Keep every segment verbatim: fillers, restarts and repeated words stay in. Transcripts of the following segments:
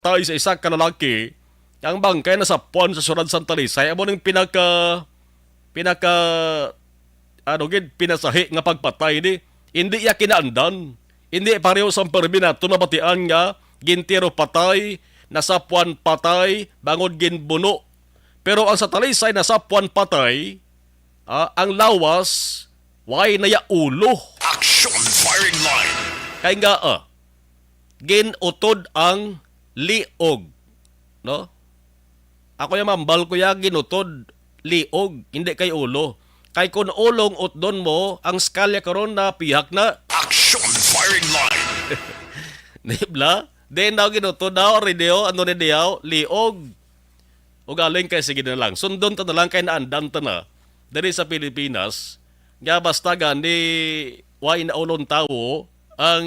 pagpatay sa isa ka lalaki, ang bangkay nasapuan sa syudad sang Talisay, amo ning pinaka, pinaka, ano gid, pinasahi nga pagpatay ni. Hindi iya kinaandan. Hindi pareho sang pirmi nato nabatian nga gintiro patay, nasapuan patay, bangod ginbuno. Pero ang sa Talisay nasapuan patay, ah, ang lawas, way na iya ulo. Action firing line. Kay nga, ah, ginutod ang liog, no? Ako ya mambal ko ya ginutod, liog, hindi kay ulo. Kay kun ulo ang utdon mo, ang skalya karon na pihak na. Action firing line. Di bala? Di na ginutod daw, rin daw, ano ni daw, liog. Ugaling kay sige na lang. Sundon ta na lang kay naandan ta na diri sa Pilipinas nga basta gani way naulon tawo ang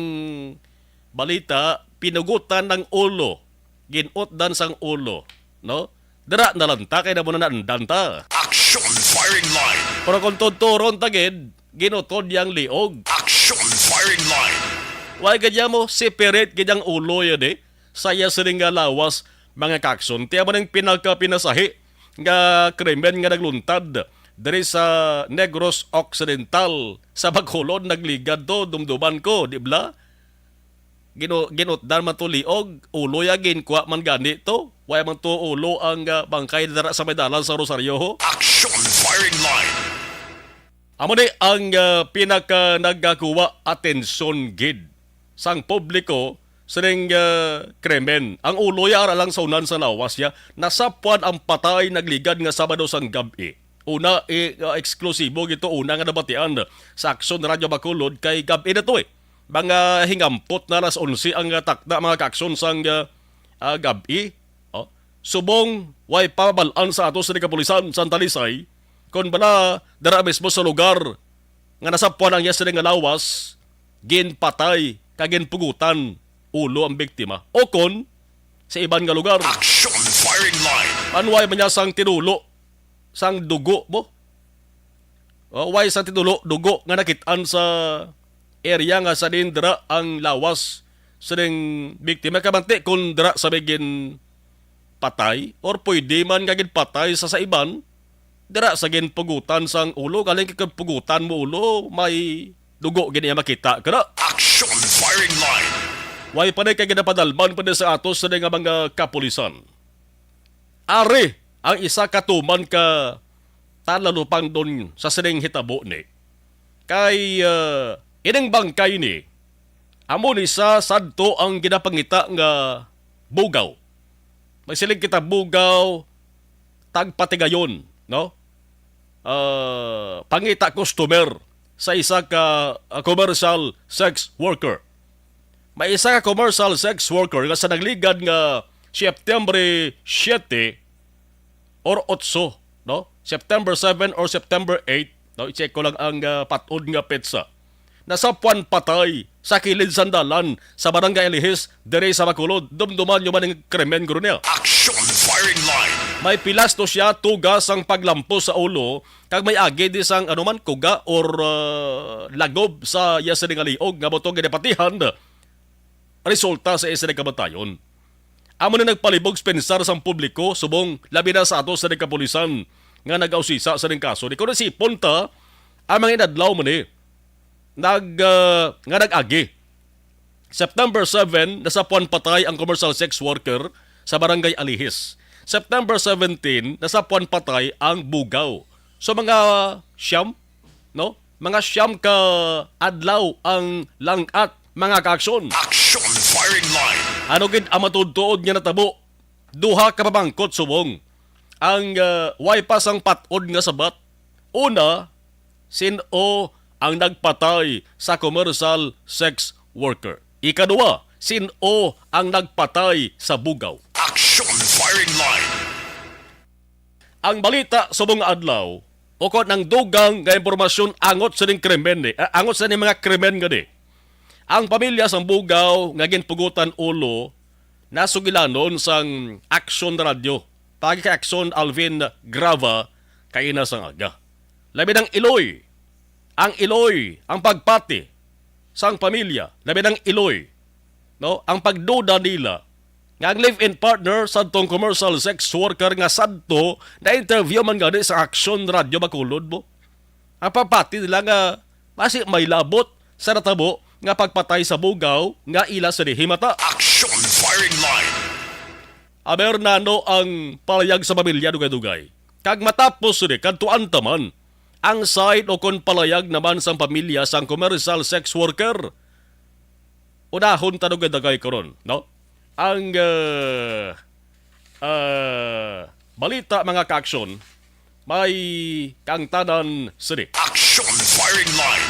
balita, pinugutan ng ulo, ginutdan sang ulo, no? Dira na lang ta kay na mo na naandan ta. Action firing line. Pero kung tuturon ta gid, ginutod yang liog. Action firing line. Why gid ya mo separate gid ang ulo ya di? Saya sining nga lawas, mga kakson. Ti amo ning pinakapinasahi nga krimen nga nagluntad diri sa Negros Occidental, sa Bacolod, nagligad to, dumduman ko, di bala? Ginu-, ginutdan man to liog, ulo ya ginkuha man gani to. Wala man to ulo ang, ah, bangkay dara sa may dalan sa Rosario, ho? Action firing line. Amo ni ang, ah, pinaka nagkakuha atensyon gid sang publiko sining, ah, krimen. Ang ulo ya ara lang sa unan sa lawas ya, nasapuan ang patay nagligad nga Sabado sang gab-i. Una, i-, ah, eksklusibo gito una nga nabatian sa Aksyon Radyo Bacolod kay gab-i na to, eh. Mga hingampot na alas onse ang, ah, takna, mga kaakson sang, ah, ah, gab-i. Oh. Subong, way pabal-an sa ato sa kapulisan sa Talisay, kon bala dara mismo sa lugar nga nasapuan ang iya sini nga lawas, ginpatay kag ginpugutan ulo ang biktima. O kon, sa iban nga lugar. Action firing line. Manway man niya sang tinulo, sang dugo mo. O, way sang tinulo, dugo nga nakit-an sa area nga sa diin dira ang lawas sining biktima. Kabanti kung dira sa may ginpatay or pwede man nga ginpatay sa, sa iban, dira sa ginpugutan sang ulo, galing kay kung pugutan mo ulo, may dugo gid iya makita, kana? Action firing line. Way pa ni kay ginapadalban pa ni sa ato sa nga mga kapulisan. Ari ang isa ka tuman ka talalupangdon sa sining hitabo ni. Kay, ah, ining bangkay ni, amo ni sa sadto ang ginapangita nga bugaw. May siling kita bugaw, tagpatigayon, no? Ah, pangita customer sa isa ka, ah, commercial sex worker. May isa ka commercial sex worker nga sa nagligad nga September siyete or otso, no? September seven or September eight, no? I-check ko lang ang, ah, patod nga petsa. Nasapuan patay sa kilid sang dalan sa Barangay Alihis, diri sa Bacolod. Dumduman nyo man ang krimen, guro niya. Action firing line. May pilas to siya, tuga sang paglampos sa ulo, kag may agi di sang anuman kuga or, ah, lagob sa iya sining liog nga buto ginapatihan. Resulta sa iya sining kamatayon. Amo ni nagpalibog sa pensar sang publiko, subong labi na sa ato sa kapulisan nga nagausisa sa ning kaso. Di ko nasipon ta, ang mga inadlaw mo ni nag, ah, nga nag-agi. September seven, nasapuan patay ang commercial sex worker sa Barangay Alihis. September seventeen, nasapuan patay ang bugaw. So, mga siyam, no? Mga siyam ka adlaw ang lang-at, mga kaakson. Action firing line. Ano gid ang matuod-tuod nga natabo? Duha ka pamangkot subong ang, ah, way pa sang patod nga sabat. Una, sin-o ang nagpatay sa commercial sex worker? Ikaduha, sin-o ang nagpatay sa bugaw? Action firing line. Ang balita subong nga adlaw, ukon ang dugang nga impormasyon angot sining krimen ni, ah, angot sa ni mga krimen gani. Ang pamilya sang bugaw nga ginpugutan ulo nasugilanon sang Aksyon Radyo, pagi kay Aksyon Alvin Grava kaina sang aga. Labi nang iloy, ang iloy, ang pagpati sang pamilya, labi nang iloy, no? Ang pagduda nila nga ang live-in partner sa tong commercial sex worker nga sadto na-interview man gani sa Aksyon Radyo Bacolod mo. Ang pagpati nila nga basi may labot sa natabo nga pagpatay sa bugaw nga ila sa himata. Action firing line. Aber nano ang palayag sa pamilya dugay-dugay. Kag matapos sini, kadtuan ta man ang side o kon palayag naman sang pamilya sang commercial sex worker. Unahon ta dugay-dugay karon, no? Ang, ah, ah, balita, mga kaaksyon, may kaangtanan sini. Action firing line.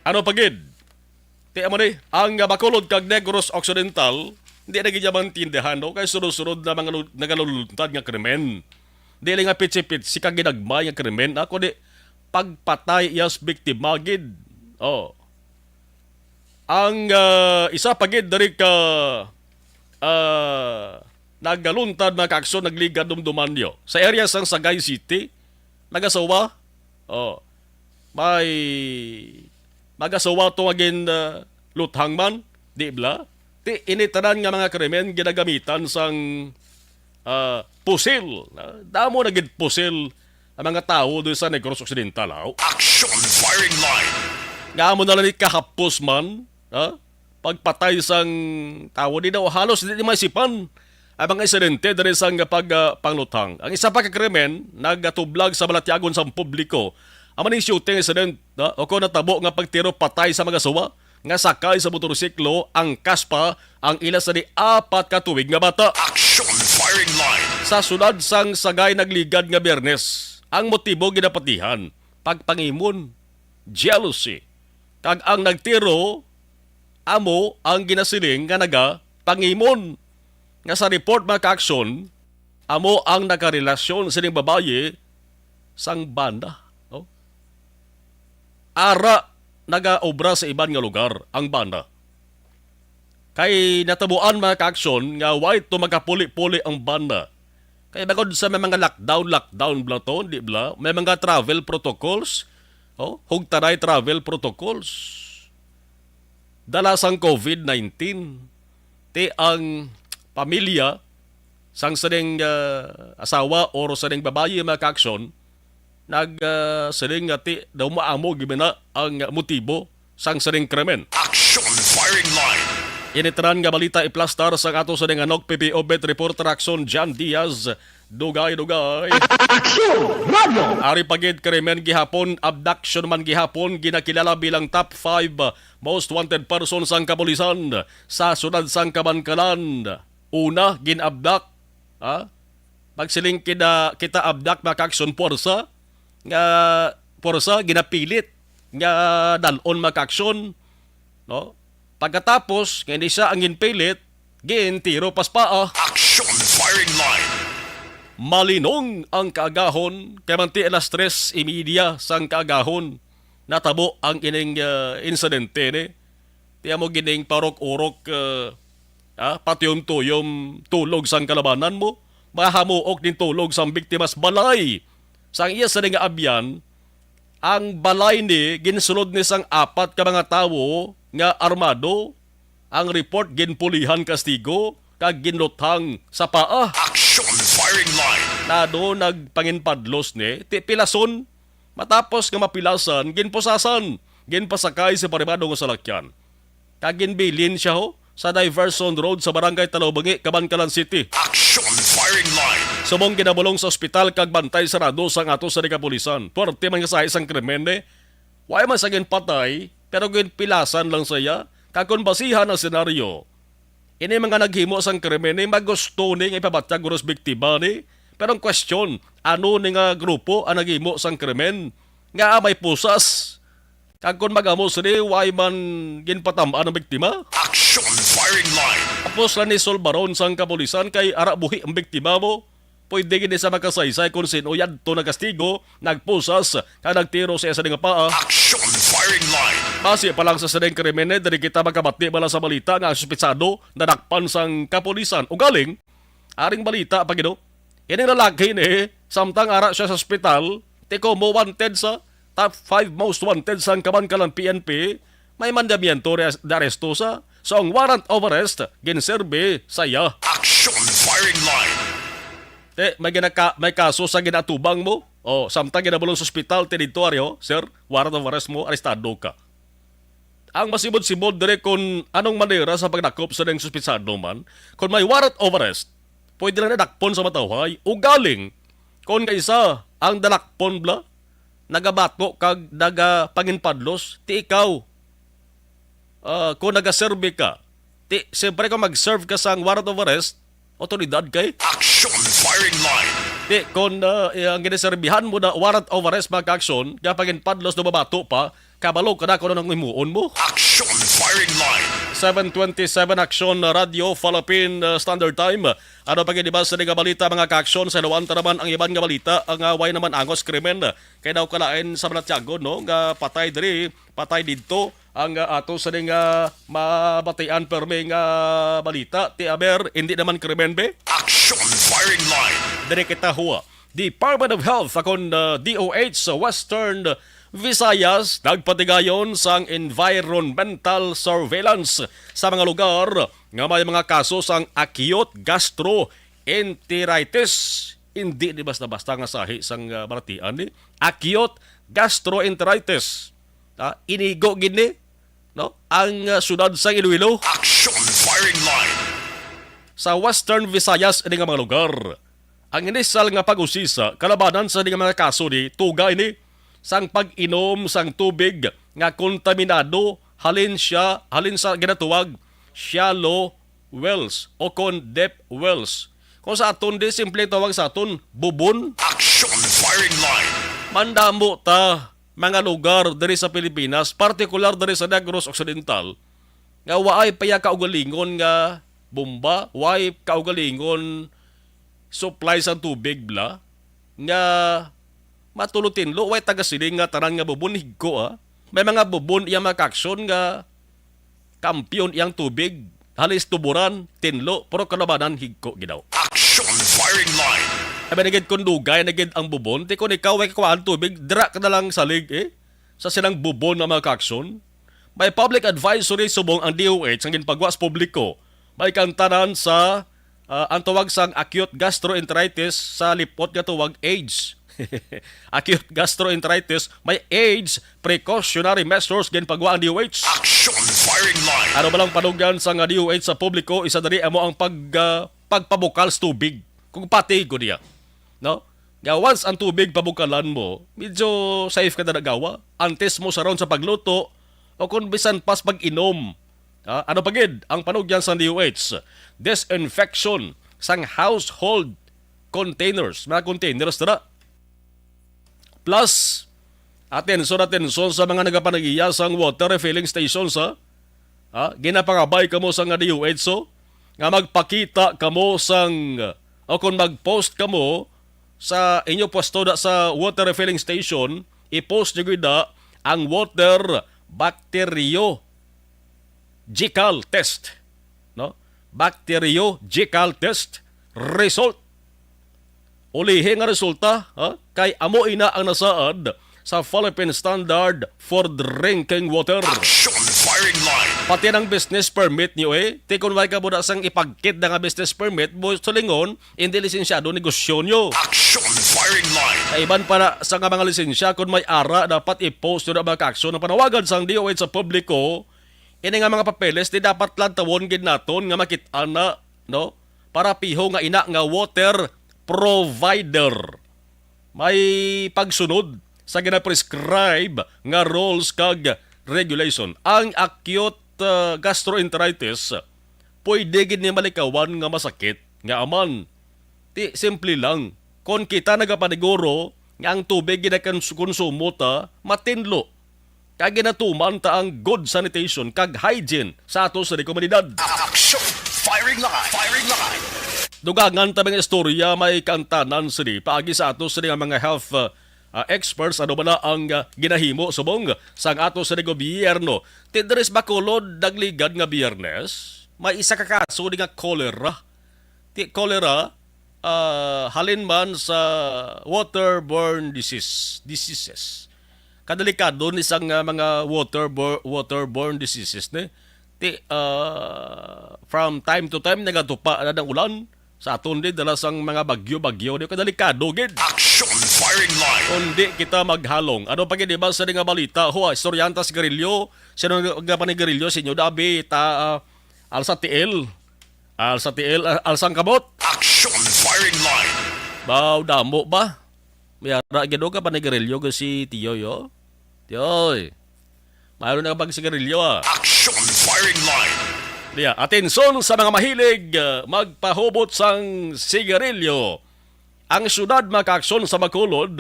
Ano pa gid? Ti amo ni, ang, ah, Bacolod kag Negros Occidental, di na gid maintindihan, no? Kay sunod-sunod na mga lu-, nagaluluntad nga krimen. Dili nga pitsi-pitsi ka ginagmay nga krimen, ah, kundi pagpatay iyas biktima gid. Oh. Ang, ah, isa pa gid diri ka, ah, nagaluntad, mga kaaksyon, nagligad dumduman niyo. Sa area sang Sagay City, nagasawa. Oh. May magasawa to nga gin, ah, luthang man, di bala? Ti, ini tanan nga mga krimen ginagamitan sang, ah, pusil. Ah, damo na gid pusil ang mga tawo diri sa Negros Occidental, aw. Action firing line. Nga amo na lang ni kahapos man, ha? Pagpatay sang tawo, di daw halos di maisipan ang mga insidente diri sang pag, ah, pangluthang. Ang isa pa ka krimen nagatublag sa balatyagon sang publiko, amo ning shooting incident, ha? O kon natabo nga pagtiro patay sa mga suwa nga sakay sa motorsiklo, angkas pa ang ila sa di apat ka tuig nga bata. Action firing line. Sa siyudad sang Sagay nagligad nga Biyernes ang motibo ginapatihan, pagpangimon, jealousy. Kag ang nagtiro amo ang ginasiling nga nagapangimon, nga sa report, mga kaaksyon, amo ang nakarelasyon sining babayi sang bana, no? Ara nagaobra sa iban nga lugar ang bana. Kay natabuan, mga kaaksyon, nga way to magapuli-puli ang bana. Kay bangod sa may mga lockdown, lockdown bala to, di bala? May mga travel protocols, oh, hugtaray travel protocols. Dala sang covid nineteen. Ti ang pamilya sang sining, ah, asawa or sining babayi, mga kaaksyon, nag, ah, sining nga ti daw maamo gid na ang motibo sang sining krimen. Action firing line. Ini tanan nga balita iplastar sang ato sining anok P P O Beat Reporter Action John Diaz. Dugay-dugay. Action Radio. Ari pa gid krimen gihapon, abduction man gihapon, ginakilala bilang top five most wanted person sang kapulisan sa siyudad sang Kabankalan. Una, gin-abduct, ha? Pagsiling kita, kita abduct, mga kaaksyon, puwersa, nga puwersa, ginapilit nga dal-on, mga kaaksyon, no? Pagkatapos nga hindi siya ang ginpilit, gintiro pa sa paa. Action firing line. Malinong ang kaagahon, kay manti alas tres y media sang kaagahon natabo ang ining, ah, insidente ni. Ti amo gining parok-urok, ah, ah, patuyom-tuyom tulog sang kalabanan mo, mahamuok din tulog sang biktima sa balay. Sang iya sini nga abyan, ang balay ni ginsulod ni sang apat ka mga tawo nga armado. Ang report, ginpulihan kastigo kag ginluthang sa paa. Action firing line. Nado nagpanginpadlos ni ti pilason. Matapos nga mapilasan, ginpusasan, ginpasakay sa pribado nga salakyan. Kag ginbilin siya, ho, sa diversion road sa Barangay Talobongi, Kabankalan City. Action firing line. Subong ginabulong sa ospital kag bantay sarado sang ato sa kapulisan. Puwerte man nga sahi sang krimen, eh. Wa man sa ginpatay, pero ginpilasan lang siya. Kag kung basihan ang senaryo, ini mga naghimo sang krimen ni magusto ni nga ipabatyag unos biktima ni. Pero ang question, ano ni nga grupo ang naghimo sang krimen nga may pusas? Kag kung mag-amo sini, way man ginpatam-an ang biktima? Action firing line. Tapos lang ni sulbaron sang kapulisan kay ara buhi ang biktima mo. Pwede gid sa makasaysay kung sin-o yadto nagkastigo, nagpusas, kag nagtiro sa isa nga paa. Action firing line. Base pa lang sa sining krimen, eh, diri kita makabati bala sa balita nga ang suspitsado nadakpan sang kapulisan. Ugaling, aring balita pa gid, oh. Ining lalaki ni, samtang ara siya sa ospital, ti komo wanted sa top five most wanted sang Kabankalan P N P, may mandamiento re-, de aresto sa So, ang warrant of arrest ginserbi sa iya. Action firing line. Te, may ginaka-, may kaso sa ginaatubang mo? O, samtang ginabulong sa ospital, te didto, ari, o, sir, warrant of arrest mo, arestado ka. Ang masibod-sibod dire, kung anong manera sa pagdakop sa ning suspitsado man, kung may warrant of arrest, pwede lang nadakpon sa matawhay. Ugaling, kung kaisa ang dalakpon bla, nagabato kag nagapanginpadlos, ti ikaw, ah, kung nagaserbi ka, ti, siyempre, kung mag-serve ka sang warrant of arrest, otoridad kay Action firing line. Ti, kung, ah, ang ginaserbihan mo na warrant of arrest, mga ka-action, nga panginpadlos, nababato pa, kabalo ka na kung anong himuon mo. Action firing line. Seven twenty-seven, Action Radio Philippine, uh, Standard Time. Ano pa gid ba sa nga balita, mga ka-action? Sa Luanta naman ang iban nga balita, ang, uh, way naman angos krimen. Kay daw kalain sa Balatiago, no, nga patay diri, patay didto ang, uh, ato sa nga mabatian permi nga balita. Ti aber, hindi naman krimen, be? Action firing line. Diri kita huwa. Department of Health akon, uh, D O H sa Western Visayas nagpatigayon sang environmental surveillance sa mga lugar nga may mga kaso sang acute gastroenteritis. Hindi ni basta-basta nga sahi sang, uh, balatian ni acute gastroenteritis. Ah, inigo gid ni, no, ang, uh, siyudad sa Iloilo. Action firing line. Sa Western Visayas ini nga mga lugar. Ang inisal nga pag-usisa kalabanan sa mga kaso ni tuga ini sang pag-inom sang tubig nga kontaminado halin siya, halin sa ginatuwag shallow wells o kon deep wells. Kung sa aton di, simple tawag sa aton, bubon. Action firing line. Mandamo ta mga lugar diri sa Pilipinas, partikular diri sa Negros Occidental, nga waay pa iya kaugalingon nga bomba, waay kaugalingon supply sa tubig bla, nga matulo-tinlo, way taga-siling nga tanan nga bubon higko, ah. May mga bubon iya mga ka-action nga kampiyon iyang tubig, halis tuburan, tinlo, pero kalabanan higko gid daw. Action firing line. Abi na gid kung dugay na gid ang bubon, ti kung ikaw way kakuhaan tubig, dira ka na lang salig, eh, sa silang bubon nga mga ka-action. May public advisory subong ang D O H ang ginpagwa sa publiko. May kantanan sa, ah, ang tawag sang acute gastroenteritis sa lipot nga tawag AIDS. Acute gastroenteritis, may AIDS precautionary measures ginpagwa ang D O H. Action firing line. Ano ba lang panugyan sa nga D O H sa publiko, isa diri amo ang pag, ah, pagpabukal sa tubig. Kung pati ko niya, no? Nga once ang tubig pabukalan mo, medyo safe ka na nagawa. Antes mo saron sa pagluto, o kung bisan pas pag-inom. Ah, ano pa gid ang panugyan sa D O H? Disinfection sang household containers, mga containers na. Plus, atensyon, atensyon sa mga nagapanagiya sang water refilling stations, ha? Ha? Ginapangabay kamo sa nga D O H, so, nga magpakita kamo sang, o kung mag-post kamo sa inyo pwesto da sa water refilling station, i-post niyo gid da ang water bacterio gecal test, no? Bacteriological test result. Ulihi nga resulta, ha? Kay amo ina ang nasaad sa Philippine Standard for Drinking Water. Action firing line. Pati ang business permit niyo, eh. Ti kon way ka mo na sang ipagkit na nga business permit, mo sulingon, hindi lisensyado negosyo niyo. Action firing line. Sa iban pa na sa nga mga lisensya, kung may ara, dapat i-post niyo na mga ka-action ang panawagan sang D O H sa publiko. Ini nga mga papeles, di dapat lang tawon gid naton nga makit-an na, no? Para piho nga ina nga water provider. May pagsunod sa ginaprescribe nga rules kag regulation. Ang acute, uh, gastroenteritis, pwede gid ni malikawan nga masakit nga aman. Ti, simple lang. Kon kita nagapaniguro nga ang tubig ginakonsumo ta, matinlo. Kag ginatuman ta ang good sanitation kag hygiene sa ato sa komunidad. Action! Firing line! Firing line! Dugangan ta mga istorya may kaangtanan sini paagi sa ato sini nga mga health, uh, uh, experts, ano ba na ang, uh, ginahimo subong sang ato sa gobyerno. Ti diri sa Bacolod, nagligad nga Biyernes, may isa ka kaso di nga cholera. Ti cholera, uh, halin man sa waterborne disease, diseases. Kadelikado ni sang, uh, mga waterbo-, waterborne diseases ni. Ti, ah, from time to time nagatupa na ang ulan. Sa aton di dala sang mga bagyo-bagyo, di ka delikado gid. Action firing line. Kundi kita maghalong. Ano pa gid iba sa nga balita? Ho, istoryahan ta sigarilyo. Sino nga panigarilyo sa inyo? Dabi ta, ah, alsa tiil. Alsa tiil, ah, alsang kamot. Action firing line. Baw, damo ba? May ara gid ka panigarilyo ko si Tiyoy, oh. Tiyoy. Mayroon na ka pag sigarilyo, ah. Action firing line. Diya, atensyon sa mga mahilig, ah, magpahubot sang sigarilyo. Ang syudad makaaksyon sa Bacolod,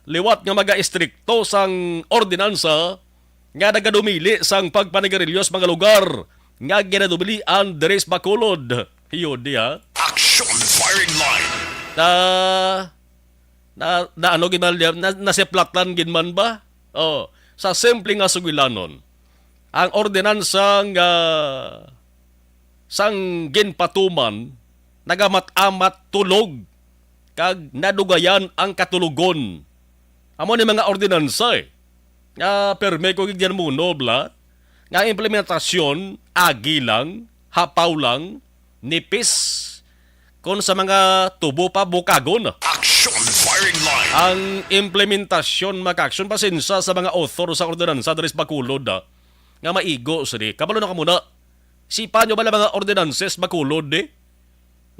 liwat nga mag-istrikto sang ordinansa nga nagadumili sang pagpanigarilyo sa mga lugar nga ginadubilian diri sa Bacolod. Hiyo diya. Action firing line. Na, na, na ano gid man, na, nasiplatan gid man ba? Oh, sa simple nga sugilanon, ang ordinansa nga sang ginpatuman nagamat-amat tulog kag nadugayan ang katulogon. Amo ni mga ordinansa, eh, nga perme ko gid yan muno, bla, nga ang implementasyon agi lang, hapaw lang, nipis, kon sa mga tubo pa bukagon. Action firing line. Ang implementasyon, makaaksyon, pasensa sa mga author sa ordinansa diri sa Bacolod, ah, nga maigo sini. Kabalo na ka muna. Sipa nyo ba lang mga ordinances Bacolod, eh?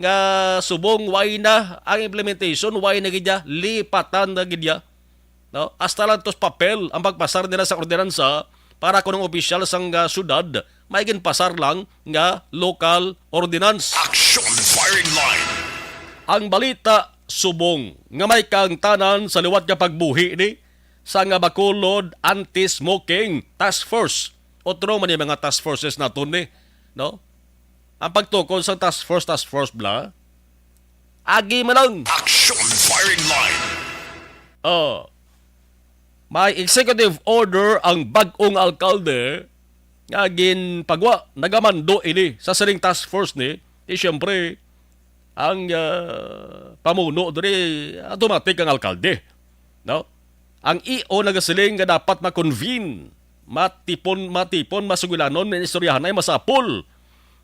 Nga subong way na ang implementation, way na gid ya, lipatan na gid ya. No? Hasta lang tos papel ang pagpasar nila sa ordinansa para kuno ang opisyal sang, ah, syudad, may ginpasar lang nga local ordinance. Action firing line. Ang balita subong nga may kaangtanan sa liwat nga pagbuhi ni sa nga Bacolod Anti-Smoking Task Force. Otro man yung mga task forces naton ni, no? Ang pagtukod sa task force, task force bla, agi man lang. Action firing line. Oh. May executive order ang bag-ong alkalde nga ginpagwa, nagamando ini sa sining task force ni. Di siyempre, ang, ah, pamuno diri, automatic ang alkalde, no? Ang E O nagasiling nga dapat ma-convene, matipon, matipon, masugilanon, manistoryahan ay masapol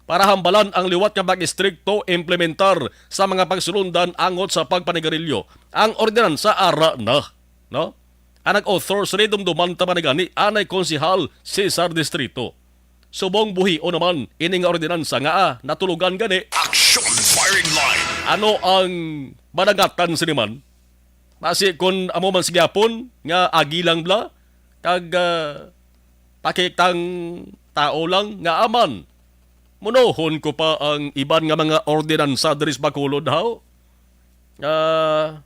para hambalan ang liwat nga pag-istrikto implementar sa mga pagsulundan angot sa pagpanigarilyo. Ang ordinansa ara na, no? Ang nag-author sini dumduman ta man gani anay Konsehal Cesar Distrito. Subong buhion naman ini nga ordinansa nga, ah, natulugan gani. Action firing line. Ano ang managatan sini man? Basi kun amo man sa gihapon nga agi lang bla, kag, ah, pakitang tao lang nga aman. Munohon ko pa ang iban nga mga ordinansa diri sa Bacolod, haw? Ah,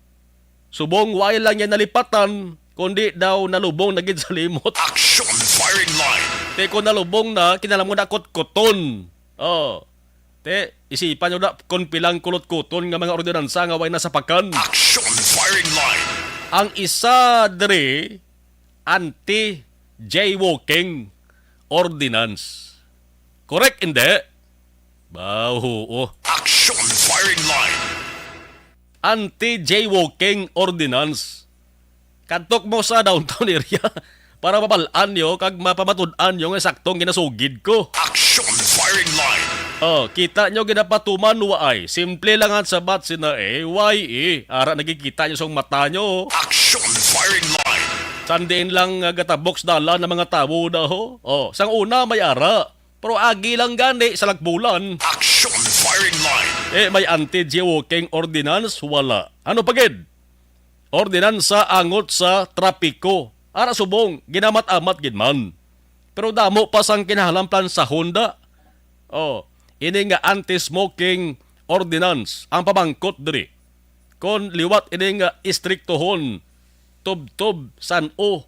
subong way lang niya nalipatan, kundi daw nalubong na gid sa limot. Action firing line. Te, kung nalubong na, kinahanglan mo na kutkuton. Oh. Te, isipan nyo na kung pilang kulot-kuton nga mga ordinansa nga way nasapakan. Action firing line. Ang isa diri, anti-jaywalking ordinance. Correct, hindi? Ba, oo. Action firing line. Anti-jaywalking ordinance. Kadto mo sa downtown area para mabal-an nyo kag mapamatud-an nyo nga saktong ginasugid ko. Action firing line. Oh, kita nyo ginapatuman, waay. Simple lang ang sabat sina, eh, way, eh. Ara nagikita nyo sa mata nyo. Action firing line. Sandiin lang nga gatabok sa dalan ang mga tawo na, ho. Oh, sang una may ara. Pero agi lang gani sa lagbulan. Action firing line. Eh, may anti-jaywalking ordinance? Wala. Ano pa gid? Ordinansa angot sa trapiko. Ara subong, ginamat-amat gid man. Pero damo pa sang kinahanglan plansahon da. Oh, ini nga anti-smoking ordinance ang pamangkot diri. Kon liwat ini nga istriktohon, tubtob san-o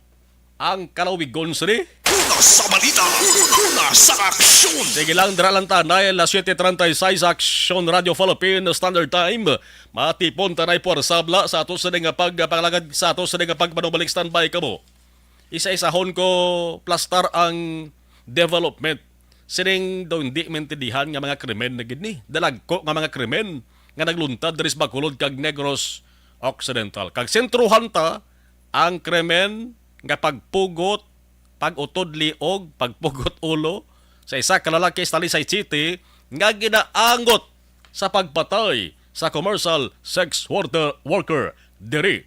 ang kalawigon sini? Una sa balita, una sa aksyon. Sige lang, dira lang ta, Nile, siete treinta y seis, Aksyon Radio Philippine Standard Time. Matipon ta na'y puwersa bla sa ato sini nga pagpangalagad, sa ato sini nga pagpanubalik. Standby kamo. Isa-isahon ko plastar ang development sining daw hindi maintindihan nga mga krimen na gid ni. Dalagko nga mga krimen nga nagluntad diri sa Bacolod kag Negros Occidental. Kag sentrohan ta ang krimen nga pagpugot, pag-utod liog, pagpugot ulo, sa isa ka lalaki sa Talisay City nga ginaangot sa pagpatay sa commercial sex worker, worker diri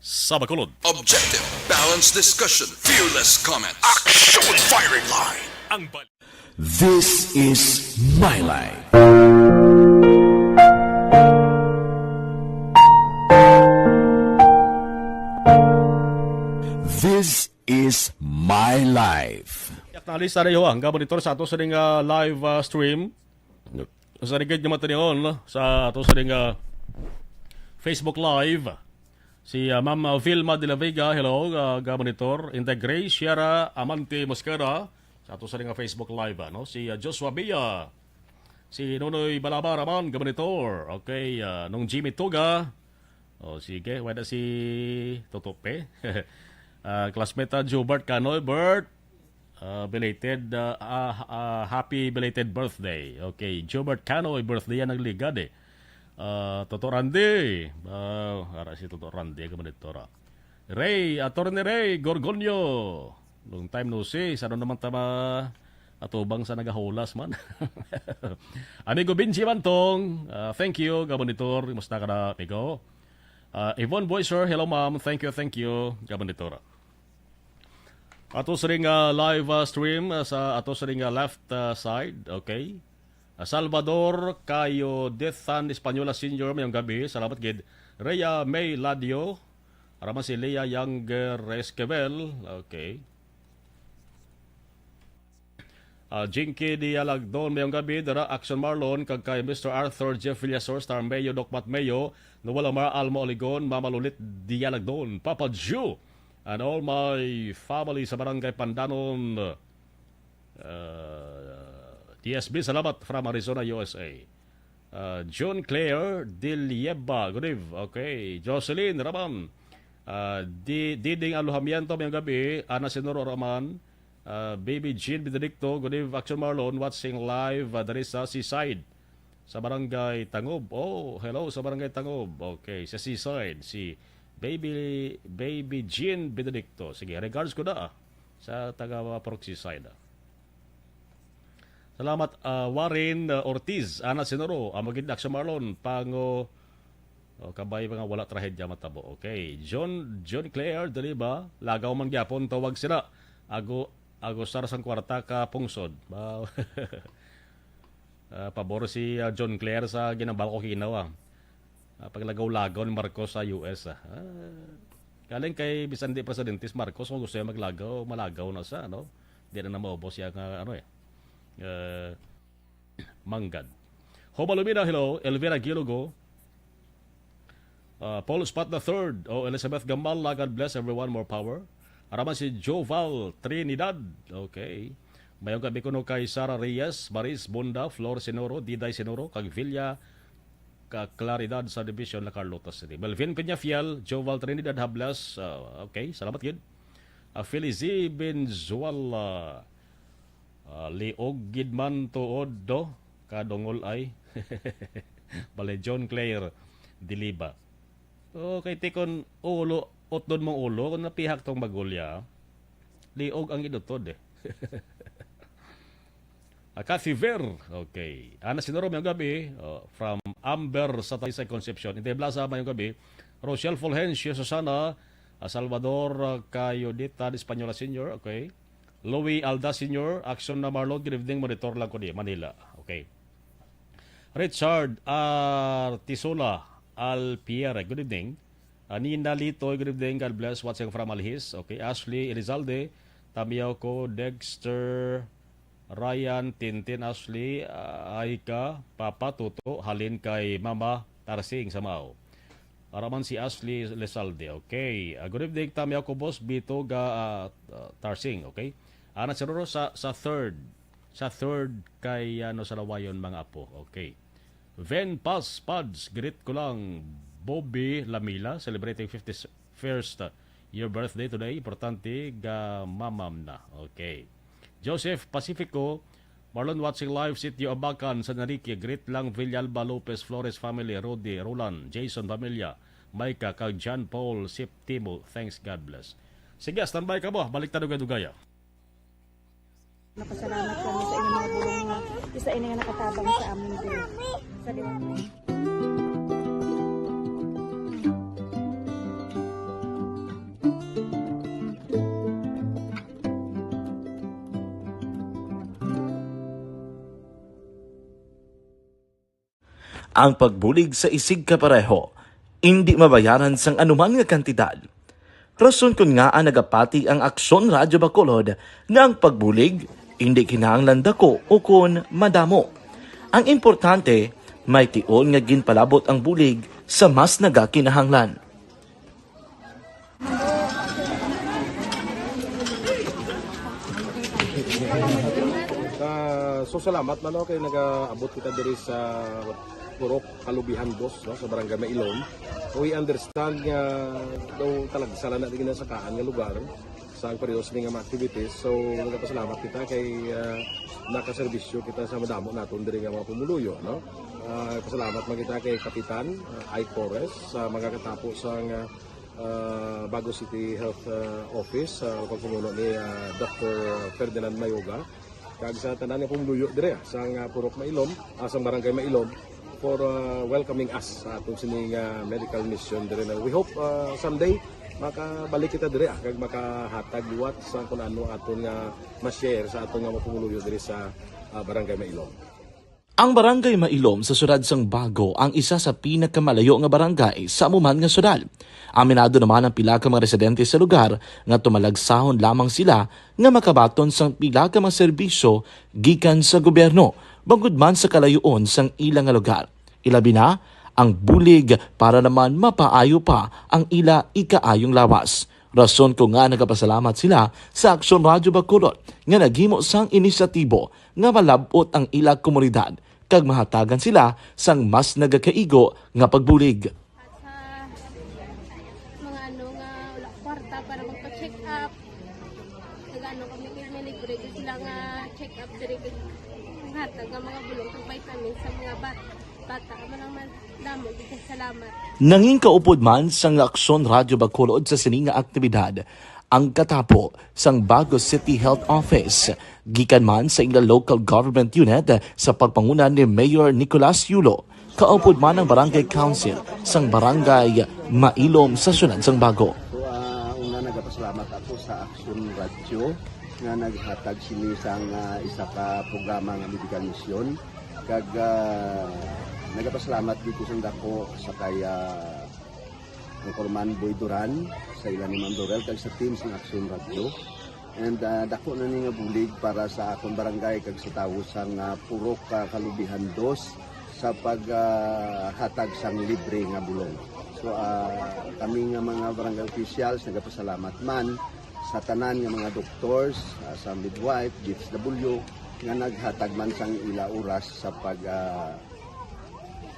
sa Bacolod. Objective, balanced discussion, fearless comments. Action firing line. Ang bal- This is My Life. This is My Life. Yak na lista na iyo, ah, ang monitor sa ato sa ning, ah, live, ah, stream. Sa rigid nga matanion sa ato sa ning, ah, Facebook Live. Si, ah, Ma'am, ah, Vilma de la Vega, hello, ah, ga-monitor. Inday Grace Sierra Amante Mosquera, sa ato sa ning, ah, Facebook Live, ah, no? Si, ah, Joshua Bia, si Nonoy Balaba Raman, ga-monitor. Okay, ah, Nong Jimmy Tuga. Oh, sige, wala si Tutupe. Ah, classmate, ah, Jubert Canoy, Bert. Ah, belated, ah, ah, ah, happy belated birthday. Okay, Jubert Canoy, birthday yan nagligad eh. Ah, Toto Randy. Ah, ara si Toto Randy, ka monitor, ah. Ray, Attorney Ray Gorgonio. Long time no see. Sa ano naman tama atubang sa nagahulas man. Amigo Benji Mantong, ah, thank you, ka monitor. Kumusta ka na, amigo? Ah, Yvonne Boyser, hello ma'am. Thank you, thank you, ka monitor. Ato sa ring, ah, live, ah, stream, ah, sa ato sa ring, ah, left, ah, side, okay. Ah, Salvador Cayo Dethan Española Senior, mayong gabi. Salamat gid. Rhea May Ladio, ara man si Lea Younger Esquivel, okay. Ah, Jinky Dialagdon, mayong gabi. Dara, Action Marlon, kag kay Mister Arthur Jeff Villasor, Star Mayo, Doc Pat Mayo, Noel Amar, Alma Oligon, Mama Lulit Dialagdon, Papa Ju, and all my family sa Barangay Pandanon, uh, D S B, salamat from Arizona, U S A. Uh, John Claire Dilieba, good eve. Okay. Jocelyn Raman. Uh, Di, Diding Alojamiento, mayong gabi. Ana Sinoro Raman. Uh, Baby Jean Benedicto, good eve. Action Marlon, watching live, uh, diri sa Seaside, sa Barangay Tangob. Oh, hello sa Barangay Tangob. Okay, sa Seaside, si Baby, Baby Jean Benedicto. Sige, regards ko na, ah, sa taga Purok Seaside, ah. Salamat, ah, Warren, ah, Ortiz, Ana Sinoro, amo gid Action Marlon, pango, oh, kabay mga wala trahedya matabo. Okay, John, John Claire, dili ba? Lagaw man gyapon, tawag sila. Ago, ago sar sang kwarta ka pungsod. Ba-, ah, pabor si, ah, John Claire sa ginambal ko kinaw, ah. Ah, paglagaw-lagaw ni Marcos sa U S, ah. Ah, galing kay bisan di presidente si Marcos, kung gusto niya maglagaw, malagaw na sa, ano? Di na na maubos siya nga, ano eh, eh, manggad. Homalumina, hello. Elvira Gilogo. Ah, Paul Spot the third. Oh, Elizabeth Gamala, God bless everyone, more power. Araman si Joval Trinidad. Okay. Mayong gabi kuno kay Sara Reyes, Maris Bonda, Flor Sinoro, Diday Sinoro, kag Villa ka Claridad Subdivision, La Carlota City. Melvin Peñafiel, Joval Trinidad, have bless. Ah, okay, salamat gid. Ah, Felizy Benzuala, ah, liog gid man tuod do, kadungol ay. Bale, John Claire Diliba. Okay, tikon ulo, utdon mong ulo, kung napihak tong bagulya, liog ang inutod eh. Ah, Cathy Ver, okay. Ana Sinoro, mayong gabi, oh, from Amber sa Talisay, Concepcion. Inday Blasa, mayong gabi. Rochelle Fulgencio Susana, ah, Salvador, ah, Cayodita de Española Senior, okay. Louis Alda Senior, Action na Marlon, good evening, monitor lang ko di, Manila. Okay. Richard Artisola Alpierre, good evening. Ah, Nina Litoy, good evening, God bless, watching from Alhis. Okay, Ashley Elizalde, Tamiao ko, Dexter, Ryan, Tintin, Ashley, ah, Aika, Papa, Tuto, halin kay Mama Tarsing sa Mao. Araman si Ashley Lesalde. Okay. Ah, good evening, Tamiao ko, boss. Bito ga, ah, ah, Tarsing. Okay. Ana Sinoro sa, sa third. Sa third kay, ano, sa Lawayon, mga apo. Okay. Ven Paz Pads, greet ko lang, Bobby Lamila, celebrating fifty-first year birthday today. Importante, ga mamam na. Okay. Joseph Pacifico, Marlon watching live, Sitio Abacan, San Enrique. Greet lang Villalba Lopez Flores family, Rudy, Roland, Jason Familia, Micah, kag John Paul Septimo. Thanks, God bless. Sige, standby ka mo. Balik ta dugay-dugaya. Napasalamat kami sa inyong mga bulong nga isa ini nga nakatabang sa amon diri sa liwat. Ang pagbulig sa isigkapareho indi mabayaran sang anuman nga kantidad. Rason kon ngaa nagapati ang Aksyon Radyo Bacolod nga ang pagbulig indi kinahanglan dako ukon madamo. Ang importante, may tion nga ginpalabot ang bulig sa mas nagakinahanglan. Ah, so salamat man, no, kay nagaabot kita diri sa Purok Kalubihan Dos, no, sa Barangay Mailom. We understand nga daw talagsa lang na di ginasakaan nga lugar sa ang periodo sini nga mga activities. So nagapasalamat kita kay ah, nakaserbisyo kita sa madamo naton diri nga mga pumuluyo, no. Ah, pasalamat man kita kay Kapitan ah, Ike Torres sa mga katapo sa nga ah, Bago City Health ah, Office, ah, pagpamuno ni ah, Doctor Ferdinand Mayoga, kag sa tanan nga pumuluyo dire ah, sa nga Purok Mailom, ah, sa Barangay Mailom, for ah, welcoming us sa aton sini nga medical mission dire. Na we hope ah, someday makabalik kita dire ah, kag makahatag liwat sa kun ano aton nga ma-share sa aton nga mga pumuluyo dire sa ah, Barangay Mailom. Ang Barangay Mailom sa siyudad sang Bago ang isa sa pinakamalayo nga barangay sa amo man nga siyudad. Aminado naman ang pila ka mga residente sa lugar nga tumalagsahon lamang sila nga makabaton sang pila ka mga serbisyo gikan sa gobyerno, bangod man sa kalayoon sang ila nga lugar. Ilabi na ang bulig para naman mapaayo pa ang ila ikaayong lawas. Rason ko nga nagapasalamat sila sa Aksyon Radyo Bacolod nga naghimo sang inisyatibo nga malab-ot ang ila komunidad kag mahatagan sila sang mas nagakaigo nga pagbulig. At sa mga ano nga wala kwarta para magpa-check up, nag-ano kami, may libre gyud sila nga check up diri, kag hatag nga mga bulong kag vitamins sa mga bat bata. Amo lang man, damo gyud kay salamat. Nangin kaupod man sang Aksyon Radyo Bacolod sa sini nga aktibidad ang katapo sang Bago City Health Office, gikan man sa ila local government unit sa pagpanguna ni Mayor Nicolas Yulo, kaupod man ang Barangay Council sang Barangay Mailom sa siyudad sang Bago. So, ah, una, nagapasalamat ako sa Aksyon Radyo nga naghatag sini sang ah, isa ka programa nga medical mission, kag ah, nagapasalamat dito sang dako sa kay ah, Anchorman Boy Duran, sa ila ni Ma'am Dorel, kag sa team sang Aksyon Radyo. And ah, dako na ni nga bulig para sa akon barangay kag sa tawo sang ah, Purok ah, Kalubihan Dos sa paghatag sang libre nga bulong. So ah, kami nga mga barangay officials nagapasalamat man sa tanan nga mga doctors, ah, sa midwife, D S W nga naghatag man sang ila oras sa pag ah,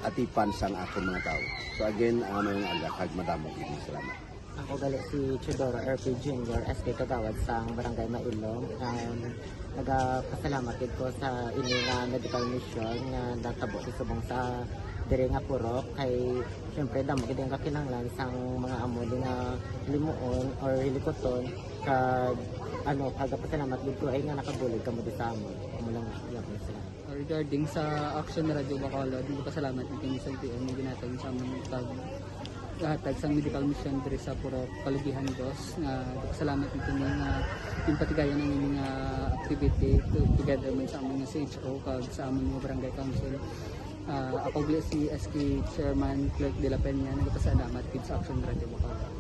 atipan sang akon mga tawo. So again, ah, may nga aga kag madamo gid nga salamat. Ako gali si Teodoro R P Junior, S K Kagawad sang Barangay Mailom. Um, nagapasalamat gid ko sa ini nga medical mission nga natabo sa subong sa diri nga purok kay siyempre damo gid ang kakinahanglan sang mga amo ni nga limuon or hilikuton kag ano, nagapasalamat gid ko ay nga nakabulig kamo di sa amon. Amo lang, salamat. Regarding sa Action Radio Bacolod, nagpasalamat mi kini sa L T O nga ginhatag sa amon pag hatag sang medical mission diri sa Purok Kalubihan Dos, nga nagpasalamat mi kini nga ginpatigayon ang ini nga activity to- together man sa amon nga C H O kag sa amon nga barangay council. Ah, ako gali si S K Chairman Clerk de la Peña, nagpasalamat gid sa Action Radio Bacolod.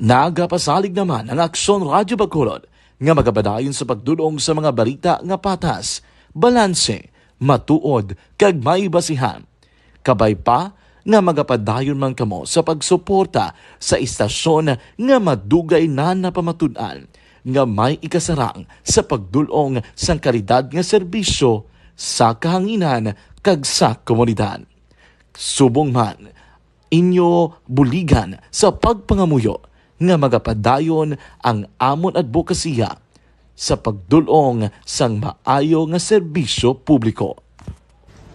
Nagapasalig naman ang Aksyon Radyo Bacolod nga magapadayon sa pagdul-ong sa mga balita nga patas, balanse, matuod, kag may basihan. Kabay pa nga magapadayon man kamo sa pagsuporta sa istasyon nga madugay na napamatud-an nga may ikasarang sa pagdul-ong sang kalidad nga serbisyo sa kahanginan kag sa komunidad. Subong man, inyo buligan sa pagpangamuyo nga magapadayon ang amon adbokasiya sa pagdul-ong sang maayo nga serbisyo publiko.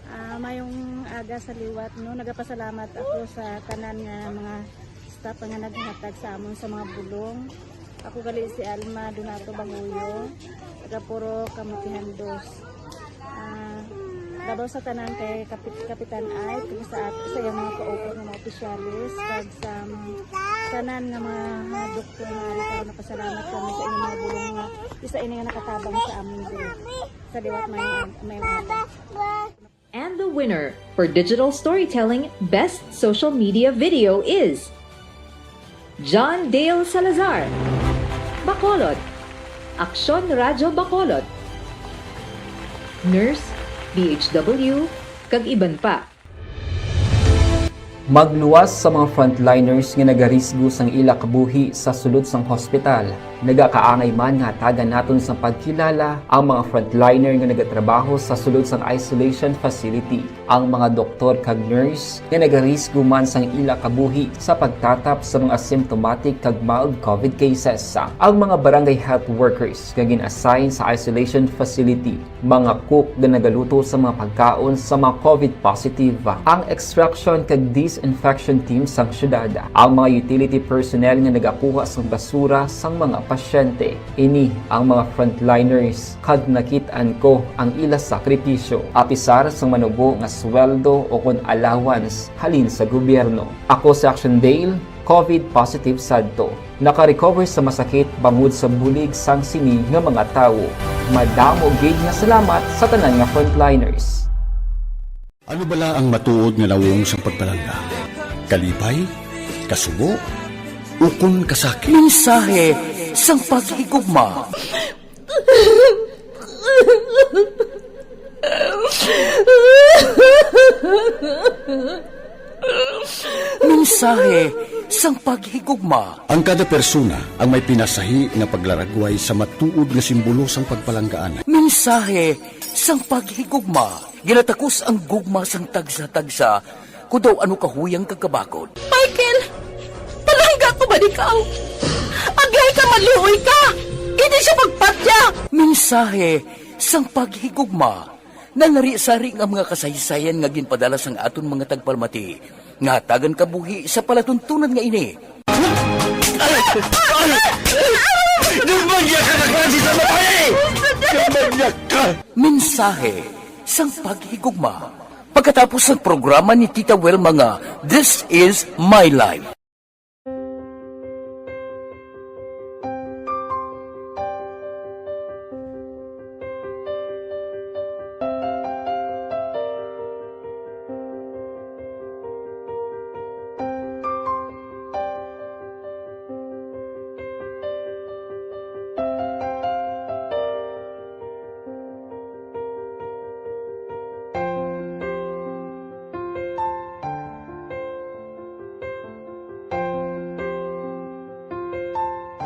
Ah, mayong aga sa liwat, no. Nagapasalamat ako sa tanan nga mga staff nga naghatag sa amon sa mga bulong. Ako gali si Alma Donato Banguyo, taga Purok, Kamutihan Dos. Ah, labaw sa tanan kay Kapit-, Kapitan Ike, kag sa at-, sa iyang mga kaupat nga mga opisyalis, kag sa mga tanan nga mga, ah, doktor nga ari karon, napasalamat kami sa inyong mga bulong nga isa ini nga nakatabang sa amin diri sa liwat mayong, mayong adlaw. And the winner for digital storytelling best social media video is John Dale Salazar, Bacolod, Aksyon Radyo Bacolod, Nurse, D H W, kag iban pa. Magluwas sa mga frontliners nga nagarisgo sang ila kabuhi sa sulod sang hospital. Nagakaangay man nga hatagan naton sang pagkilala ang mga frontliner nga nagatrabaho sa sulod sang isolation facility, ang mga doktor kag nurse nga nagarisgo man sang ila kabuhi sa pagtatap sa mga asymptomatic kag mild covid cases, ang mga barangay health workers nga gin-assign sa isolation facility, mga cook nga nagaluto sa mga pagkaon sa mga covid positive, ang extraction kag disinfection team sang syudad, ang mga utility personnel nga nagakuha sang basura sang mga pasyente. Ini ang mga frontliners, kag nakit-an ko ang ila sakripisyo, apisar sang manubo nga sweldo o kon allowance halin sa gobyerno. Ako si Action Dale, covid positive sadto. Naka-recover sa masakit bangod sa bulig sang sini nga mga tawo. Madamo gid nga salamat sa tanan nga frontliners. Ano bala ang matuod nga nawong sang pagpalangga? Kalipay? Kasubo? Ukon kasakit? Mensahe sang paghigugma. Mensahe sang paghigugma. Ang kada persona ang may pinasahi nga paglaragway sa matuod nga simbolo sang pagpalanggaan. Mensahe sang paghigugma. Ginatakos ang gugma sang tagsa-tagsa, kon daw ano kahuyang kag kabakod. Michael, palangga ko man ikaw. Aglaay ka, maluoy ka. Hindi siya pagpatya. Mensahe sang paghigugma. Nalari-sari nga mga kasaysayan nga ginpadala sang aton mga tagpalamati nga hatagan kabuhi sa palatuntunan nga ini. Demonyo ka na klase sa babae! Demonyo ka! Mensahe sang paghigugma. Pagkatapos sang programa ni Tita Wilma nga This Is My Life.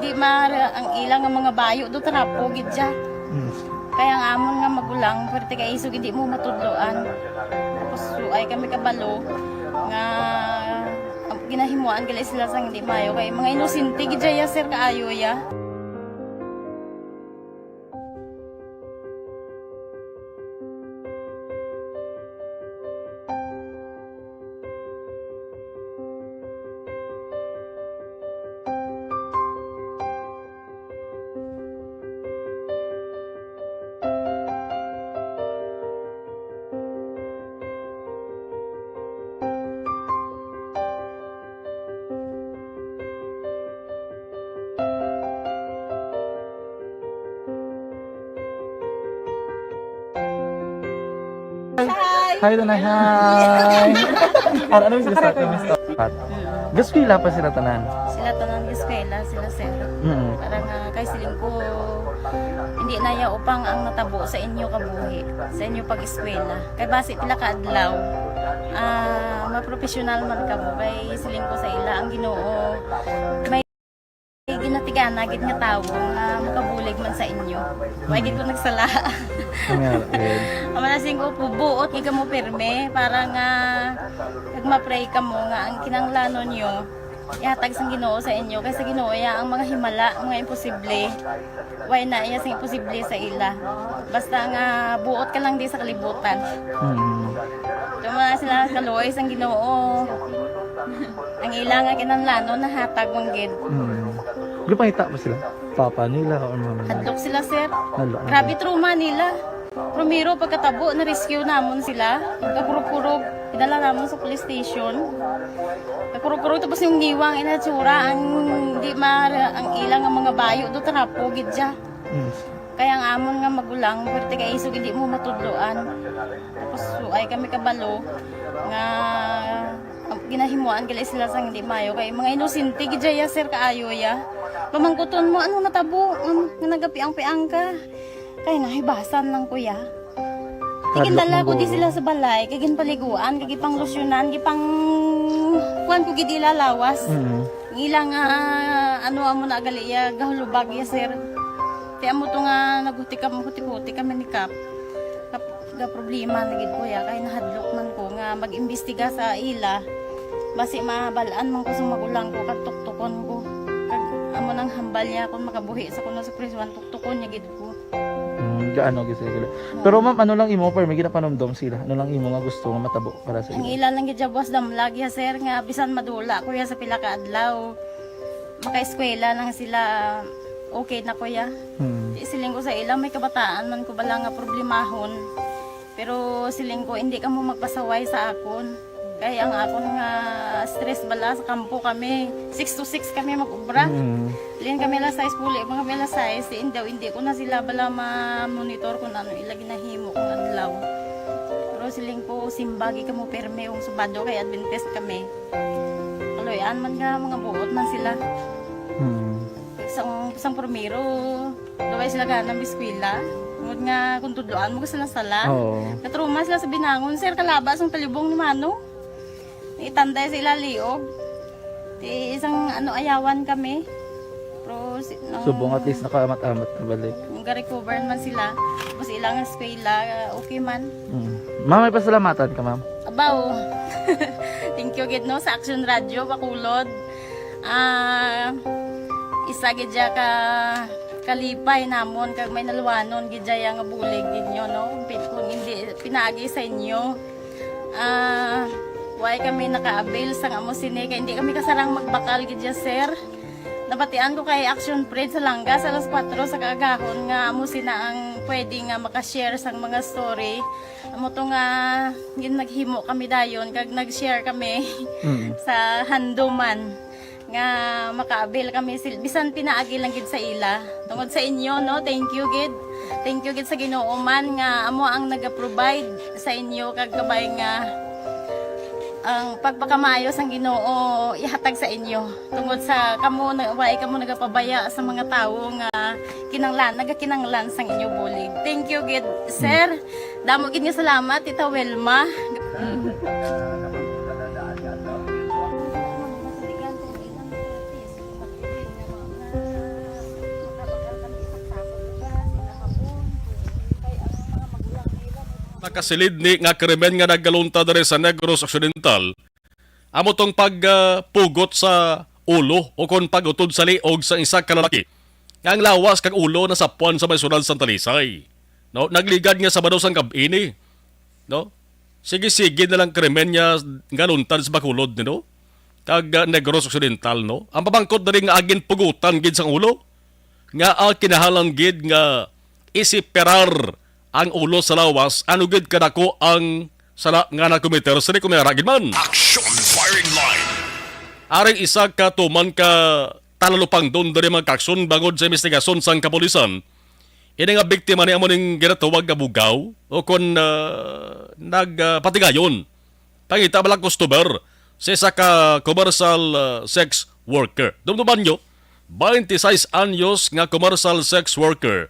Di ma-, ang ila nga mga bayo do trapo gid siya. Mm. Kaya ang amon nga magulang, pwerte kay isog hindi mo matudloan. Tapos suay kami kabalo nga ginahimuan gali sila sang hindi maayo kay mga inosente gid siya, sir, kaayo ya. Hi! Hi, Tanay. Hi! Ano, ano yung gusto? Gusto pa sila tanan? Sila tanan, eskwela, sila, sir. Mm. Para nga, kay siling ko, hindi na ya upang ang natabo sa inyo kabuhi, sa inyo pag-eskwela. Kay basi pila ka adlaw, ah, mapropesyonal man kamo. Kay siling ko sa ila, ang Ginoo, may ginatigana gid nga tawo nga makabulig man sa inyo. Wa gid ko nagsala. Nga, eh. Ang mga siling ko, buot gid kamo pirme para nga kag ma-pray kamo nga ang kinahanglanon nyo ihatag sang Ginoo sa inyo, kay sa Ginoo ya ang mga himala, mga imposible. Way na iya sing imposible sa ila. Basta nga buot ka lang di sa kalibutan. Mm. Tuma sila kaluoy sang Ginoo. Ang ila nga kinahanglanon nahatag man gid. Mm. Gipangita ba sila? Papa nila or mama nila? Hadlok sila, sir. Hadlok na Grabe sila. Trauma nila. Primero, pagkatabo, na-rescue namon sila. Pagkakurog-kurog, idala namon sa police station. Pagkakurog-kurog, tapos yung ngiwang, inatsura, ang di ma-, ang ilang nga mga bayo, do trapo, gid siya. Mm. Kaya ang amon nga magulang, pwerte kay isog, hindi mo matudloan. Tapos, so, ay kami kabalo nga, ah, ginahimuan gali sila sang hindi mayo. Kay mga inosente gid ya, sir, kaayo ya. Pamangkuton mo, ano natabo? Um, nga nagapiang-piang ka? Kay nahibasan lang, kuya. Hadlok Tigindala man ko di guro. Sila sa balay, kay ginpaliguan, kay gipanglusyonan, gipang kuan ko gid ila lawas. Mm. Ang ila nga, ano, amo na gali ya, gahulubag ya, sir. Ti amo to nga naghuti kami, huti-huti kami ni Kap. Kap, ga problema na gid ko ya, kay nahadlok man ko nga mag-imbestiga sa ila. Basi mabal-an man ko sa magulang ko, kag tuktukon ko. Kag amo nang hambal niya, kung makabuhi sa kuno sa prisuan, tuktukon niya gid ko. Mm, gaano gid sila? Pero ma'am, ano lang imo, per, may ginapanumdom sila? Ano lang imo nga gusto nga matabo para sa Ang ila? Ila lang gid siya buwas damlag ya, sir, nga bisan madula ko ya sa pila ka adlaw, makaeskwela lang sila, okay na ko ya. Hmm. Di siling ko sa ila, may kabataan man ko bala nga problemahon. Pero siling ko, hindi ka mo magpasaway sa akon. Kay ang akon nga stress bala sa kampo kami, six to six kami mag-ubra. Mm. Lin kami alas sais, puli pa kami alas sais, si Indaw, hindi ko na sila bala ma-monitor kung ano ila ginahimo kung adlaw. Pero siling ko, simbagi ka mo pirme kung subado kay Adventist kami. Kaloy-an man nga mga buot man sila. Mm. Sang, sang primero, Daway sila gana mag-eskwela. Tungod nga kung tudloan mo sila sala. Oo. Natrauma sila sa binangon, sir, kalaba sang talibong ni Mano. Itanday sa ila liog. Ti isang ano, ayawan kami. Pero si, nung Subong at least nakaamat-amat na balik. Nung ga-recover naman sila, tapos ilang eskwela, okay man. Mm. Ma'am, may pasalamatan ka, ma'am? Abaw. Thank you gid, no, sa Action Radio Bacolod. Ah, isa gid siya ka kalipay namon kag may naluwanon gid siya nga bulig ninyo, no? Pi-, kung hindi pinaagi sa inyo, ah, why kami naka-avail sang amo sini kay hindi kami kasarang magbakal gid siya, sir. Nabatian ko kay Action Fred sa Langga sa alas kuwatro sa kaagahon nga amo sina ang pwede nga maka-share sang mga story. Amo to nga gin-, naghimo kami dayon kag nag-share kami Mm. sa handuman nga maka-avail kami sil-, bisan pinaagi lang gid sa ila. Tungod sa inyo, no? Thank you gid. Thank you gid sa Ginoo man nga amo ang naga-provide sa inyo kag kabay nga ang pagpakamaayo sang Ginoo ihatag sa inyo. Tungod sa kamo na, wala kamo nagapabaya sa mga tawo nga kinanglan, nagakinanglan sang inyo bulig. Thank you gid, sir. Damo gid nga salamat, Tita Wilma. Nakasilid ni nga krimen nga nagkaluntad diri sa Negros Occidental, amo tong pag, ah, pugot sa ulo o kon pag-utod sa liog sa isa ka lalaki nga ang lawas kag ulo nasapwan sa may syudad sang Talisay. No, nagligad nga Sabado sang gab-i ni, no? Sige-sige na lang krimen nga, nga luntad sa Bacolod, no? Kag, ah, Negros Occidental, no? Ang pamangkot diri nga agin pugutan gid sang ulo, nga, ah, kinahanglan gid nga isiperar ang ulo sa lawas, ano gid kadako ang sala nga nakomiter sini kung may ara gid man. Action Firing Line. Aring isa ka tuman ka talalupangdon diri mga kakson bangod sa investigasyon sang kapulisan. Ini nga biktima ni amo ning ginatawag nga bugaw o kon, ah, nag, ah, patigayon. Pangita bala customer sa isa ka commercial, ah, sex worker. Dumduman nyo, twenty-six anyos nga commercial sex worker.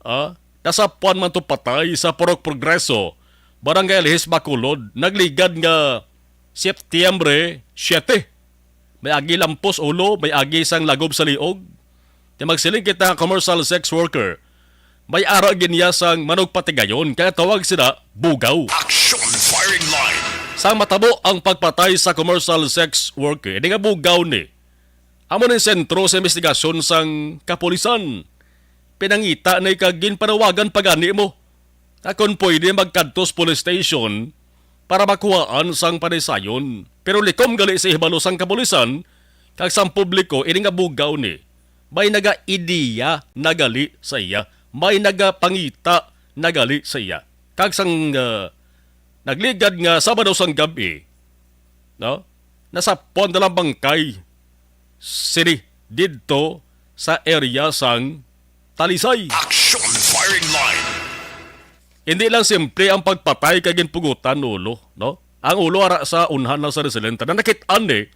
Ah, nasapwan man to patay sa Purok Progreso, Barangay Alihis, Bacolod, nagligad nga Setyembre siete. May agi lampos ulo, may agi sang lagob sa liog. Ti magsiling kita nga commercial sex worker, may ara gid niya sang manugpatigayon, kaya tawag sila bugaw. Action Firing Line. Sang matabo ang pagpatay sa commercial sex worker, ini nga bugaw ni, amo ning sentro sa investigasyon sang kapulisan. Pinangita ni kag ginpanawagan pa gani mo nga kon pwede magkadto sa police station para makuhaan sang panaysayon. Pero likom gali sa hibalo sang kapulisan kag sang publiko ini nga bugaw ni. may nagaideya na gali sa iya, may nagapangita na gali sa iya. Kag sang, ah, nagligad nga Sabado sang gab-i, no? Nasapwan na lang bangkay sini didto sa area sang Talisay. Action firing line. Hindi lang simple ang pagpatay kay ginpugutan ulo, no? Ang ulo ara sa unhan lang sa residente na nakit-an ni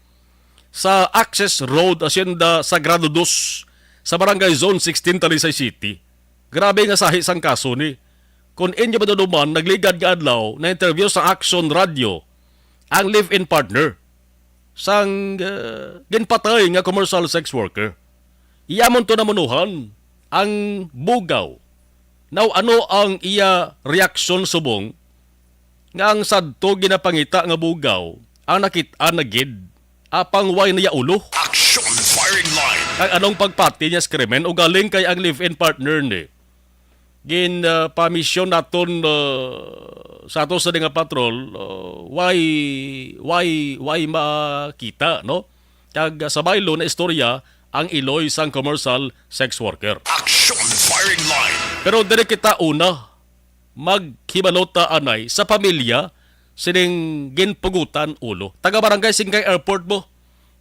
sa access road, Hacienda Sagrado Dos, sa Barangay Zone sixteen, Talisay City. Grabe nga sahi sang kaso ni. Kung inyo maduduman, nagligad nga adlaw, na-interview sa Action Radio ang live-in partner sang, uh, ginpatay nga commercial sex worker. Iya man to namunuhan ang bugaw. Now, ano ang iya reaksyon subong nga ang sadto ginapangita nga bugaw ang nakit-an na gid, apang way na iya ulo? Action firing line. Kag anong pagpati niya sa krimen? Ugaling kay ang live-in partner ni gin, ah, pamisyon naton, ah, sa ato sa nga patrol, ah, way, way, way makita, no? Kag, ah, sa baylo na istorya ang iloy sang commercial sex worker. Action firing line. Pero diri kita una maghibalota anay sa pamilya sining ginpugutan ulo. Taga Barangay Singkay Airport mo,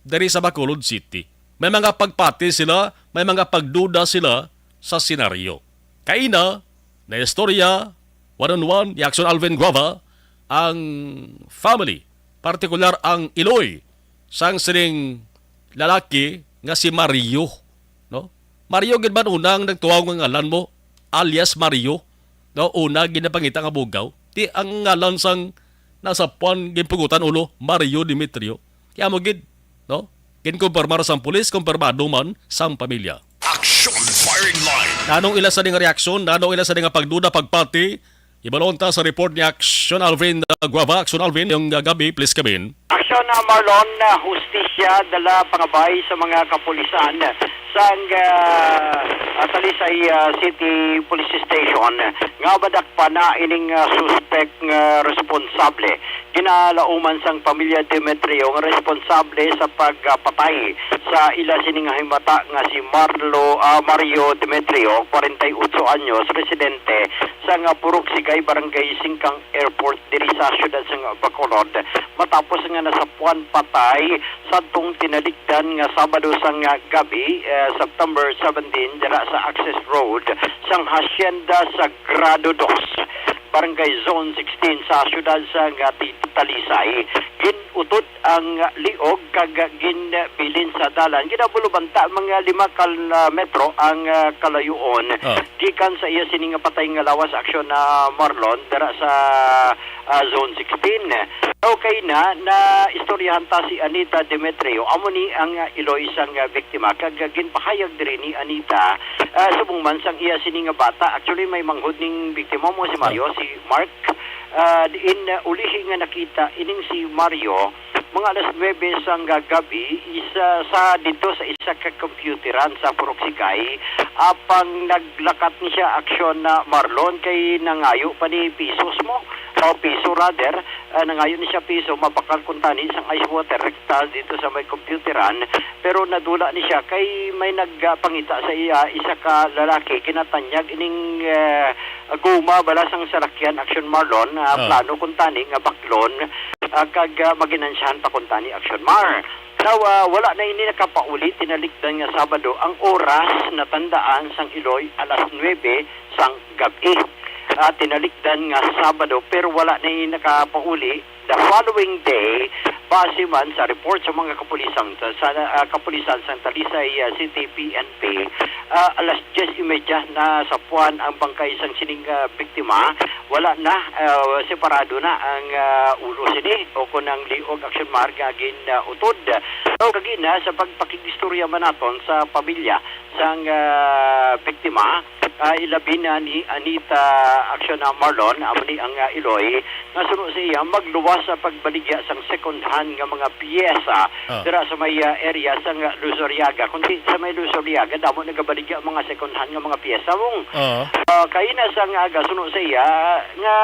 diri sa Bacolod City. May mga pagpati sila, may mga pagduda sila sa senaryo. Kaina, na istorya, one on one, ni Action Alvin Guava, ang family, partikular ang iloy sang sining lalaki nga si Mario, no? Mario gid man unang nagtuaw nga ngalan mo, alias Mario, no? Una ginapangita nga bugaw. Ti ang ngalan sang nasapwan ginpugutan ulo, Mario Demetrio. Kaya mo gid, no? Ginkumpirmar sang pulis, kumpirmado man sang pamilya. Action firing line. Nanong ila sa ning reaksyon, nanong ila sa ning pagduda, pagpati, ibalon ta sa report ni Action Alvin, uh, Guava. Action Alvin, yung, uh, gabi, please come in. Action, uh, Marlon, uh, hustisya, dala pangabay sa mga kapulisan sang, uh, uh, Talisay, uh, City Police Station nga madakpan na ining, uh, suspek nga responsable. Ginalauman sang pamilya Demetrio nga responsable sa pagpatay sa ila sini nga himata nga si Marlo, ah, Mario Demetrio, forty-eight anyos, residente sa nga Purok Sigay, Barangay Singkang Airport, diri sa siyudad sa nga Bacolod, matapos nga nasapwan patay sadtong tinalikdan nga Sabado sa nga gabi, eh, September seventeen, dira sa access road sang Hacienda Sagrado Dos, Barangay Zone sixteen sa siyudad sa nga Ti-, Talisay. Gin-utod ang liog kag ginbilin sa dalan. Ginabulubanta mga lima kilometro ang, ah, kalayuon. Ah. Gikan sa iya sini nga patay nga lawas, Action, ah, Marlon, dira sa, ah, Zone sixteen. Okay na, na istoryahan ta si Anita Demetrio. Amo ni ang, ah, iloy sang, ah, biktima. Kag, ah, ginpahayag diri ni Anita, ah, subong man sang iya sini nga bata. Actually, may manghod ning biktima mo, si Mario, si Mark. Ah, diin, ah, ulihi nga nakita ining si Mario, mga alas nuebe sang gab-i, isa sa dito sa isa ka computeran sa Purok Sigay, apang naglakat ni siya, Action, na Marlon, kay nangayo pa ni pisos mo, o piso rather, ah, nangayo ni siya piso, mabakal kuntani sang ice water, rekta dito sa may computeran, pero nadula ni siya kay may nagpangita sa iya, isa ka lalaki, ginatanyag ining, ah, guma bala sang salakyan, Action Marlon, ah, Ah. plano kuntani nga baklon, ah, kag, ah, maginansyahan pa kuntani, Action Mar. Now, ah, wala na ini nakapauli, tinalikdan nga Sabado ang oras natandaan sang iloy alas nuebe sang gab-i. Ah, tinalikdan nga Sabado, pero wala na ini nakapauli. The following day, base man sa report sa mga kapulisan sa, sa, ah, kapulisan sa Talisay, ah, City P N P, ah, alas diyes y media nasapuan ang bangkay sang sining, ah, biktima. Wala na, ah, separado na ang, ah, ulo sini o kon ang liog, Action Mar, nga gin, ah, utod. So, kagina sa pagpakigistorya man naton sa pamilya sang, ah, biktima, Ah, ilabi na ni Anita Acciona Marlon, amo ni ang, ah, iloy, nga suno sa iya, magluwas sa pagbaligya sang second hand nga mga piyesa Ah. dira sa may, ah, area sang Luzuriaga. Kundi sa may Luzuriaga, damo nagabaligya ang mga second hand nga mga piyesa, mong. Ah. Ah, kaina sang aga, suno sa iya, nga,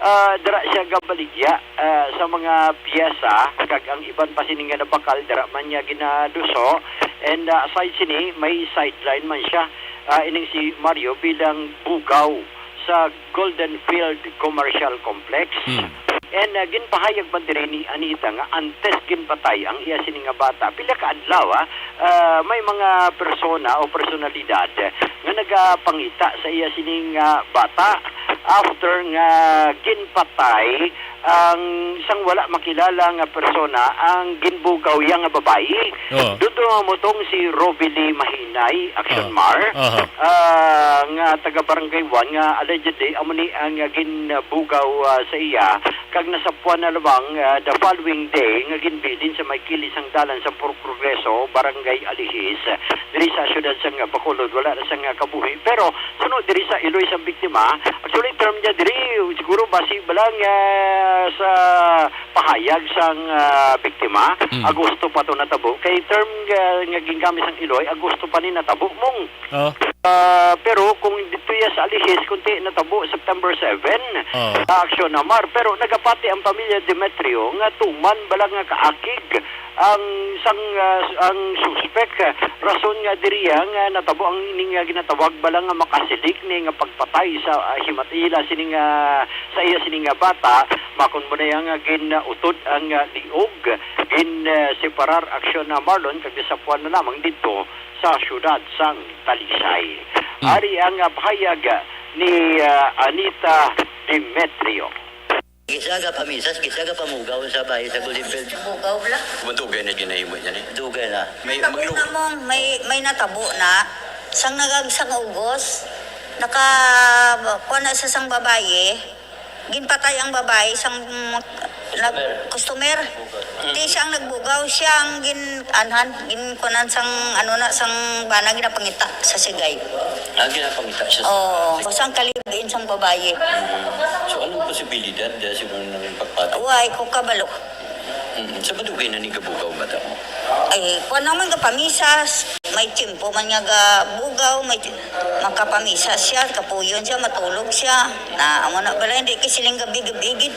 ah, dira siya gabaligya, ah, sa mga piyesa, kag ang iban pa sini nga nabakal, dira man niya ginaduso. And, ah, aside sini, may sideline man siya. Ah, ining si Mario bilang bugaw sa Golden Field Commercial Complex. Hmm. And, ah, ginpahayag man diri ni Anita nga antes ginpatay ang iya sini nga bata, pila ka adlaw, ah, ah, may mga persona o personalidad nga nagapangita sa iya sini nga bata after nga ginpatay ang sang wala makilala nga persona ang ginbugaw iya nga babayi. Oo. Dudto nga mutong si Robby Lee Mahinay, Action Ah. Mar, Aha. ah, nga taga Barangay One, nga allegedly amo ni ang ginbugaw, ah, sa iya, kag nasapuan na lamang, ah, the following day nga ginbilin sa may kilis sang dalan sa Purok Progreso, Barangay Alihis, diri sa siyudad sang Bacolod. Wala na sang kabuhi. Pero suno diri sa iloy sang biktima, actually, term niya diri, siguro basi ba lang, ah, sa pahayag sang, ah, biktima, Mm. Agosto pa to natabo. Kay term, ah, nga gingamit sang iloy, Agosto pa ni natabo, mong. Oh. Ah, pero kung dito ya sa Alihis, kunti natabo September seven, Oh. ah, Action Amar. Pero nagapati ang pamilya Demetrio nga tuman bala nga kaakig ang sang, ah, ang suspek. Rason nga diriya nga natabo ang ini nga ginatawag bala nga makasilik ni nga pagpatay sa, ah, himatila sini nga, sa iya sini nga bata, makon mo na iya nga gin-utod ang, ah, liog, gin, ah, separar, Action na, Marlon, kag gisapuan na lamang didto sa siyudad sang Talisay. Hmm. Ari ang, ah, pahayag ni, ah, Anita Demetrio. Gisa ka pamisas, gisa ka pamugaw sa bahay sa Golden Field. Bugaw la. Madugay na ginahimo niya ni. Dugay na. May Natabo maglu- na mong, may, may natabo na. Sang nagag-, sang ugos, naka, kuha na sa sang babayi, ginpatay ang babayi sang, mm, nag-, Customer. Customer. Di siya ang nagbugaw, siya ang gin-, anhan, gin-, kuanan sang, ano na, sang bana ginapangita sa sigay. Ah, ginapangita siya sa Oo, sang kalibin sang babayi. So, anong posibilidad, eh, siguro ng pagpatay? Way ko kabalo. Mm, sa madugay na ni gabugaw ang bata mo? Ay, kuwan naman, kapamisas. May tiyempo man nga gabugaw, may ti-, makapamisas siya, kapuyon siya, matulog siya. Na, amo na bala, hindi kay siling gabi-gabi gid.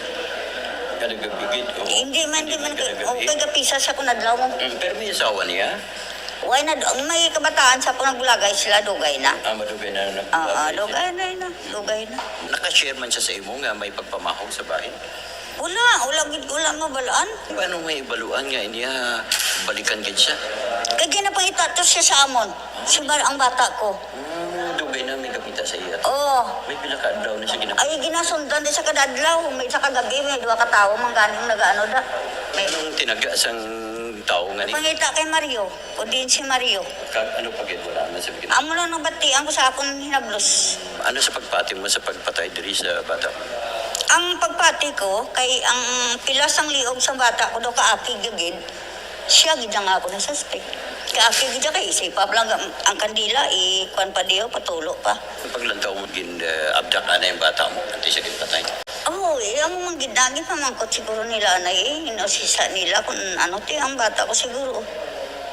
Kada gabi gid, oo. Hindi man, hindi man, Kada gabi. Okay, kapisas siya kung adlaw mo. Mm, pero may asawa niya? Way na, may kabataan sa kung nagbulagay sila, dugay na. Ah, madugay na Oo, nagbulagay sila. Dugay na yun, ah. Dugay na. Nakashare man siya sa imo nga may pagpamahog sa bahin? Wala, wala gid, wala mabalaan. Paano may ibaluan nga niya balikan gid siya? Kay ginapangita to siya sa amon. Si Mar ang bata ko. Hmm, dugay na may kapita sa iya. Oo. May pila ka adlaw na siya ginapangita? Ay, ginasundan din sa kada adlaw. May sa kagabi, may duha ka tawo man ganing nagaano da. May Anong tinaga sang tao nga ni? Pangita kay Mario. O din si Mario. Kag ano pa gid, wala na sa bigyan? Amo lang nabatian ko sa akon hinablos. Ano sa pagpati mo sa pagpatay diri sa bata? Ang pagpati ko kay ang pilas ang liog sa bata ko daw kaakig gid. Siya gid ang ako na suspect. Kaakig gid kay isipap lang ang, ang kandila, i kuan pa diyo, patulo pa. Ang paglantaw mo gin, eh, abdak na yung bata mo, antes siya ginpatay? Oo, eh, ang mga gid-, naging pamangkot siguro nila na eh, inusisa nila kung ano ti ang bata ko siguro.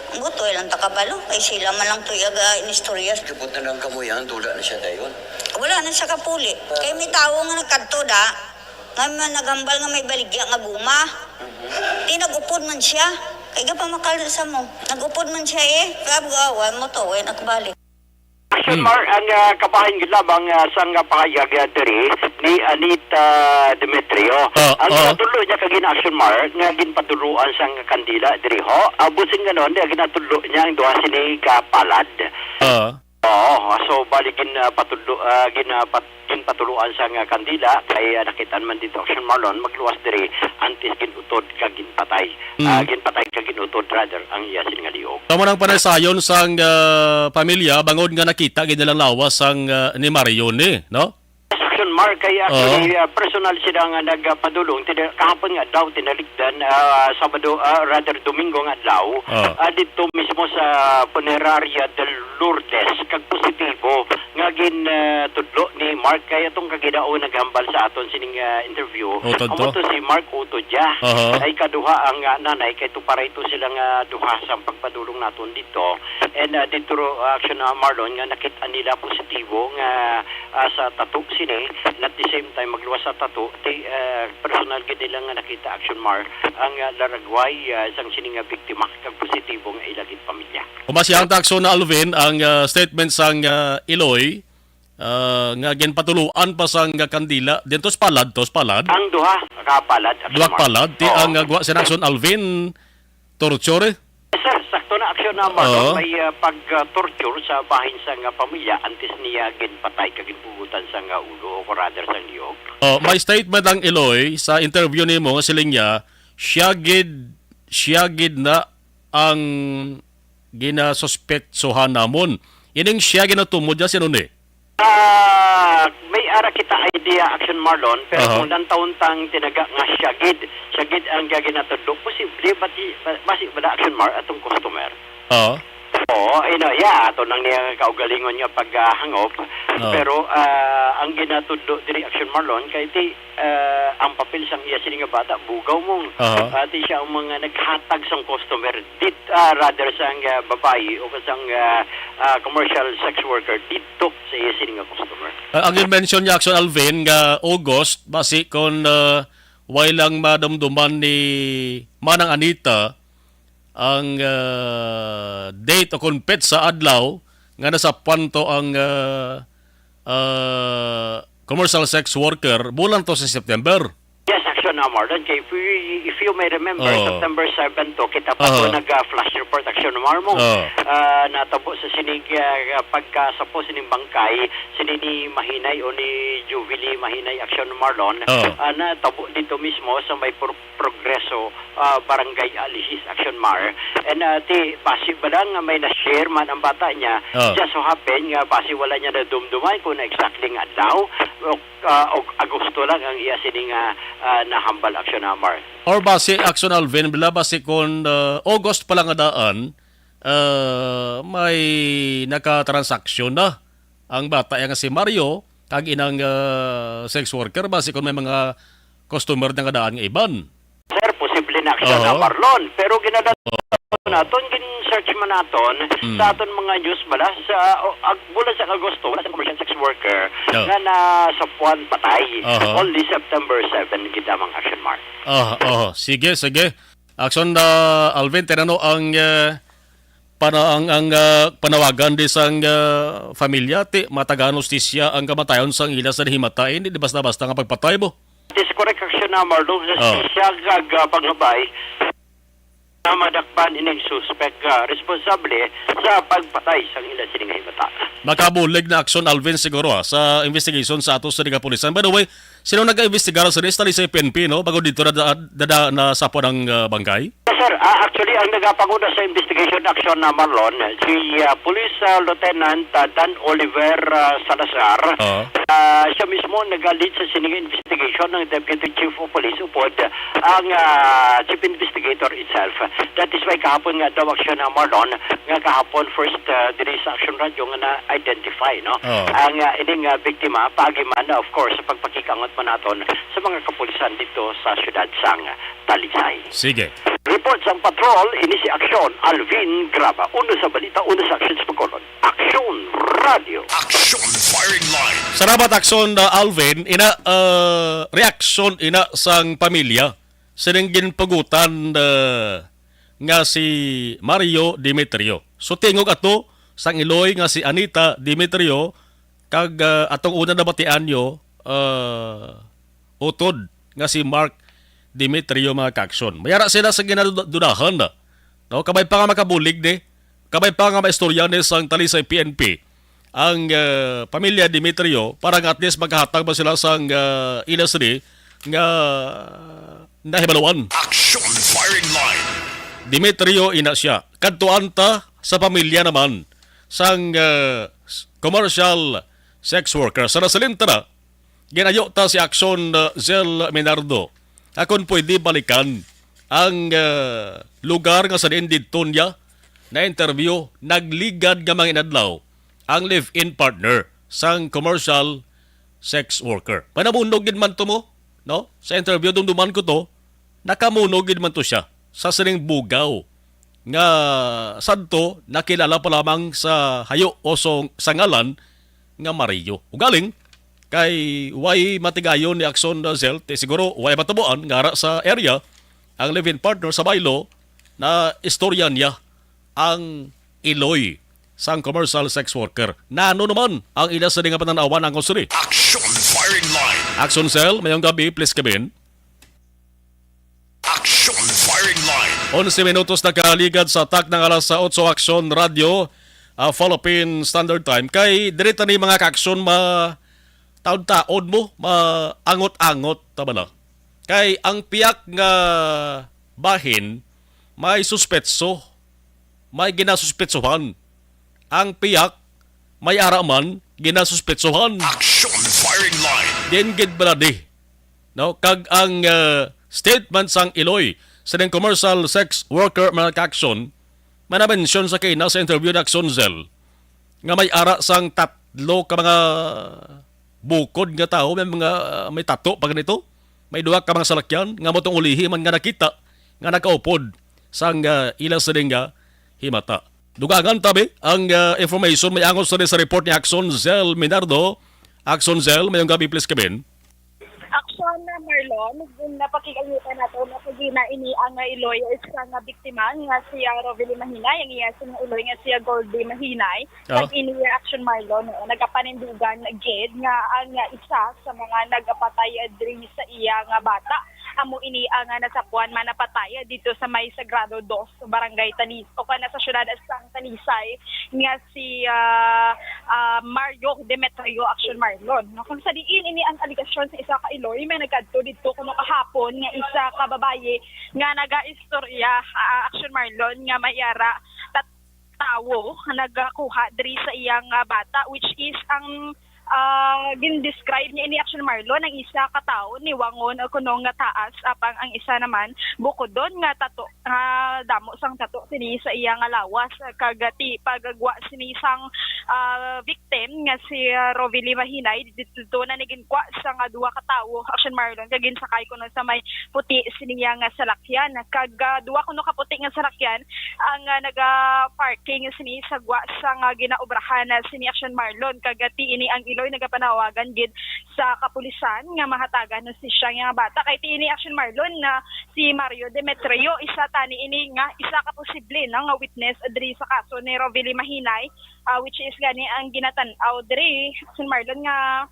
Ang buto, ilang takabalo, kay sila man lang to yaga inistorya. Gabot na lang kamo yan, dula na siya dayon. Wala na siya kapuli. Kay may tawo nga nagkadto da, nga man naghambal nga may baligya nga guma. Mhm. Di nag-upod man siya. Kay gapamakal sa mo. Nag-upod man siya eh. Kaya bugawan mo to, eh, nakabalik. Action Hmm. Mar, ang, ah, kabahin gid lamang, ah, sang pahayag, ah, diri ni Anita Demetrio. Ah, Ang ah. ginatudlo niya kag gina-action Mar nga ginpatuloan sang kandila diri ho. Ah, busin ganon, ah, ginatudlo niya ang duha sini ka palad. Ah. Oo, so bali gin, ah, patudlo, ah, gin, ah, pat-, ginpatuloan sang kandila kay, ah, nakitaan man dito action Marlon magluwas diri antes ginutod kag ginpatay. Mm. Ah, ginpatay kag ginutod rather ang iya sini nga liog. Amo nang panagsayon sang, ah, pamilya bangod nga nakita gid nilang lawas sang, ah, ni Mario ni, no? Action Mark, kay actually, ah, personal sila nga nagpadulong. Tina-, kahapon nga adlaw, tinalikdan, ah, Sabado, ah, rather, Domingo nga adlaw, ah, dito mismo sa Funeraria del Lourdes, kag positibo nga gin, ah, tudlo ni Mark. Kaya tong kagidao naghambal sa aton sining, ah, interview, amo to si Mark Uto Dia. Ay kaduha ang, ah, nanay, kay to para ito sila nga duha sa pagpadulong naton dito. And, ah, dito ro, ah, action, ah, Marlon, nga nakit-an nila positibo nga ah, sa tato sini, and at the same time magluwas sa tato, ti, ah, personal gid nila nga nakita, Action Mar, ang, ah, laragway, ah, sang sini nga biktima kag positibo nga ila gid pamilya. Umasyahan ta, Action Alvin, ang, ah, statement sang, ah, Iloy, ah, nga ginpatuluan pa sang, ah, kandila. Diyan to sa palad, to sa palad. Ang duha ka palad, Action Mar. Duha ka palad, ti ang, ah, gwa sina Action Alvin, torture. Sir, sakto na, Action Mar. Oo. May, ah, pag, ah, torture sa bahin sa nga pamilya antes niya ginpatay kag ginpugutan sa nga ulo o rather sa liog. Oh, may statement ang Iloy sa interview nimo nga siling niya, siya gid, siya gid na ang ginasuspetsohan namon. Ining siya ginatumod niya, sino ni? Ah, may ara kita idea, Action Marlon, pero kung lantawon tang tinaga nga siya gid, siya gid ang ginatudlo, posible ba ti-, ba, basi ba na, Action Mar, atong customer? Oo. Oo, ina, ya, ato nang niya kaugalingon nga paghangop. Oo. Pero, ah, ang ginatudlo diri, Action Marlon, kay ti, ah, ang papel sang iya sini nga bata, bugaw mo. Aha. Pati siya ang mga naghatag sang customer, dit, ah, rather sang, ah, babayi o sang, ah, ah, commercial sex worker dito sa iya sini nga customer. Ah, ang mention niya, Action Alvin, nga August, basi kon, ah, way lang madumduman ni Manang Anita ang, ah, date o kon petsa, adlaw nga nasapuan to ang, ah, ah, commercial sex worker, bulan to sa September. Yes, Action Amar. Then, kay, if, we, if you may remember, September seven to, kita pa to nag, ah, flash report, Action Amar mo. Ah, natabo sa sinig, ah, pagkasapo sining bangkay, sini ni Mahinay o ni Jubilee Mahinay, Action Marlon. Ah, natabo dito mismo sa may pro-, Progreso, ah, Barangay Alihis, Action Mar. And, ah, ti, basi ba lang nga may na-share man ang bata niya, just so happen nga basi wala niya nadumduman kung na exactly nga adlaw o, ah, og Agosto lang ang iya sini nga, ah, nahambal, Action Amar. Or basi, Action Alvin, bila basi kung, ah, August pa lang nga daan, ah, may nakatransaksyon na ang bata nga si Mario kag inang, ah, sex worker, basi kung may mga customer na nga daan nga iban. Sir, posible na, Action Amar, Marlon. Pero ginadala naton, gin-search man naton sa aton mga news bala sa, o, ag-, bulan sa Agosto, wala sa commercial sex worker nga nasapuan patay. Only September seven gid lamang, Action Mark. Ah, oh, sige, sige. Action, ah, Alvin, tinano ang, ah, pana-, ang, ang, ah, panawagan di sang, ah, familia, ti matagaan hustisya ang kamatayon sang ila sa nahimata, hindi di basta-basta nga pagpatay mo. This correct, Action Amar, no? Sa siya kag, ah, pangabay na madakpan ining suspek, ah, responsable sa pagpatay sang ila sini nga himata. Makabulig na, Action Alvin, siguro, ah, sa investigation sa ato sa kapulisan. By the way, sino nag-imbestigar sa lista ni sa P N P, no? Bago dito na, na, na, nasapuan ang, ah, bangkay? Yes, sir. Ah, actually, ang nagapanguna sa investigation, Action Amar, Marlon, si, ah, Police, ah, Lieutenant, ah, Dan Oliver, ah, Salazar. Oo. Ah, siya mismo nag-lead sa sining investigation ng Deputy Chief of Police upod ang, ah, Chief Investigator itself. That is why kahapon nga daw, Action Amar, Marlon, nga kahapon first, ah, diri sa Action Radio nga na-identify, no? Oo. Ang, ah, ining, ah, biktima, paagi man, of course, sa pagpakikangot man naton sa mga kapulisan dito sa siyudad sang Talisay. Sige. Report sang patrol, ini si Aksyon Alvin Graba. Una sa balita, una sa aksyon sa Bacolod. Aksyon Radio. Aksyon Firing Line. Salamat, Aksyon, uh, Alvin. Ina, uh, reaksyon ina sang pamilya sining ginpugutan, uh, nga si Mario Demetrio. So, tingog ato sang iloy nga si Anita Demetrio, kag, uh, atong una nabatian nyo, uh, utod nga si Mark Demetrio, mga kaaksyon. May ara sila sa ginadudahan na. No? Kabay pa nga makabulig ni. Kabay pa nga maistorya ni sang Talisay P N P ang, uh, pamilya Demetrio para nga at least makahatag ba sila sang, uh, ilas ni nga nahibaluan. Action Firing Line. Demetrio ina siya. Kadtuan ta sa pamilya naman sang, uh, s-, commercial sex worker. Sa nasalinta na, Ginayo ta si Action, uh, Zell Minardo, akon pwede balikan ang, uh, lugar nga sa diin didto niya na interview, nagligad nga mga inadlaw ang live-in partner sang commercial sex worker. Panamunog gid man to mo, no? Sa interview, dumduman ko to, nakamunog gid man to siya sa sining bugaw nga sadto nakilala pa lamang sa hayo o so, sa ngalan nga Mario. Ugaling, kay way matigayon ni Action Zell, ti siguro way matubuan nga ara sa area ang live-in partner sa baylo na istorya niya ang iloy sang commercial sex worker. Nano naman ang ila sini nga pananawan ang sini? Action Firing Line. Action Cell, mayong gabi, please come in. Action Firing Line. Onse minutos na kaligad sa tak ng alas sa otso, Action Radio, ah, Philippine Standard Time. Kay diri tani, mga ka-action, ma taod-taod mo, maangot-angot ta bala. Kay ang piyak nga bahin may suspetso, may ginasuspetsohan. Ang piyak may ara man ginasuspetsohan. Action Firing Line. Din gid bala di, no? Kag ang, uh, statement sang iloy sa ning commercial sex worker, mga ka-action, manamensyon sa kina sa interview ni Action Zell nga may ara sang tatlo ka mga bukod nga tawo, may mga, may tato pa ganito, may duha ka mga salakyan nga motong ulihi man nga nakita nga nakaupod sang, ah, ila sining nga himata. Dugangan tabi ang, ah, information may angot sa, sa report ni Action Zell Minardo. Action Zell, mayong gabi, please, Kevin. Action na, Marlon, napakig-angitan nato na pagina ini ang, ah, iloy sa nga biktima nga si, ah, Rovely Mahinay, ang iya sa nga iloy nga si, ah, Goldie Mahinay. Oh. Kag ini, ah, Action, Marlon, no, nagapanindugan gid nga ang, ah, isa sa mga nagapatay, ah, diri sa iya nga bata amo ini ang, ah, nasapuan man napatay, ah, dito sa may Sagrado Dos, Barangay Talis, o kana sa siyudad sang Talisay, nga si, ah, ah, Mario Demetrio, Action, Marlon. No, kung sa diin ini ang alegasyon sa isa ka iloy, may nagkadto didto kuno kahapon nga isa ka babayi nga nagaistorya, ah, Action, Marlon, nga may ara tat-, tawo nga nagakuha diri sa iyang, ah, bata, which is ang, ah, gin-describe niya ini, Action, Marlon, ang isa ka tawo niwangon kuno nga taas, apang ang isa naman bukodon nga tato, nga damo sang tato sini sa iya nga lawas, kag ti pagagwa sini sang, ah, victim nga si, ah, Rovely Mahinay, didto na ni ginkwa sang duha ka tawo, Action, Marlon, kag ginsakay kuno sa may puti sini nga salakyan. Kag, ah, duha kuno ka puti nga salakyan ang, ah, naga-parking sini sa gwa sang, ah, ginaobrahan, ah, sini, Action, Marlon, kag, ah, ti ini ang iloy nagapanawagan gid sa kapulisan nga mahatagan na si siya nga bata. Kay ti ini, Action, Marlon, na si Mario Demetrio, isa tani ini nga, isa ka posible, no, nga witness diri sa kaso ni Rovely Mahinay, ah, which is gani ang ginatan-aw diri, Action, Marlon, nga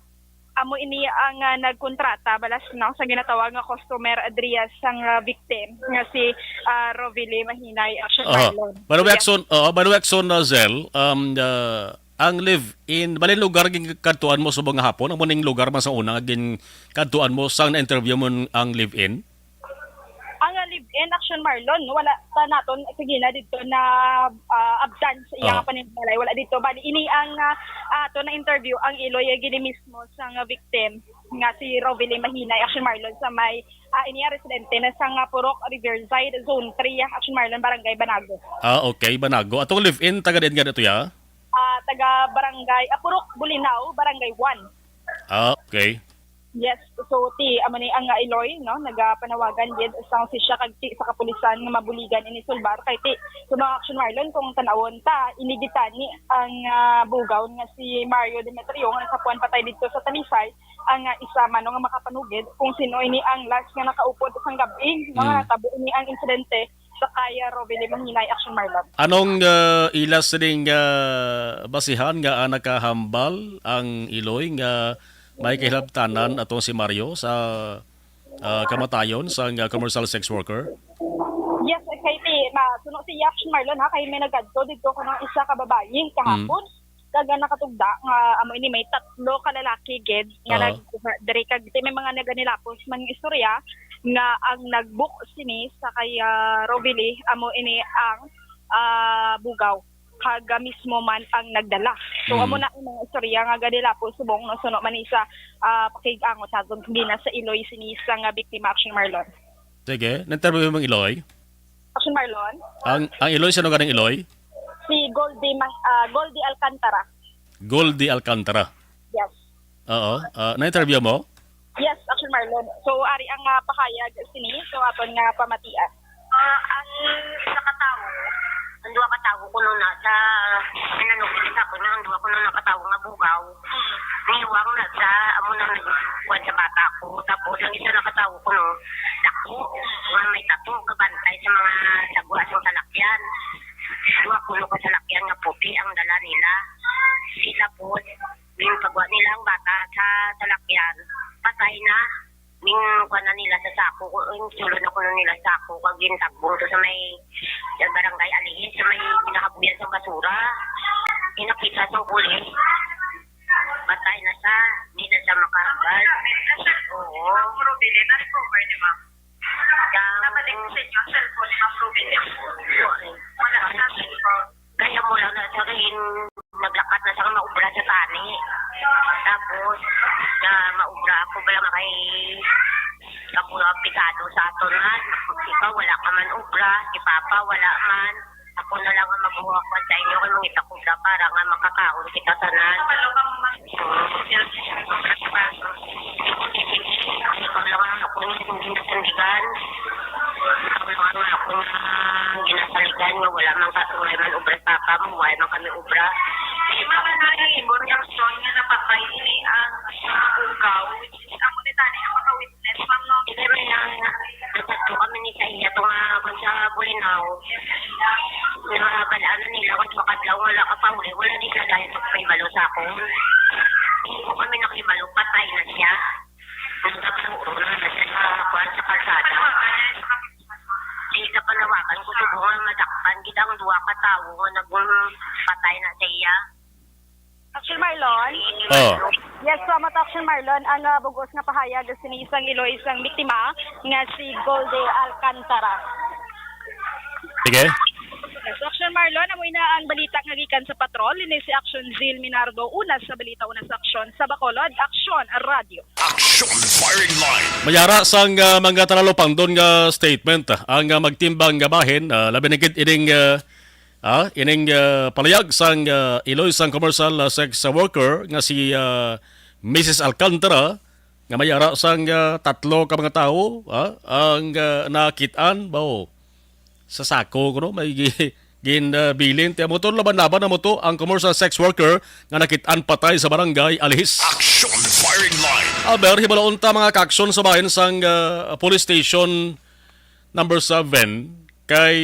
amo ini ang, ah, nagkontrata balas, no, sa ginatawag nga customer diri sang, ah, victim nga si, ah, Rovely Mahinay, Action, Aha. Marlon. By the way, Yes. Action, uh, by the way, Action, uh, Zell, um, uh, ang live-in, balin lugar gin-, kadtuan mo subong nga hapon, amo ning lugar man sa una nga gin-, kadtuan mo sang na-interview mo ang live-in? Ang, ah, live-in, Action, Marlon, wala pa naton, sige na dito na, ah, abtan sa iyang Ah. panimbalay. Wala dito. Bali, ini ang, ah, ato na interview ang iloy gini mismo sa nga victim nga si Rovely Mahinay, Action, Marlon, sa may, ah, ini ang residente na sa nga Purok Riverside, Zone three, Action, Marlon, Barangay Banago. Ah, okay, Banago. Atong live-in, taga diin nga dito, ya? Ah, taga Barangay, ah, Purok Bulinaw, Barangay one. Ah, okay. Yes, so ti, amo ni ang, ah, iloy, no, nagapanawagan gid sa hustisya kag ti sa kapulisan nga mabuligan ini sulbar kay ti sa mga, Action, Marlon, kung tanawon ta, ini gid tani ang, ah, bugaw nga si Mario Demetrio nga nasapuan patay dito sa Talisay, ang, ah, isa man, no, nga makapanugid kung sino ini ang last nga nakaupod sang gab-i, no, nga Hmm. natabo ini ang insidente sa kay, ah, Rovely Mahinay, Action, Marlon. Anong, ah, ila sining, ah, basihan nga, ah, nakahambal ang iloy nga may kahilabtanan atong si Mario sa, ah, kamatayon sang, ah, commercial sex worker? Yes, kay ti, ma-, suno si Action, Marlon, ha, kay may nagadto dito kuno isa ka babayi kahapon. Mm. Kag ang nakatugda nga amo ini may tatlo ka lalaki gid nga Ah. nagkuha diri, kag ti may mga naganilapos man nga istorya nga ang nag-book sini sa kay, ah, Rovely amo ini ang, ah, bugaw, kag, ah, mismo man ang nagdala. So, Mm. amo na ang mga istorya nga gadilapo subong no suno man ni sa, ah, pakig-angot naton kundi na sa iloy sini sa nga biktima, Action Marlon. Sige, na-interview mo ang iloy? Action Marlon? Ang, ang iloy, sino ganing iloy? Si Goldie Ma-, ah, Goldie Alcantara. Goldie Alcantara. Yes. Oo. Ah, na-interview mo? Yes, Action Marlon. So, ari ang, ah, pahayag sini. So, aton nga pamatian. Ah, ang isa ka tawo, ang duha ka tawo kuno na sa nanugid sa akon, ang duha kuno na ka tawo nga bugaw, niwang na sa amo nang nagkuwan sa bata ko. Tapos ang isa na ka tawo kuno, dako, nga may tato, kabantay sa mga sagwa sang salakyan. Duha kuno ka salakyan nga puti ang dala nila. Sila po, yung pagwa nila ang bata sa salakyan, patay na. Ning kuan na nila sa sako, ko, yung sulod na kuno nila sa sako, kag gintagbong to sa may, sa barangay Alihis, sa may ginahabuyan sa basura. Inapita sa pulis. Patay na siya, hindi na siya makahambal. Oo. Ma'am Rubilin, na-recover niyo, ma'am? Kang Nabalik sa inyo ang cellphone ni Ma'am Rubilin? Wala sa cellphone. Kaya mo lang na sa kain, naglakat na sa maubra sa tani. Tapos, na maubra ako, wala nga kay kabuha pisado sa aton man. Ikaw, wala ka man ubra, si Papa, wala man. Ako na lang ang magbuhat sa inyo, kay mangita ko ubra para nga makakaon kita tanan. Ikaw lang ang ako nga hindi nasandigan. Ikaw lang ang ako nga ginasaligan nga wala man ka, wala man ubra sa papa mo, wala man kami ubra. Di ba nga nahimo ang reaksyon nga napatay ini ang ugaw, which is amo ni tani ang mga witness, ma'am, no? Hindi man lang, nagtatlo kami ni sa iya, to nga, kung sa Bulinaw, na balaan na nila, kung makadlaw, wala ka pa uli, wala di ka dahil sa paibalo sa akon. Hindi ko kami nakibalo, patay na siya. Nagkakaroon na siya sa kuwan sa kalsada. Di sa panawagan ko, subong nga madakpan gid ang duha ka tawo nga nagpatay na sa iya. Action Marlon? Oh. Yes, salamat, Action Marlon. Ang, ah, bugos nga pahayag sini sang iloy sang biktima nga si Goldie Alcantara. Sige. Yes, Action Marlon, amo ina ang balita nga gikan sa patrol. Ini si Action Zil Minardo, una sa balita, una sa aksyon sa Bacolod. Action Radio. Action Firing Line. Mayara sang, ah, mga talupangdon nga statement, ah, ang, ah, magtimbang nga bahin, ah, labi na gid ining, ah, ah, ining, ah, palayag sang, ah, iloy sang commercial, ah, sex worker nga si, ah, Missus Alcantara, nga mayara sang, ah, tatlo ka mga tawo, ah, ang, ah, nakit-an, bao, sa sako, kuno, may gi-, gin, ah, bilin. Ti amo to, laban-laban na mo to, ang commercial sex worker nga nakit-an patay sa barangay Alihis. Action Firing Line. Aber, hibaloon ta, mga kaaksyon sa bahin sang, ah, Police Station Number Seven, kay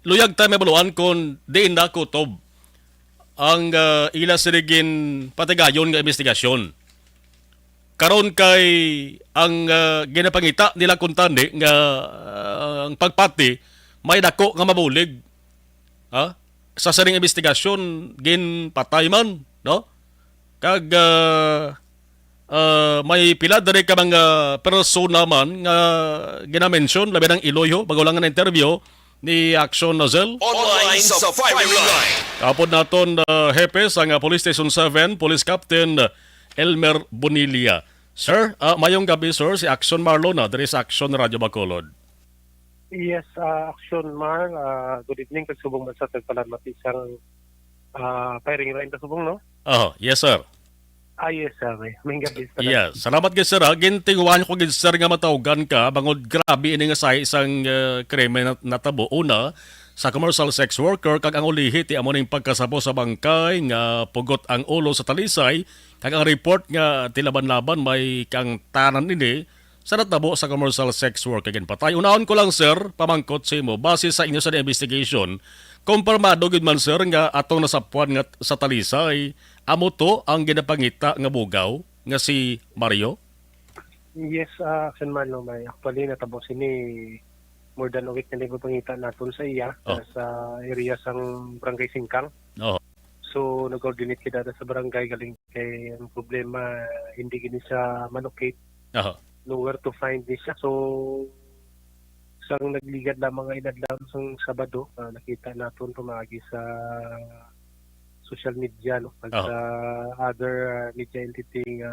luyag ta mahibaluan kon diin na kutob ang, ah, ila sini ginpatigayon nga investigasyon. Karon kay ang, ah, ginapangita nila kuntani nga, ah, ang pagpati may dako nga mabulig, ha? Sa sining investigasyon, ginpatay man, no? Kag, ah, ah, may pila diri ka mga persona man nga ginamention, labi ng iloy ho, bago lang nga na-interview ni Action Nozel. Online sa Firing Line. Kapod naton, ah, hepe sang, ah, Police Station Seven, Police Captain Elmer Bonilla. Sir, ah, mayong gabi, sir. Si Action Marlon na, diri sa Action Radio Bacolod. Yes, ah, Action Mar, ah, good evening, kag subong man sa tagpalamati sang, ah, firing line ta subong, no? Oh, yes, sir. Ah, yes, sir. May, may gabi sa Yeah, salamat gid, sir, ha. Gintinguhan ko gid, sir, nga matawgan ka bangod grabe ini nga sahi sang, ah, krimen nat-, natabo. Una, sa commercial sex worker, kag ang ulihi ti amo ning pagkasapo sa bangkay nga pugot ang ulo sa Talisay, kag ang report nga tilaban-laban may kaangtanan ini sa natabo sa commercial sex work kag ginpatay. Unaon ko lang, sir, pamangkot sa imo, base sa inyo sa investigation, kumpirmado gid man, sir, nga atong nasapuan nga sa Talisay, amo to ang ginapangita nga bugaw nga si Mario? Yes, ah, Action Marlon, may actually natabo sini more than a week na nagpapangita naton sa iya, Oh. sa area sang Barangay Singkang. Oh. So, nag-coordinate kita sa barangay galing kay ang problema, hindi gini siya malocate. Aha. Nowhere to find ni siya. So, sang nagligad lamang nga inadlaw sang Sabado, ah, nakita naton pamaagi sa social media, no, kag Aha. sa other, ah, media entity nga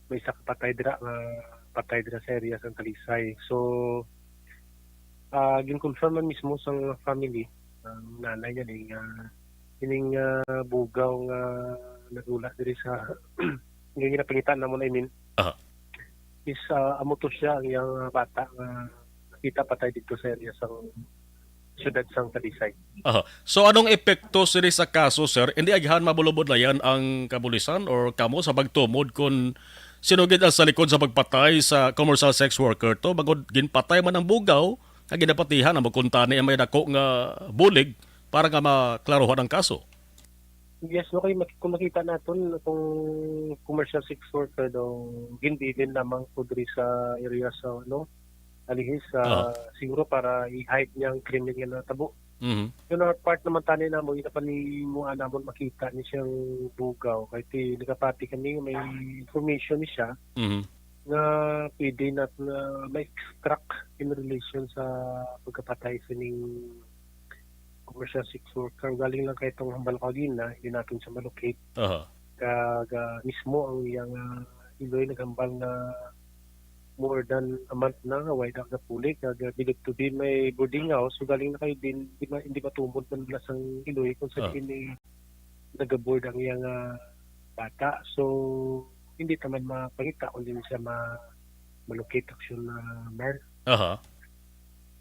may isa ka patay dira, nga patay dira sa area sang Talisay. So, ah, gin-confirm man mismo sang family, ang nanay niya ni, nga ining, ah, bugaw nga nagula diri sa, nga ginapangita namon, I mean, Aha. is, ah, amo to siya ang iyang, ah, bata nga nakita patay dito sa area sang siyudad sang Talisay. Aha. So, anong epekto sini sa kaso, sir? Hindi agihan mabulubod na yan ang kapulisan or kamo sa pagtumod kung sino gid ang sa likod sa pagpatay sa commercial sex worker to? Bangod ginpatay man ang bugaw, nga ginapatihan ang kuntani ang may dako nga bulig para nga maklaruhan ang kaso. Yes, no, kay mak-, kung makita naton kung commercial sex worker daw, ginbilin lamang ko diri sa area sa, ano, Alihis, Aha. ah, siguro para i-hide niya ang krimen nga natabo. Mhm. Yun ang part naman tani namo, ginapaningmuan namon makita ni siyang bugaw. Kay ti, nagapati kami nga may information ni siya Mhm. nga pwede na, na ma-extract in relation sa pagkapatay sining commercial sex worker. Galing lang kay itong hambal ko agina, hindi natin siya malocate. Aha. Kag, ah, mismo ang iyang, ah, iloy naghambal nga more than a month na nga way na nagapuli. Kag, ah, believed to be may boarding house. So, galing na kay din, di ma-, hindi matumod man nila sang iloy kung sa Ah. diin ni nagaboard ang iyang, ah, bata. So, hindi ta man mapangita kung di siya ma-, malocate action na, Mar. Aha.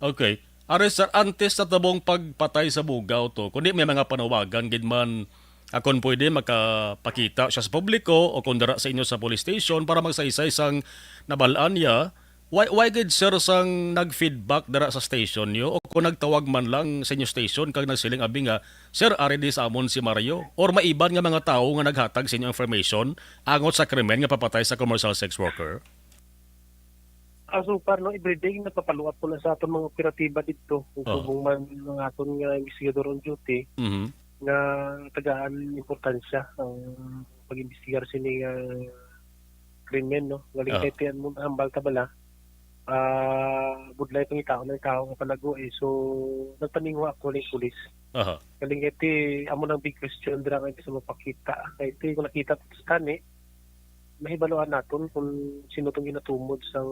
Okay. Ari, sir, antes sa tabong pagpatay sa bugaw to, kundi may mga panawagan gid man, ah, kung pwede, makapakita siya sa publiko o kung dara sa inyo sa police station para magsaysay sang nabal-an niya. Why, why gid, sir, sang nag-feedback dara sa station niyo o kung nagtawag man lang sa inyo station kag nagsiling abi nga, "Sir, ari di sa amon si Mario," or may iban nga mga tawo nga naghatag sa inyo information angot sa krimen nga papatay sa commercial sex worker? Ah, so far, no, everyday nagpa-follow up ko na sa aton mga operatiba didto. Kung Oh. subong man ang aton nga investigador on duty, Mhm. nga tagaan importansya ang pag-imbestigar sini nga krimen, no? Galing Ah. kay tiyan mo, hambal ta bala, ah, budlay pangitaon ang tao nga palago, eh. So, nagpaninguha ako ning pulis. Aha. Galing kay ti, amo nang big question dira nga di sa mapakita. Kay ti, kung nakita sa tani, mahibaluan naton kung sino tong ginatumod sang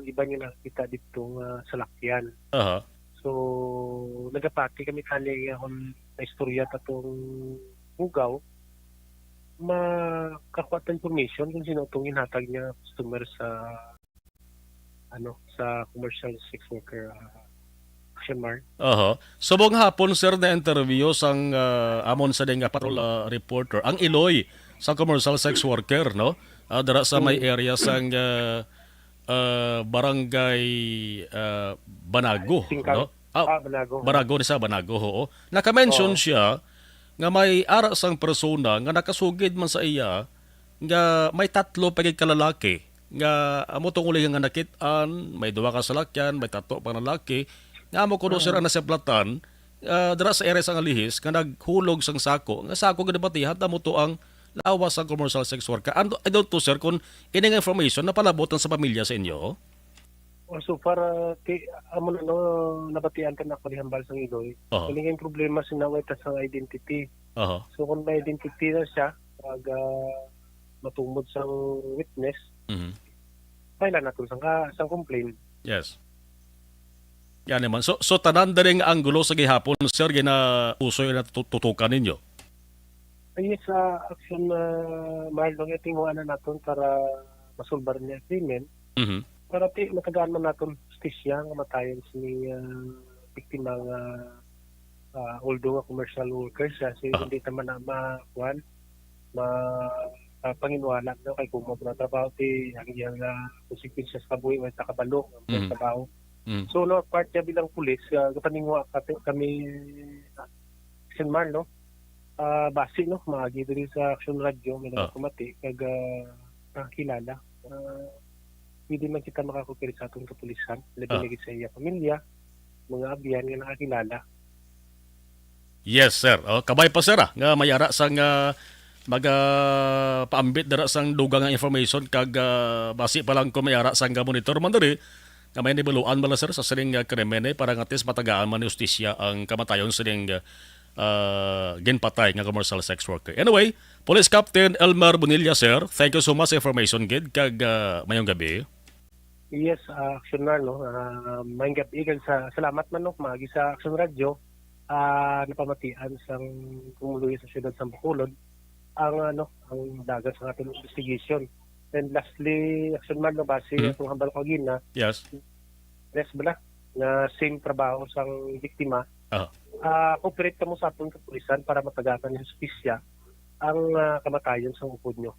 iban nga nakakita didto nga salakyan. Aha. So, nagapati kami tani nga kung naistorya ta tong bugaw, makakuha ta information kung sino tong ginhatag niya customer sa, ano, sa commercial sex worker, ah, Action Mar. Oho. Subong hapon, sir, na interview sang, ah, amon sa ding, ah, patrol, ah, reporter, ang iloy sa commercial sex worker, no? Ah, dira sa may Mm. area sang, ah, ah, barangay, ah, Banago, Singkar. no? Ah, Ah, Banago. Banago ni sa Banago, oo. Naka-mention Oo. siya nga may ara sang persona nga nakasugid man sa iya nga may tatlo pa gid ka lalaki nga amo tong ulihi nga nakit-an, may duha ka salakyan, may tatlo pa nga lalaki, nga amo kuno, sir, Mm. ang nasiplatan, ah, dira sa area sang Alihis nga naghulog sang sako, nga sako ginapatihan, amo to ang lawas sang commercial sex worker. Ando, I don't know, sir, kung ini nga information napalabot na sa pamilya sa inyo? Oh, so far, ah, ti-, amo na, no, nabatian ka na ako ni hambal sang iloy. Oho. Kani nga yung problema, sinaway ta sang identity. Oho. So, kung may identity na siya, pag, ah, matumod sang witness, Mhm. file naton sang ka-, sang complaint. Yes. Yan naman. So, so tanan diri nga anggulo sa gihapon, sir, ginausoy na tu-, tutukan ninyo? Ay, sa action, ah, Marlon, nga tinguhaan na naton para masulbar niya krimen. Mhm. Para ti, matagaan man naton hustisya nga matayon sini, ah, biktima nga, ah, although nga commercial worker siya, so Aha. hindi naman na ma-, kuwan, ma-, ah, panginwala, no? Kay kung mo trabaho, ti, ang iyang, ah, konsekwensya sa kabuhi, wala ta kabalo, ang Mm. trabaho. Mm. So, no, part niya bilang pulis, ah, kapaninguha ka-, kami, ah, Sinmar, no? Ah, basi, no, maagi diri sa Action Radio, may Ah. nagapamati, kag, ah, nakakilala. Ah, pwede man kita makakupir sa atong kapulisan, labi Ah. lagi sa iya pamilya, mga abyan nga nakakilala. Yes, sir. Oh, kabay pa, sir, ah, nga may ara sang, ah, maga-, paambit dira sang dugang nga information kag, ah, basi pa lang kung may ara sang, ah, monitor man diri, nga may nahibaluan bala, sir, sa sining, ah, krimen, eh, para nga at least matagaan man ni hustisya ang kamatayon sining, ah, ah, ginpatay nga commercial sex worker. Anyway, Police Captain Elmer Bonilla, sir, thank you so much sa information gid, kag, ah, mayong gabi. Yes, ah, Action Mar, no? Ah, maayong gabi, kag sa, salamat man, no, maagi sa Action Radio, ah, napamatian sang pumuluyo sa siyudad sang Bacolod ang, ano, ang dagan sa aton investigation. And lastly, Action Mar, no, base Mm. atong hambal ko gina, Yes. Yes, bala, nga same trabaho sang biktima. Ah. Ah, cooperate kamo sa aton kapulisan para matagatan ni hustisya ang, ah, kamatayon sang upod nyo.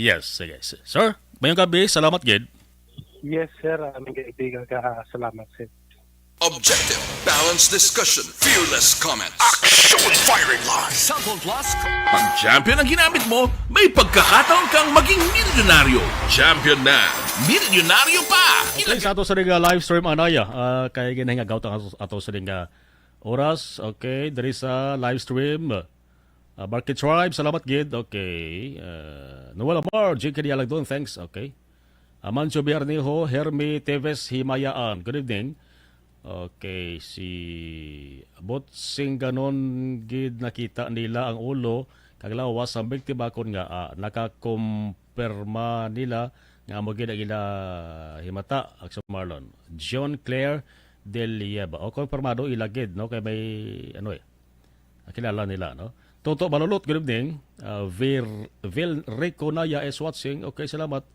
Yes, sige. S-, sir, mayong gabi. Salamat gid. Yes, sir. Ah, mayong gabi ka, ka, salamat, sir. Objective, balanced discussion, fearless comments. Action Firing Line. Cellphone Plus. Pag champion ang ginamit mo, may pagkakataon kang maging milyonaryo. Champion na, milyonaryo pa. Okay, sa ato sa ring, ah, live stream, anay, ah, kay ginahingagaw ta ato, ato sa ring, ah, oras. Okay, diri sa live stream. Ah, Market Tribe, salamat gid. Okay. Ah, Noel Amar, J K D Alagdon, thanks. Okay. Amancio Biarnejo, Hermi Teves Himayaan. Good evening. Okay, si Botsing, ganon gid nakita nila ang ulo kag lawas sang biktima kon nga, ah, nakakumpirma nila nga amo gid ang ila himata, Action Marlon. John Claire de Lieba. O, kumpirmado ila gid, no? Kay may, ano eh, kilala nila, no? Toto Balulot, good evening. Ah, Vir-, Vil Rico Naya is watching. Okay, salamat.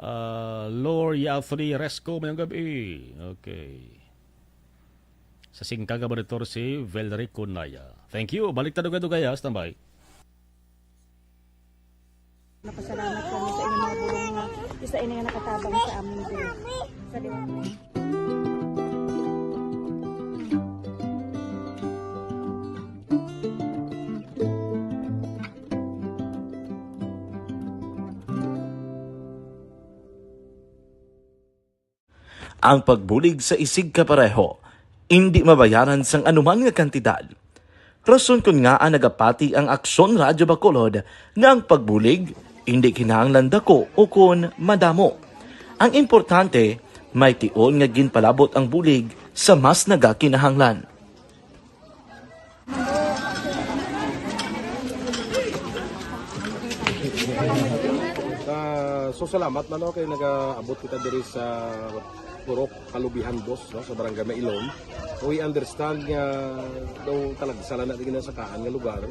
Ah, Lord Yafri Resco, mayong gabi. Okay. Sa singkang ka monitor si Velrico Naya. Thank you. Balik ta dugay-dugay, ha. Standby. Napasalamat kami sa inyong mga bulong nga isa ini nga nakatabang sa amin diri. Sa liwanag. Ang pagbulig sa isigkapareho indi mabayaran sang anuman nga kantidad. Rason kon ngaa nagapati ang Aksyon Radyo Bacolod nga ang pagbulig indi kinahanglan dako ukon madamo. Ang importante, may tion nga ginpalabot ang bulig sa mas nagakinahanglan. Ah, so, salamat man, no, kay nagaabot kita diri sa Purok Kalubihan Dos, no, sa Barangay Mailom. We understand nga daw talagsa lang na ginasakaan nga lugar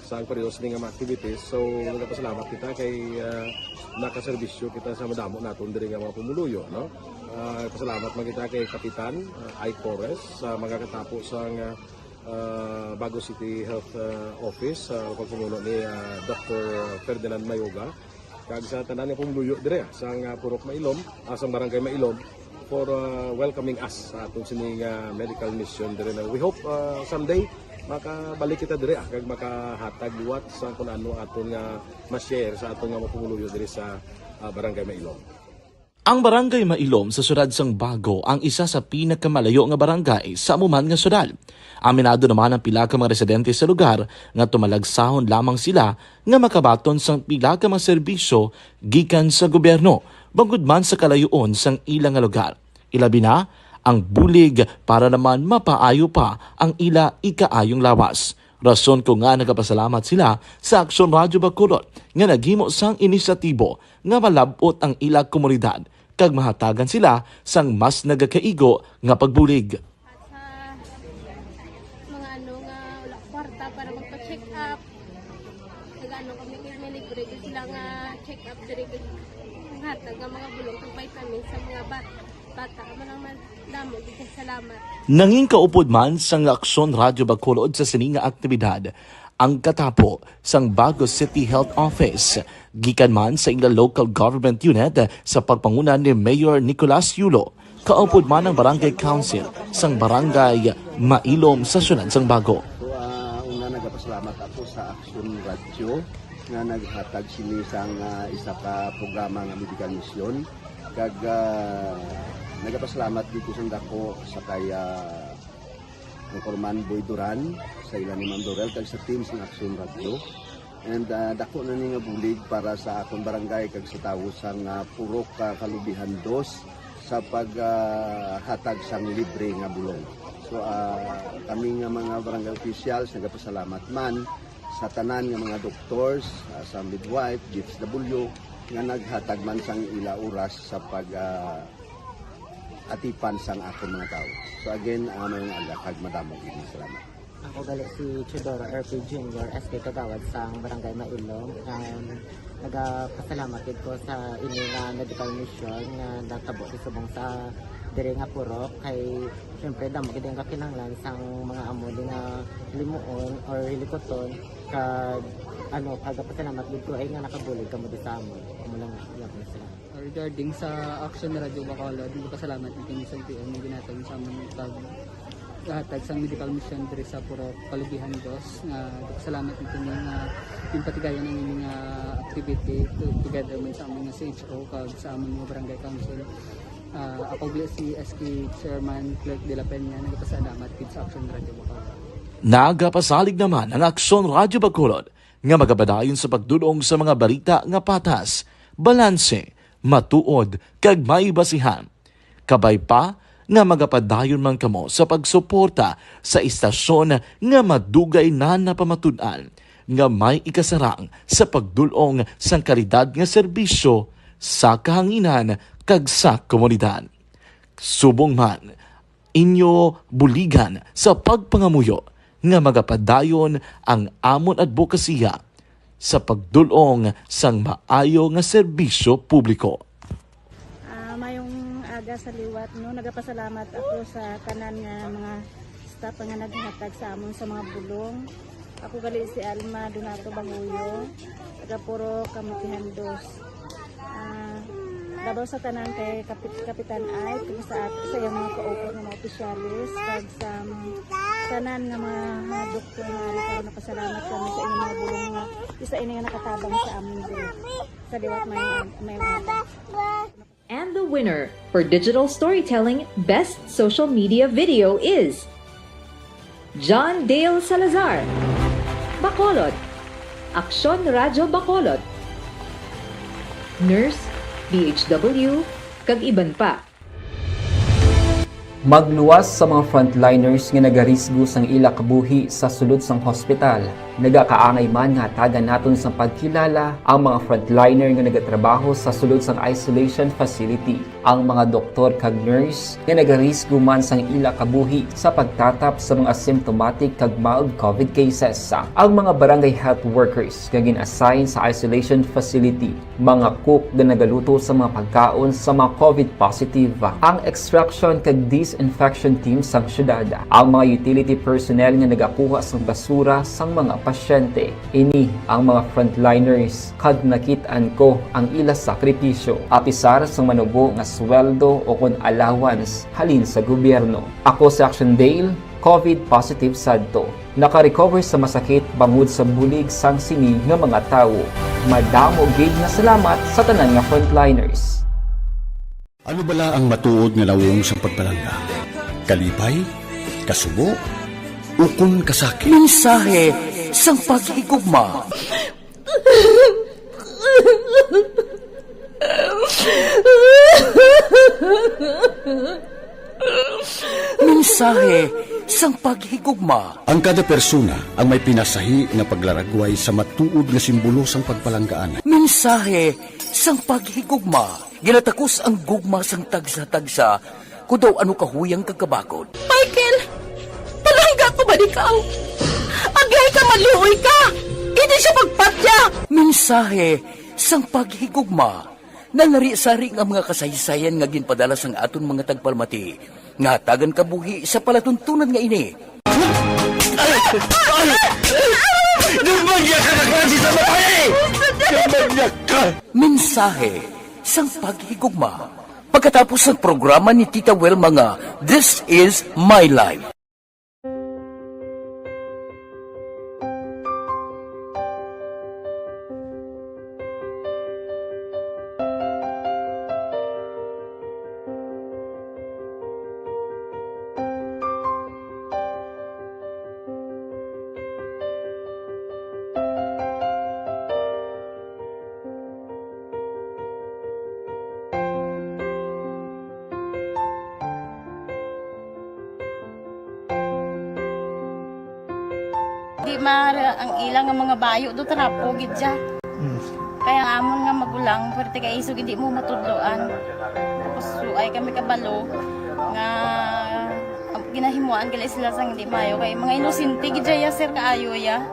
sa ang periodo sini nga mga activities. So, nagapasalamat kita kay, ah, nakaserbisyo kita sa madamo naton diri nga mga pumuluyo, no? Ah, pasalamat man kita kay Kapitan, ah, Ike Torres sa mga katapo sa nga ah, Bago City Health, ah, Office, ah, pagpamuno ni, ah, Doctor Ferdinand Mayoga, kag sa tanan nga pumuluyo dire, ah, sang, ah, Purok Mailom, ah, sang Barangay Mailom, for, ah, welcoming us sa aton sini nga medical mission dire na we hope, ah, someday makabalik kita dire, ah, kag makahatag liwat sa kung ano aton nga ma-share sa aton nga mga pumuluyo dire sa, ah, Barangay Mailom. Ang Barangay Mailom sa siyudad sang Bago ang isa sa pinakamalayo nga barangay sa amo man nga siyudad. Aminado naman ang pila ka mga residente sa lugar nga tumalagsahon lamang sila nga makabaton sang pila ka mga serbisyo gikan sa gobyerno, bangod man sa kalayoon sang ila nga lugar. Ilabi na ang bulig para naman mapaayo pa ang ila ikaayong lawas. Rason ko nga nagapasalamat sila sa Aksyon Radyo Bacolod nga naghimo sang inisyatibo nga malab-ot ang ila komunidad kag mahatagan sila sang mas nagakaigo nga pagbulig. At sa mga ano nga wala kwarta para magpa-check up, nag-ano kami, may libre gyud sila nga check up diri, kag hatag nga mga bulong kag vitamins sa mga bat-, bata. Amo lang man. Damo gid kay salamat. Nangin kaupod man sang Aksyon Radyo Bacolod sa sini nga aktibidad ang katapo sang Bago City Health Office. Gikan man sa ila local government unit sa pagpanguna ni Mayor Nicolas Yulo, kaupod man ang Barangay Council sang Barangay Mailom sa siyudad sang Bago. So, ah, una, nagapasalamat ako sa Aksyon Radyo nga naghatag sini sang, ah, isa ka programa nga medical mission. Kag, ah, nagapasalamat gid ko sang dako sa kay, ah, Congressman Boy Duran, sa ila ni Ma'am Dorel, kag sa team sa Aksyon Radyo. And, ah, dako na ni nga bulig para sa akon barangay kag sa tawo sang, ah, Purok, ah, Kalubihan Dos sa pag, ah, hatag sang libre nga bulong. So, ah, kami nga mga barangay officials nagapasalamat man sa tanan nga mga doctors, ah, sa midwife, D S W, nga naghatag man sang ila oras sa pag, ah, atipan sang akon mga tawo. So again, ah, mayong aga kag madamo gid nga salamat. Ako gali si Teodoro R P Junior, S K Kagawad sang Barangay Mailom. Um, nagapasalamat gid ko sa ini nga medical mission nga natabo sa subong sa diri nga purok kay siyempre damo gid ang kakinahanglan sang mga amo di nga limuon or hilikuton kag ano, kagapasalamat gid ko ay nga nakabulig kamo di sa amon. Amo lang, salamat. Regarding sa Action Radio Bacolod, nagpasalamat kami sa N P O nga ginhatag sa amon pag hatag sang medical mission diri sa Purok Kalugihan Dos, nga nagpasalamat kami nga ginpatigayon ang ining, ah, activity to-, together man sa amon nga C H O kag sa amon nga barangay council. Ah, ako gali si S K Chairman Clerk de la Peña, nagpasalamat gid sa Action Radio Bacolod. Nagapasalig naman ang Aksyon Radyo Bacolod nga magapadayon sa pagdul-ong sa mga balita nga patas, balanse, matuod, kag may basihan. Kabay pa nga magapadayon man kamo sa pagsuporta sa istasyon nga madugay na napamatud-an nga may ikasarang sa pagdul-ong sang kalidad nga serbisyo sa kahanginan kag sa komunidad. Subong man, inyo buligan sa pagpangamuyo nga magapadayon ang amon adbokasiya sa pagdul-ong sang maayo nga serbisyo publiko. Ah, mayong aga sa liwat, no? Nagapasalamat ako sa tanan nga mga staff nga naghatag sa amon sa mga bulong. Ako gali si Alma Donato Banguyo, taga Purok Kamutihan Dos. Ah, labaw sa tanan kay Kapit-, Kapitan Ike, kag sa at-, sa iyang mga kaupod nga mga opisyales, kag sa mga tanan nga mga, mga doktor nga ari karon, napasalamat kami sa inyong mga bulong nga isa ini nga nakatabang sa amin diri. Sa liwat, may, may mga And the winner for digital storytelling best social media video is John Dale Salazar, Bacolod, Aksyon Radyo Bacolod, Nurse, D H W, kag iban pa. Magluwas sa mga frontliners nga nagarisgo sang ila kabuhi sa sulod sang hospital. Nagakaangay man nga hatagan naton sang pagkilala ang mga frontliner nga nagatrabaho sa sulod sang isolation facility, ang mga doktor kag nurse nga nagarisgo man sang ila kabuhi sa pagtatap sa mga symptomatic kag mild COVID cases, ang mga barangay health workers nga gin-assign sa isolation facility, mga cook nga nagaluto sa mga pagkaon sa mga COVID positive, ang extraction kag disinfection team sang syudad, ang mga utility personnel nga nagakuha sang basura sang mga pasyente. Ini ang mga frontliners, kag nakit-an ko ang ila sakripisyo. Apisar sang manubo nga sweldo o kon allowance halin sa gobyerno. Ako si Action Dale, COVID positive sadto. Naka-recover sa masakit bangod sa bulig sang sini nga mga tawo. Madamo gid nga salamat sa tanan nga frontliners. Ano bala ang matuod nga nawong sang pagpalangga? Kalipay? Kasubo? Ukon kasakit? Mensahe sang paghigugma. Mensahe sang paghigugma. Ang kada persona ang may pinasahi nga paglaragway sa matuod nga simbolo sang pagpalanggaan. Mensahe sang paghigugma. Ginatakos ang gugma sang tagsa-tagsa, kon daw ano kahuyang kag kabakod. Michael, palangga ko ba ikaw? Agay ka, maluoy ka! Hindi siya pagpatya! Mensahe sang paghigugma. Nalari-sari nga mga kasaysayan nga ginpadala sang aton mga tagpalamati nga hatagan kabuhi sa palatuntunan nga ini. Ay! Ay! Demonyo ka, kaklase sa babae! Demonyo ka! Mensahe sang paghigugma. Pagkatapos sang programa ni Tita Wilma nga This Is My Life. Di mara ang ila nga mga bayo do trapo gid siya. Mm. Kaya ang amon nga magulang, pwerte kay isog hindi mo matudloan. Tapos suay kami kabalo nga ginahimuan gali sila sang hindi maayo kay mga inosente gid siya, sir, kaayo ya.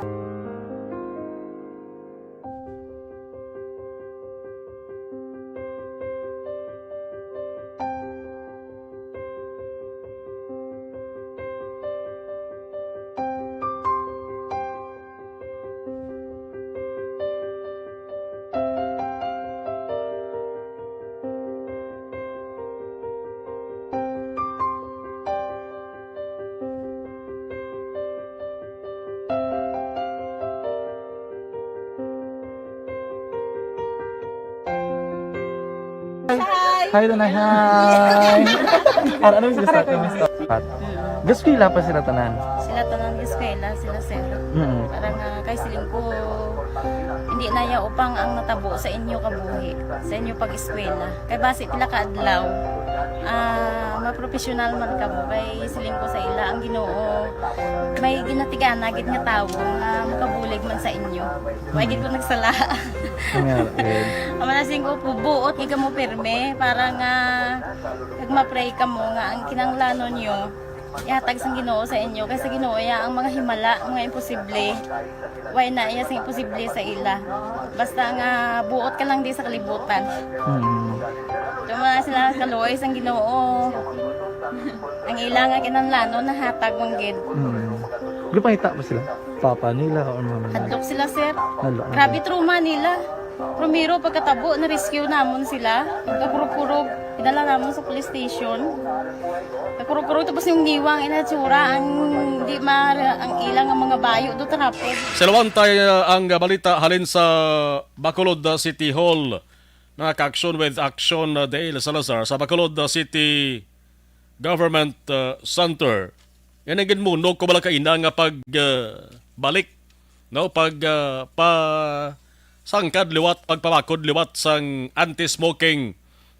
Hi! Hi, Tanay. Hi! Ano, ano yung gusto? Gusto? Gaskwela pa sila tanan? Sila tanan gaskwela, sila sir. Mm. Parang, ah, kay siling ko, hindi na ya upang ang natabo sa inyo kabuhi, sa inyo pag-eskwela. Kay basi pila ka adlaw, ah, mapropesyonal man kamo. Kay siling ko sa ila, ang Ginoo may ginatigana gid nga tawo nga makabulig man sa inyo. Wa gid ko nagsala. Nga, eh. Ang mga siling ko, buot gid kamo pirme para nga kag ma-pray kamo nga ang kinahanglanon nyo ihatag sang Ginoo sa inyo, kay sa Ginoo ya ang mga himala, mga imposible. Way na iya sing imposible sa ila. Basta nga buot ka lang di sa kalibutan. Mm. Tuma sila kaluoy sang Ginoo. Ang ila nga kinahanglanon nahatag man gid. Mm. Gipangita ba sila? Papa nila or mama nila? Hadlok sila, sir. Hadlok. Grabe trauma nila. Primero, pagkatabo, na-rescue namon sila. Pagkakurog-kurog, idala namon sa police station. Pagkakurog-kurog, tapos yung niwang inatsura, ang di ma-, ang ila nga mga bayo do trapog. Silawantay, uh, ang balita halin sa Bacolod, uh, City Hall. Mga ka-aksyon with Action, uh, Dale Salazar sa Bacolod, uh, City Government, uh, Center. Yan ang ginmuno ko bala kaina nga pag, uh, balik, no? Pag, uh, pa sangkad liwat, pagpabakod liwat sang anti-smoking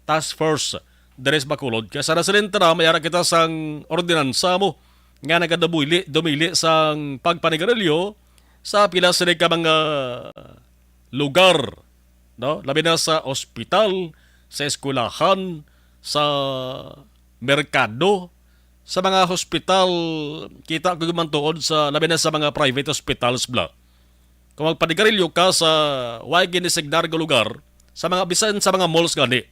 task force diri sa Bacolod. Kaya sa nasalin ta na, may ara kita sang ordinansa mo nga nagadumili, dumili sang pagpanigarilyo sa pila sini ka mga lugar, no? Labi na sa ospital, sa eskwelahan, sa merkado, sa mga hospital, kita ko man tuod sa, labi na sa mga private hospitals bala. Kung magpanigarilyo ka sa way ginisignar nga lugar, sa mga, bisan sa mga malls gani,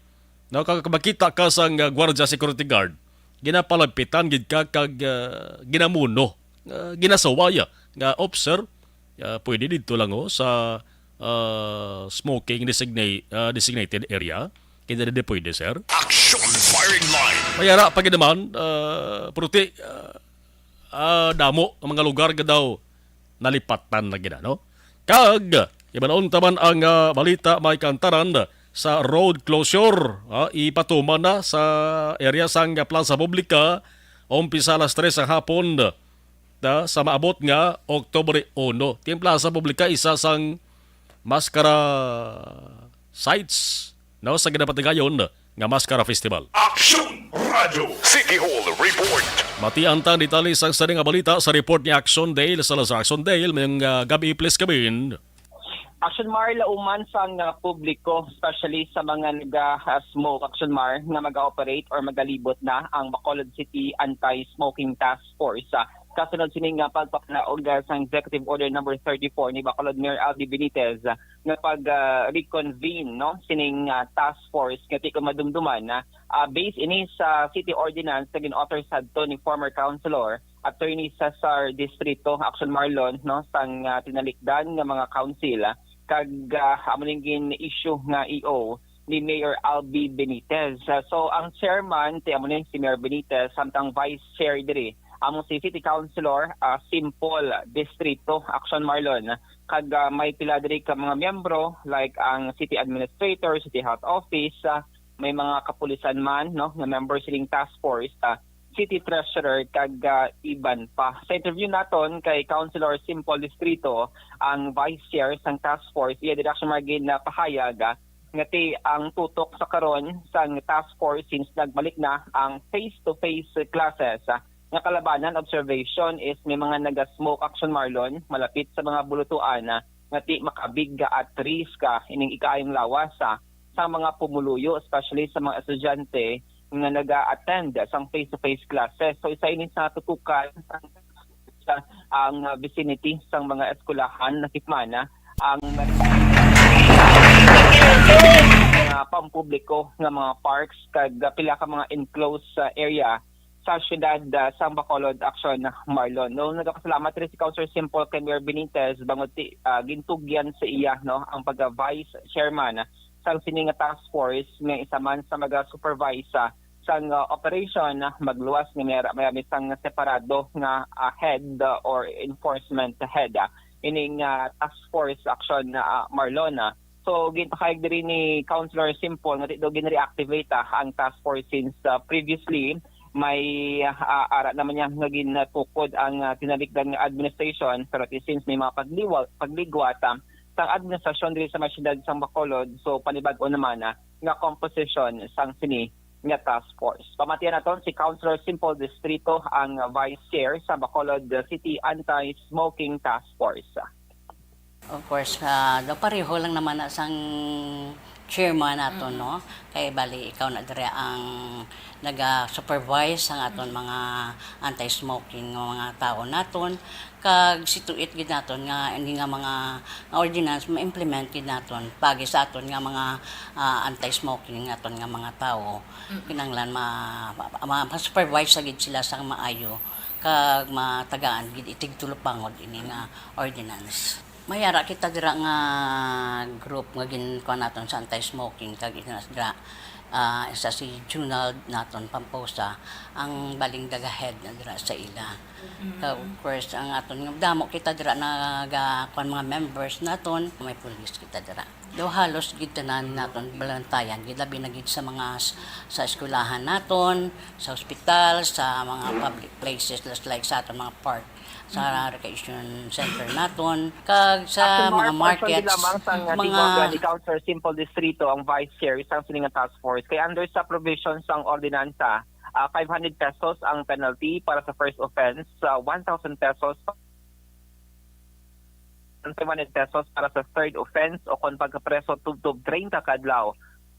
no, kag makita ka sang, uh, gwardiya, security guard, ginapalapitan gid ka kag, uh, ginamuno, uh, ginasawaya nga, "Op, sir, uh, pwede didto lang, oh, sa, uh, smoking designa-, uh, designated area." Kita di pwede, sir. Action firing line. Mayara pa gid naman, uh, pruti, uh, ah, damo ang mga lugar nga daw nalipatan na gid, no? Kag, ibanon ta man ang, ah, balita may kantaran sa road closure, ah, ipatuman na sa area sang Plaza Publica, umpisa alas tres sa hapon, ah, sa maabot nga Oktubre uno. Ti ang Plaza Publica isa sang maskara sites, no, sa ginapatigayon nga Maskara Festival. Action Radio City Hall Report. Matian ta ang detalye sang sini nga balita sa report ni Action Dale Salazar. Action Dale, mayong, ah, gabi, please, kabin. Action Mar, lauman sang, ah, publiko, especially sa mga naga-smoke, Action Mar, nga mag-operate or magalibot na ang Bacolod City Anti-Smoking Task Force. Ah, kasunod sini nga pagpapanaog, ah, sang Executive Order Number thirty-four ni Bacolod Mayor Albi Benitez, ah, nga pag, ah, reconvene, no, sining, ah, task force nga ti ko madumduman, ah, ah, based ini sa city ordinance nga gin-author sadto ni former councilor Attorney Cesar Distrito, Action Marlon, no, sang, ah, tinalikdan nga mga council, ah, kag, ah, amo ning gin-issue nga E O ni Mayor Albi Benitez. Ah, so, ang chairman, ti amo ni si Mayor Benitez, samtang vice chair diri, amo si City Councilor, ah, Simple Distrito, Action Marlon. Kag, ah, may pila diri ka mga miyembro, like ang city administrator, city health office, ah, may mga kapulisan man, no, nga member sining task force, ah, city treasurer, kag, ah, iban pa. Sa interview naton kay Councilor Simple Distrito, ang vice chair sang task force, iya diri, Action Mar, ginapahayag, ah, nga ti ang tutok sa karon sang task force since nagbalik na ang face-to-face classes, ah, nga kalabanan observation is may mga naga-smoke, Action Marlon, malapit sa mga bulutuan, ah, nga ti makabig at risk, ah, ining ikaayong lawas, ah, sa mga pumuluyo, especially sa mga estudyante nga naga-attend sang face-to-face classes. So, isa ini sa tutukan sa ang, ah, vicinity sang mga eskwelahan, nakipmana ang mga pampubliko nga mga parks kag pila ka mga enclosed, ah, area sa siyudad, ah, sang Bacolod, Action Marlon. No, nagapasalamat rin si Councilor Simple kay Mayor Benitez bangod ti, ah, gintugyan sa iya, no, ang pagka-vice chairman sang sini nga task force nga isa man sa maga-supervise, ah, sang, ah, operation, ah, magluwas nga may, may, may sang separado nga, ah, head, ah, or enforcement head, ah, ining, ah, task force, Action, ah, Marlon, ah. So, ginpahayag diri ni Councilor Simple nga di daw gin-reactivate, ah, ang task force since, ah, previously may, ah, ara naman niya nga gintukod ang, ah, tinalikdan nga administration, pero ti since may mga pagliwa-, pagligwat, ah, sang administrasyon diri sa may siyudad sang Bacolod, so panibag-o naman, ah, nga komposisyon sang sini nga task force. Pamatian naton si Councilor Simple Distrito, ang vice chair sa Bacolod City Anti-Smoking Task Force. Of course, ah, daw pareho lang naman na sang chairman naton, no? Kay bali, ikaw na dire ang naga-supervise sang aton mga anti-smoking nga mga tawo naton. Kag situit gid naton nga ini nga mga, nga ordinance ma-implement gid naton pagi sa aton nga mga, ah, anti-smoking nga aton nga mga tawo. Kinahanglan ma-, ma-, ma-, ma-supervise sa gid sila sang maayo kag matagaan gid itigtulupangod ini nga ordinance. May ara kita dira nga group nga ginkuha naton sa anti-smoking kag ina dira, ah, isa si Junald naton Pamposa, ang baling daga-head na dira sa ila. Kag of course, ang aton nga damo kita dira naga-, kuan mga members naton, may pulis kita dira. Daw halos gid tanan naton balantayan gid, labi na gid sa mga s-, sa eskwelahan naton, sa ospital, sa mga public places, just like sa aton mga park, sa recreation center naton, kag sa Action mga Marlon, markets, lamang sang mga tingog ni Councilor Simple Distrito ang vice chair sang sini nga task force. Kay under sa provision sang ordinansa, ah, five hundred pesos ang penalty para sa first offense, sa one thousand pesos, five hundred pesos para sa third offense, o kon pagkapreso tubtob treinta ka adlaw,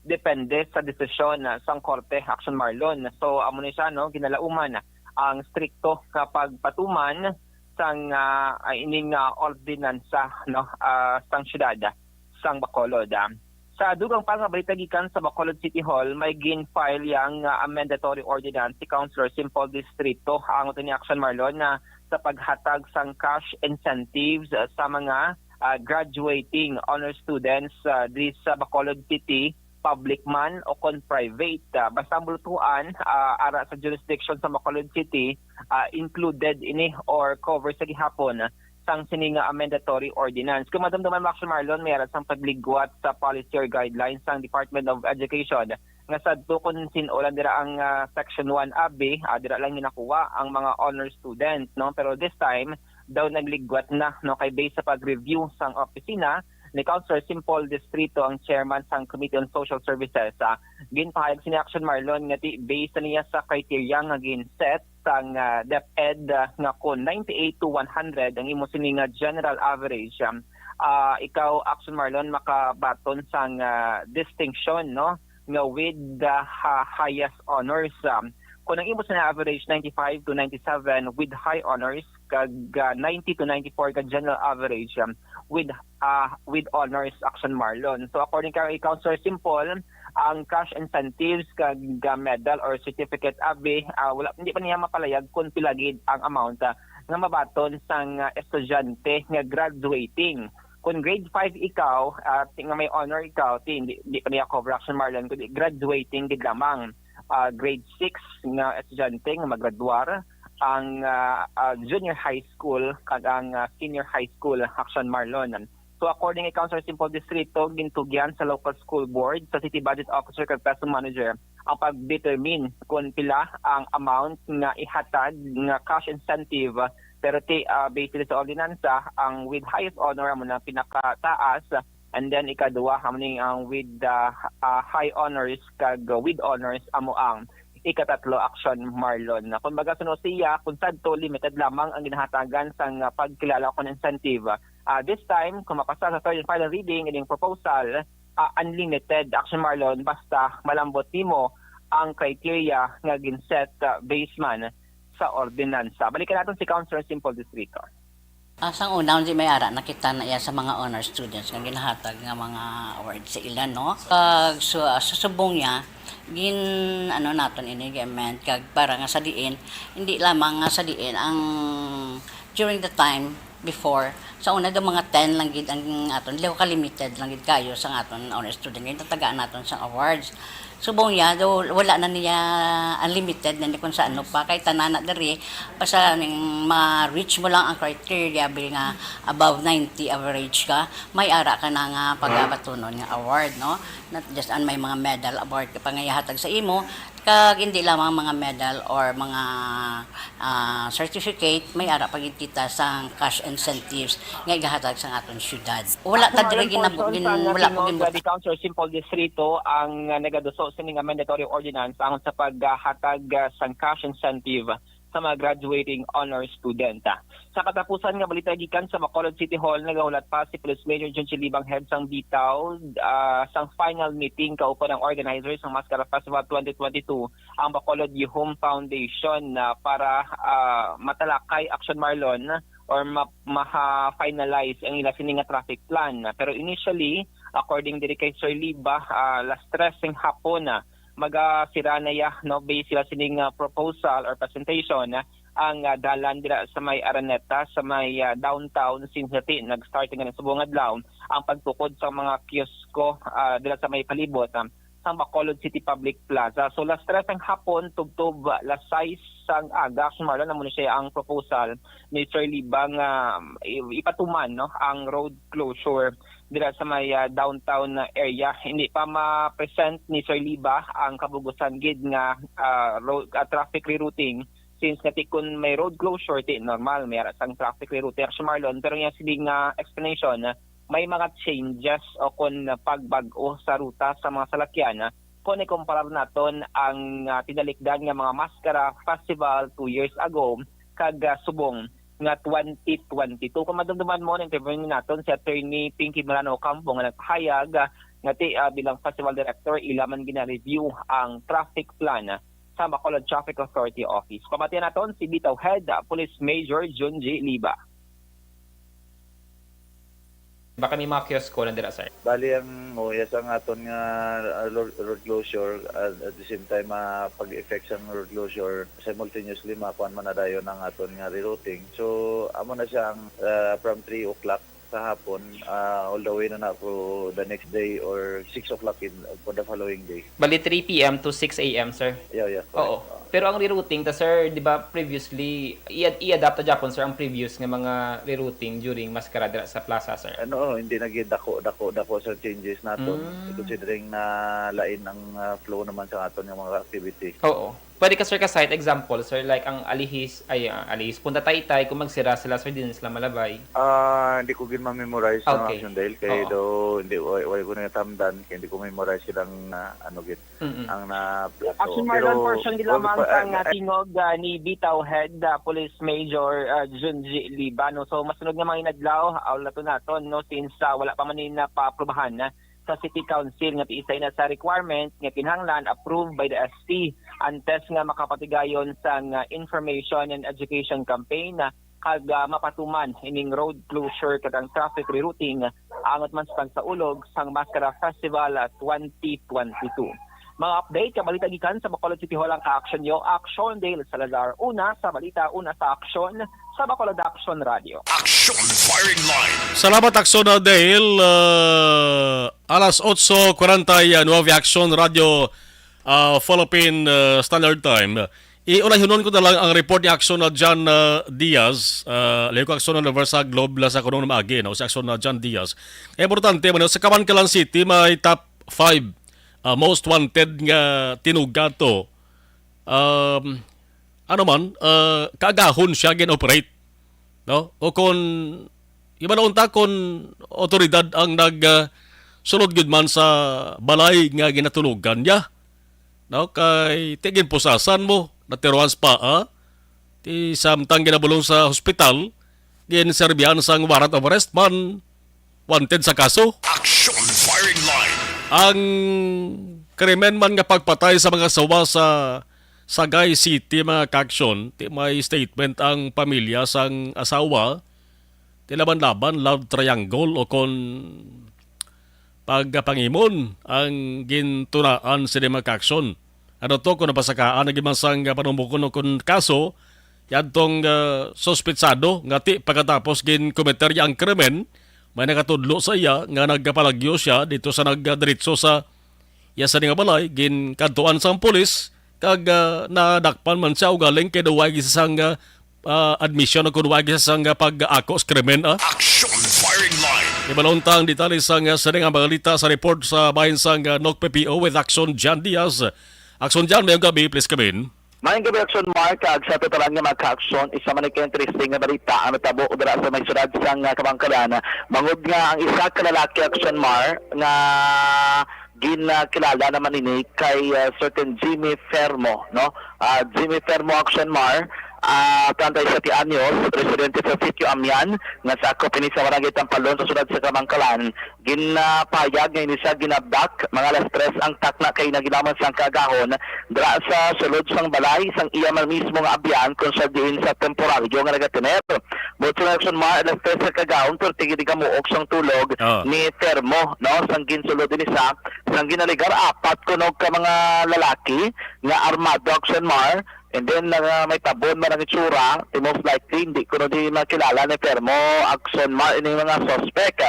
depende sa desisyon, ah, sang korte, Action Marlon. So, amo ni siya, no, ginalauman ang strikto nga pagpatuman sang, ah, ah, ining, ah, ordinansa, no, ah, sang siyudad sang Bacolod, ah. Sa dugang pa nga balita gikan sa Bacolod City Hall, may gin-file yang, ah, amendatory ordinance si Councilor Simple Distrito, ang ni Action Marlon, na sa paghatag sang cash incentives, ah, sa mga, ah, graduating honor students, ah, diri sa Bacolod City, public man o kon private. Ah, basta ang bulutuan, ah, ara sa jurisdiction sa Bacolod City, ah, included ini or cover sa gihapon sang sini nga amendatory ordinance. Kung madumduman mo, Action Marlon, may ara sang pagligwat sa policy or guidelines sang Department of Education nga sadto kon sin-o lang dira ang, ah, Section one A B, ah, dira lang ginakuha ang mga honor student, no? Pero this time, daw nagligwat na, no? Kay based sa pag-review sang opisina ni Councilor Simple Distrito, ang chairman sang Committee on Social Services, ah, ginpahayag sini, Action Marlon, nga ti based na niya sa criteria nga gin-set sang, ah, DepEd, ah, nga kon ninety-eight to one hundred ang imo sini nga general average, um, ah, ikaw, Action Marlon, makabaton sang, ah, distinction, no, nga with the ha-, highest honors. Um, kung ang imo sini average ninety-five to ninety-seven with high honors, kag, ah, ninety to ninety-four ka general average, um, with, ah, with honors, Action Marlon. So, according kay Councilor Simple, ang cash incentives kag, ah, medal or certificate abi, ah, wala, hindi pa niya mapalayag kung pila gid ang amount, ah, nga mabaton sang, ah, estudyante nga graduating. Kung grade five ikaw, ah, ti-, nga may honor ikaw, ti-, hindi, hindi pa niya cover, Action Marlon, kundi graduating gid lamang. Ah, grade six nga estudyante nga magradwar, ang, ah, ah, junior high school kag ang, ah, senior high school, Action Marlon. So, according kay Councilor Simple Distrito, gintugyan sa local school board, sa city budget officer kag peso manager ang pag-determine kung pila ang amount nga ihatag nga cash incentive. Pero ti, ah, based sa ordinansa, ang with highest honor amo na pinakataas, and then ikaduha amo ni ang with, ah, ah, high honors kag with honors amo ang ikatatlo, Action Marlon. Kumbaga, suno siya, kung sadto, limited lamang ang ginahatagan sang, ah, pagkilala kon incentive. Ah, this time, kung mapasa sa third and final reading ining proposal, ah, unlimited, Action Marlon, basta malambot nimo ang criteria nga ginset, ah, based man sa ordinansa. Balikan naton si Councilor Simple Distrito. Ah, sang una, hindi may ara nakita na iya sa mga honor students nga ginahatag nga mga award sa ila, no? Kag su-, ah, sa subong niya, gin, ano naton ini, gi-amend, kag para nga sa diin, hindi lamang nga sa diin ang during the time before, sa una daw mga ten lang gid ang aton, liw ka limited lang gid kayo sa aton honor student, nga natagaan naton sa awards. Subong niya, daw, wala na niya unlimited na ni kung sa ano pa. Kay tanan na diri, basta ning ma-reach mo lang ang criteria, bil nga above ninety average ka, may ara ka na nga pagabatunon nga award, no? Not just an may mga medal award ka pa nga ihatag sa imo, kag hindi lamang mga medal or mga, ah, certificate, may ara pa gid kita sang cash incentives nga igahatag sa aton syudad. Wala ta diri ginab-, gin-, wala pa ginbuta. Di Councilor Simple Distrito ang, ah, nagaduso sining, ah, mandatory ordinance alang sa paghatag, ah, sang cash incentive sa mga graduating honor student. Sa katapusan nga balita gikan sa Bacolod City Hall, nagahulat pa si Police Major Junji Libang, head sang bitaw, ah, sang final meeting kauban ang organizers sang Mascara Festival twenty twenty-two, ang Bacolod Yuhum Foundation, ah, para, ah, matalakay, Action Marlon, or ma-, maha-finalize ang ila sini nga traffic plan. Pero initially, according diri kay Sir Liba, ah, las tres sing hapon na magasira na ya, no, based sila sining, ah, proposal or presentation, ah, ang, ah, dalan dira sa may Araneta, sa may, ah, downtown, since dati nag-start nga subong adlaw ang pagtukod sa mga kiosko, ah, dira sa may palibot, ah, sang Bacolod City Public Plaza. So, las tres ang hapon, tubtob, ah, las sais sang aga, Action Marlon, amo na siya ang proposal ni Sir Liba nga, um, i-, ipatuman, no, ang road closure dira sa may, ah, downtown area. Hindi pa ma-present ni Sir Liba ang kabugusan gid nga, ah, road, ah, traffic rerouting, since nga ti kun may road closure, ti normal, may ara sang traffic rerouting, Action Marlon, pero nga sini nga explanation, may mga changes o kon pagbag-o sa ruta sa mga salakyan, ah, kon ikumparar naton ang, ah, tinalikdan nga mga Mascara Festival two years ago kag, ah, subong nga twenty twenty-two. Kung madumduman mo, na-interview naton si Attorney Pinky Morano Ocampo nga nagpahayag, ah, nga ti, ah, bilang festival director, ila man gina-review ang traffic plan, ah, sa Bacolod Traffic Authority Office. Pamatian naton si Bitaw Head, ah, Police Major Junji Liba. Baka may mga kiosko na dira, sir. Bali, ang, oh, yes, ang aton nga, ah, lo-, road closure, ah, at the same time, ah, pag-effect sang road closure, simultaneously, makuan man na dayon ang aton nga rerouting. So, amo na siya ang, ah, from three o'clock sa hapon, ah, all the way na na for the next day or six o'clock in, for the following day. Bali, three P M to six A M, sir? Yeah, yeah, correct. Oo. Pero ang rerouting ta, sir, di ba, previously, i-, i-adapt ta gyapon, sir, ang previous nga mga rerouting during Mascara dira sa plaza, sir? Ano, hindi na gid dako, dako, dako sa changes naton, mm, considering na lain ang, ah, flow naman sa aton nga mga activity. Oo. Pwede ka, sir, ka-cite example, sir, like ang Alihis, ay, ah, Alihis, Punta Taytay, kung magsira sila, sir, di na sila malabay. Ah, hindi ko gid ma-memorize ang, okay, Action Dale, kay, oo, do, hindi, wala, wala ko na natamdan, kay hindi ko memorize silang, ah, ano gid. Mm-mm. Ang na plato. Action Marlon, pero portion gid lamang pa, sang, ah, ah, tingog, ah, ni Bitaw Head, ah, Police Major, ah, Junji Libano. So, masunod nga mga inadlaw, aulaton naton, no, since, ah, wala pa man ni napaaprubahan na sa City Council nga piisay na sa requirement nga kinahanglan approved by the S T antes nga makapatigayon sang, ah, information and education campaign, ah, kag, ah, mapatuman ining road closure kag ang traffic rerouting, ah, angot man sa pagsaulog sang Mascara Festival, ah, twenty twenty-two. Mga update ka balita gikan sa Bacolod City Hall ang ka-action nyo, Action Dale Salazar. Una sa balita, una sa aksyon, sa Bacolod Action Radio. Action Firing Line. Salamat, Action Dale. Uh, alas otso kwarenta y nuebe, Action Radio, uh, Philippine, uh, Standard Time. Iulahon ko na lang ang report ni Action na John, uh, Diaz. Uh, layo ko Action na Universal Globe la sa kunong maagi, no? Si Action na John Diaz. Importante man, sa Kamankalan City, may top five, uh, most wanted nga tinuga to. Um, ano man, uh, kaagahon siya gin-operate, no? O kung, iba na unta kung otoridad ang nag, uh, sulod gid man sa balay nga ginatulugan niya, Okay, ti ginpusasan mo, natiruan sa paa. Ti samtang ginabulong sa hospital, ginserbihan sang warrant of arrest man, wanted sa kaso. Action Firing Line. Ang krimen man nga pagpatay sa mga asawa sa Sagay City, mga ka-aksyon, ti may statement ang pamilya sang asawa, ti laban-laban, love triangle, o kon pagpangimon ang gintunaan sini, mga ka-aksyon. Ano to, kung napasakaan na gid man sang panumukon o kon kaso, yadtong, ah, suspetsado nga ti pagkatapos ginkometer niya ang krimen, may nakatudlo sa iya nga nagapalagyo siya dito sa nagdiretso sa iya sa nga balay, ginkadtuan sang pulis, kag, ah, nadakpan man siya, ugaling kay daw way gid sang, ah, ah, admission o kun way gid sang, ah, pag-ako sa krimen, ah. Action Firing Line. Ibalon ta ang detalye sang, ah, sini nga balita sa report sa bahin sang, ah, N O C P P O with Action Jan Diaz. Action Jan, mayong gabi, please come in. Mayong gabi, Action Mark, kag sa totalan nga mga ka-aksyon, isa man ka interesting nga balita ang natabo dira sa may syudad sang, ah, Kabankalan. Bangod nga ang isa ka lalaki, Action Mar, nga ginakilala naman ini kay, ah, certain Jimmy Fermo, no? Ah, Jimmy Fermo, Action Mar, ah, treinta y siete anyos, residente sa Sitio Amian, nga sakop ini sa Barangay Tampalon sa syudad sa Kabankalan. Ginapahayag nga ini siya ginabdak mga alas tres ang takna kay naginaman sang kaagahon dira sa sulod sang balay sang iya man mismo nga abyan, kung sa diin sa temporaryo nga nagatener. Buot sa Action Mar, alas tres sa kaagahon, perti gid kamuok sang tulog Ah. ni Fermo, no? Sang ginsulod ini sa, sang ginaligar, apat kuno ka mga lalaki nga armado, Action Mar, and then, ah, may tabon man ang itsura, ti most likely, hindi kuno di makilala ni Fermo, Action Mar, ini mga suspect.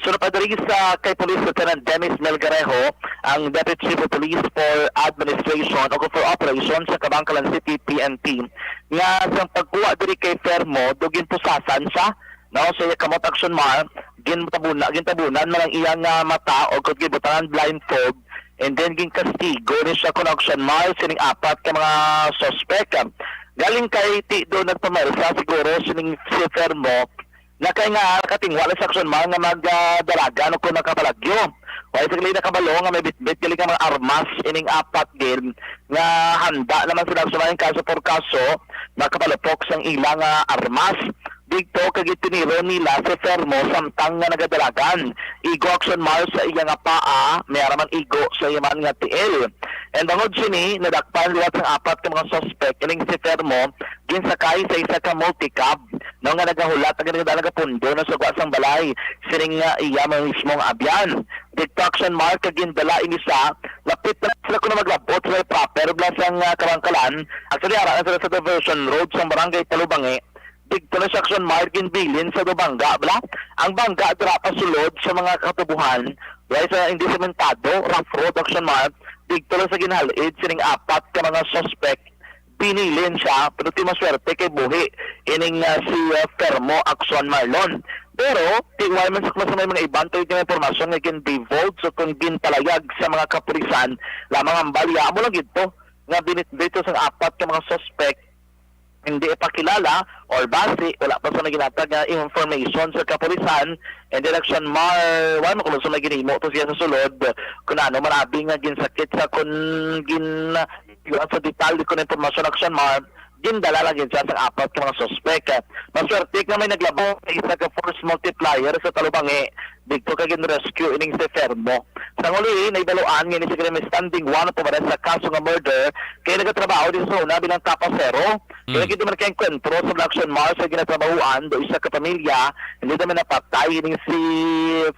So, napadiri sa kay Police Lieutenant Dennis Melgarejo, ang Deputy Chief of Police for Administration o for Operations sa Kabankalan City P N P, nga sang pagkuha diri kay Fermo, do ginpusasan siya, no? Sa iya kamot, Action Mar, gintabuna-, gintabunan man ang iyang, ah, mata o kung gibutangan blindfold, and then ginkastigo ni siya kun, Action Mar, sining apat ka mga suspect. Galing kay ti do nagpamersa siguro sining si Fermo, na kay nga nakatingwa lang sa, Action Mar, nga magdalagan o kung nakapalagyo. Way sila nakabalo nga may bitbit gali nga mga armas ining apat gid nga handa naman sila sa mga kaso por kaso, makapalupok sang ila nga armas. Didto kag gitiniro nila si Fermo samtang nga nagadalagan. Igo, Action Mar, sa iya nga paa, may ara man igo sa iya man nga tiil. And bangod sini, nadakpan liwat sang apat ka mga suspect, ining si Fermo ginsakay sa isa ka multicab, no, nga nagahulat ang ginagdala nga pundo na sa gwa sang balay sining, ah, iya man mismo nga abyan. Didto, Action Mar, kag gindala ini sa lapit na sila kuno maglabot sa may proper bala sang, ah, Kabankalan. Actually, ara na sila sa diversion road sang Barangay Talubangi. Didto na sa, Action Mar, ginbilin sa do bangga bala. Ang bangga dira pasulod sa mga katubuhan, way sa hindi sementado, rough road, Action Mar. Didto lang sa ginhal-id sining apat ka mga suspect, binilin siya, pero ti maswerte kay buhi ining, ah, si, ah, Fermo, Action Mar, Lon. Pero ti way man sa, sa may mga iban tuod nga impormasyon nga gin-divulge o kung ginpalayag sa mga kapulisan lamang ang balya, amo lang gid to nga binitbit sang apat ka mga suspect hindi ipakilala or basi wala pa sa naginatag nga information sa kapulisan. And then, Action Mar, wala man kuno sa may ginhimo to siya sa sulod, kung ano man abi nga ginsakit sa, kung gin-, sa detalye ko na impormasyon, Action Mar, gindala lang gid siya sa apat ka mga suspek. Maswerte nga may naglabot sa isa ka force multiplier sa Talubangi, didto ka gin-rescue ining si Fermo. Sa uli, nahibaluan nga ini si Fermo standing warrant of arrest sa kaso nga murder, kay nagatrabaho din sa una bilang tapasero. Kaya Mm. Kita man kay enkwentro sa Action Mar sa ginatrabahoan do isa ka pamilya, hindi naman napatay ining si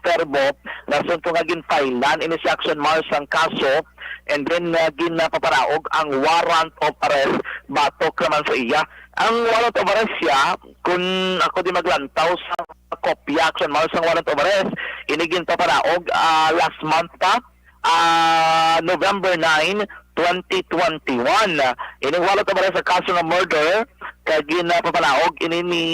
Fermo, rason to nga ginfailan ini si Action Mar sang kaso, and then, uh, ginapaparaog ang warrant of arrest batok naman sa iya. Ang warrant of arrest siya, kung ako di maglantaw sa kopya, Action Mar, sang warrant of arrest, ini ginpaparaog, ah, last month pa, ah, November nine, twenty twenty-one. Ini warrant of arrest sa kaso nga murder, kag ginapapanaog ini ni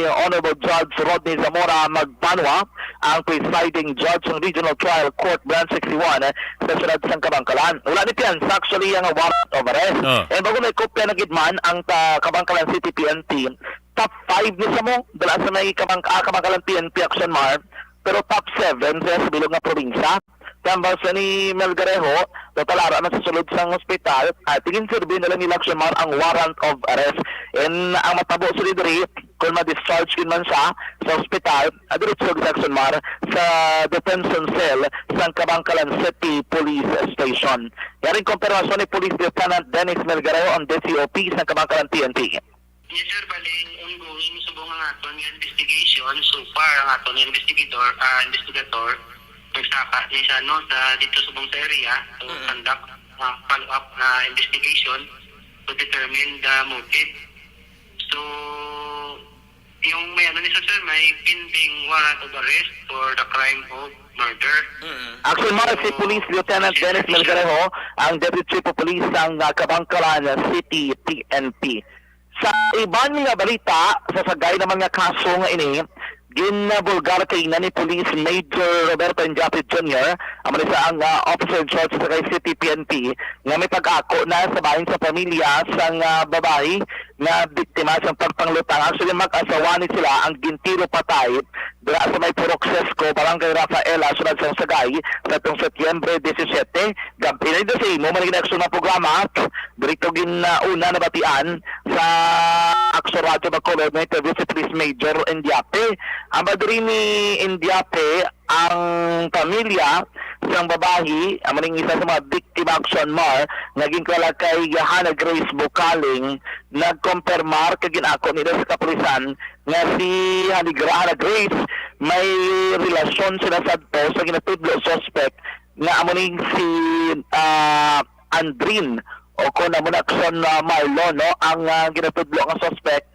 Honorable Judge Rodney Zamora Magbanwa, ang presiding judge ng Regional Trial Court Branch sixty-one sa siyudad sang Kabankalan. Wala ni piyansa actually ang warrant of arrest. Ah. And bago may kopya na gid man ang ta-, Kabankalan City P N P, top five ni sa mo, dala sa may Kabang-, ah, Kabankalan P N P Action Mar, pero top seven sa, sa bilog nga probinsya. Kambal sa ni Melgarejo, total ara man sa sulod sang ospital, at ginserbi na lang nila, Action Mar, ang warrant of arrest. And ang matabo sa diri, kung ma-discharge yun man siya sa ospital, ah, diretso sa, Action Mar, sa detention cell sang Kabankalan City Police Station. Yaring kumpirmasyon ni Police Lieutenant Dennis Melgarejo, ang D C O P sang Kabankalan P N P. Yes, sir. Baling ongoing subong ang aton nga investigation. So far, ang aton investigator, ah, investigator, nagsaka ni siya, no, sa, dito subong sa area. So, Mm. conduct, ah, follow-up na investigation to determine the motive. So, yung may ano ni siya, sir, may pending warrant of arrest for the crime of murder. Mm. Action Mar, si Police Lieutenant Dennis Melgarejo, ang Deputy Chief of Police sang, ah, Kabankalan City P N P. Sa iban nga balita, sa sagay naman nga kaso nga ini, ginbulgar kay na ni Police Major Roberto Indiape Junior, amo ni sa ang, ah, officer in charge sa Sagay City P N P, nga may pag-ako na sa bahin sa pamilya sang, ah, babayi nga biktima sang pagpanglutang. Actually, mag-asawa ni sila ang gintiro patay dira sa may Purok Sesco, Barangay Rafaela, Siyudad sang Sagay, sa tong Setyembre disisiete. Gab-i na dito sa imo, mga ginaksyon nga programa, direkto gin, ah, una nabatian sa Action Radio Bacolod nga interview si Police Major Indiape. Ang ba diri ni Indiape, ang pamilya sang babayi, amo ning isa sa mga biktima, Action Mar, nga ginkilala kay Hannah Grace Bukaling, nagkompermar kag gin-ako nila sa kapulisan nga si Haligra Hannah Grace may relasyon sila sadto sa ginatudlo suspect nga amo ning si, ah, Andrin, o kon amo na, Action, ah, Marlon, no, ang, ah, ginatudlo nga suspect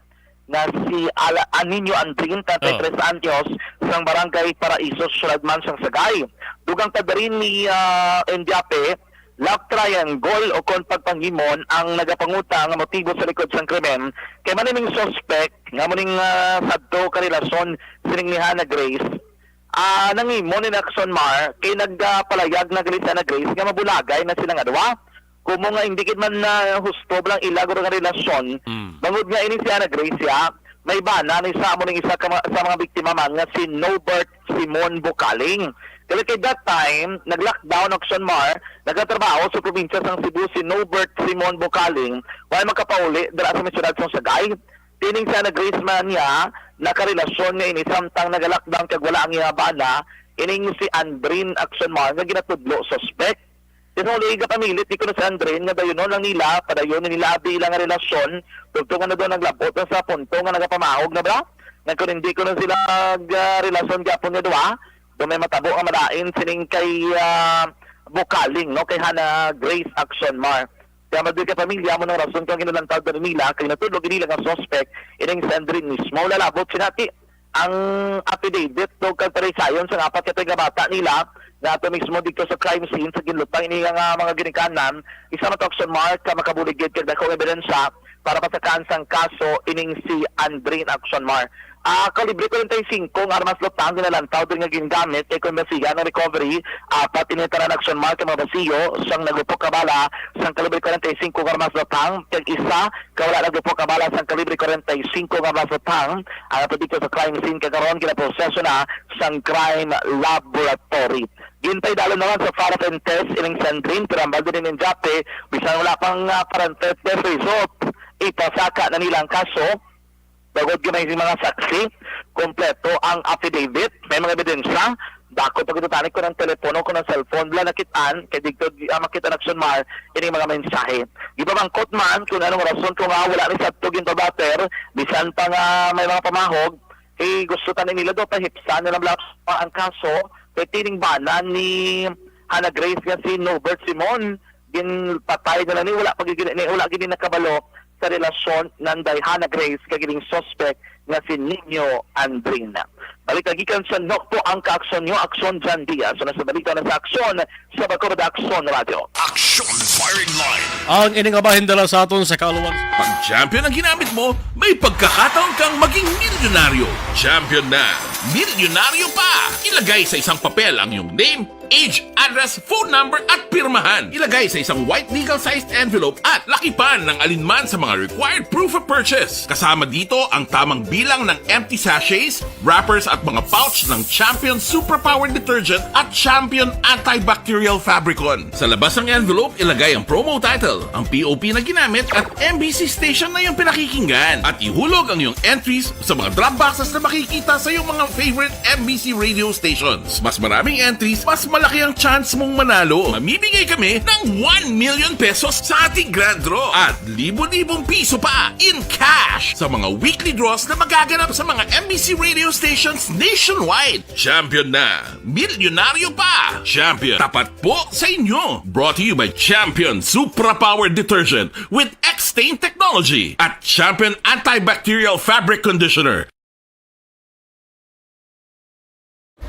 nga si Ala-, Anino Andrin, treinta y tres Oh. anyos, sang Barangay Paraiso, Siyudad man sang Sagay. Dugang pa diri ni, ah, Indiape, love triangle o kon pagpanghimon ang nagapangutang nga motibo sa likod sang krimen, kay man ining suspect nga amo ning, ah, sadto ka relasyon sining ni Hannah Grace, ah, nanghimo ni Action Mar, kay nagpalayag na gali si Hannah Grace nga mabulagay na sila nga duha. Kumo nga hindi gid man na husto ba lang ila guro nga relasyon. Mm. Bangod nga ini si Hannah Grace, ya, may bana ni sa amo ning isa ka ma-, sa mga biktima man nga si Nobert Simon Bukaling. Kaya kay that time, nag-lockdown, Action Mar, nagatrabaho sa probinsya sang Cebu si Nobert Simon Bukaling, wala makapauli dira sa may siyudad sang Sagay. Tining si Hannah Grace man niya, nakarelasyon nga ini samtang naga-lockdown kag wala ang iya bana, ining si Andrin, Action Mar, nga ginatudlo suspect. Di sa huli, gapamilit ni kuno si Andrin nga dayonon lang nila, padayon nila abi ila nga relasyon, tubtob nga na daw naglabot na sa punto nga nagapamahog na ba? Nga kung hindi kuno sila nag, ah, relasyon gyapon nga duha, daw may matabo nga malain sining kay, ah, Bukaling, no, kay Hannah Grace, Action Mar. Kaya madugay ka pamilya mo ng rason kung ginalantaw na nila kay natudlo gid nila nga suspect ining si Andrin mismo. Lalabot sinati ang affidavit o kag parikayon sa apat ka tigabata nila nga ato mismo dito sa crime scene sa ginlutang ini nga mga ginikanan. Isa na to, Action Mar, ka makabulig gid kag dako nga ebidensya para pasakaan sang kaso ining si Andrin, Action Mar. Ah, kalibre kwarenta y singko nga armas lutang ginalantaw din nga gingamit kay kon basihan ang recovery, apat ini tanan, Action Mar, ka mga basiyo sang naglupok ka bala sang kalibre kwarenta y singko nga armas lutang kag isa ka wala naglupok ka bala sang kalibre kwarenta y singko nga armas lutang ang apodikto sa crime scene kag karon ginaproseso na sang crime laboratory. Gintay dalom naman sa paraffin test ining si Andrin, pero ang baldo ni Indiape, bisan wala pang, ah, paraffin test result, ipasaka na nila ang kaso. Bangod gamay sing mga saksi, kompleto ang affidavit, may mga ebidensya, dako pa gid tani kung ang telepono, kung ang cellphone bala nakit-an, kay dito, ah, makita na, Action Mar, ini mga mensahe. Gipamangkot man kung anong rason kung nga wala ni sadto ginpabater, bisan pa nga may mga pamahog, eh, gusto tani nila daw pahipsan nila bala ang kaso, kay tining bana ni Hannah Grace nga si Nobert Simon, ginpatay na lang ni, wala pa gid ni, wala gid ni nakabalo sa relasyon nanday Hannah Grace kag ining suspect nga si Nino Andrin. Balita gikan sa Nokpo ang kaaksyon nyo, Aksyon Jan Diaz. So, nasa balita na sa Aksyon sa Bacolod Aksyon Radio. Action Firing Line. Ang ini nga bahin dala sa aton sa kaluwang. Pag champion ang ginamit mo, may pagkakataon kang maging milyonaryo. Champion na Milyonaryo pa! Ilagay sa isang papel ang iyong name, age, address, phone number at pirmahan. Ilagay sa isang white legal-sized envelope at lakipan ng alinman sa mga required proof of purchase. Kasama dito ang tamang bilang ng empty sachets, wrappers at mga pouch ng Champion Suprapower Detergent at Champion Antibacterial Fabricon. Sa labas ng envelope, ilagay ang promo title, ang P O P na ginamit at M B C station na iyong pinakikinggan. At ihulog ang iyong entries sa mga drop boxes na makikita sa iyong mga favorite M B C radio stations. Mas maraming entries, mas malaki ang chance mong manalo. Mamimigay kami ng one million pesos sa ating grand draw at libo-libong piso pa in cash sa mga weekly draws na magaganap sa mga M B C radio stations nationwide. Champion na! Milyonaryo pa! Champion, tapat po sa inyo! Brought to you by Champion Supra Power Detergent with X-Stain Technology at Champion Antibacterial Fabric Conditioner.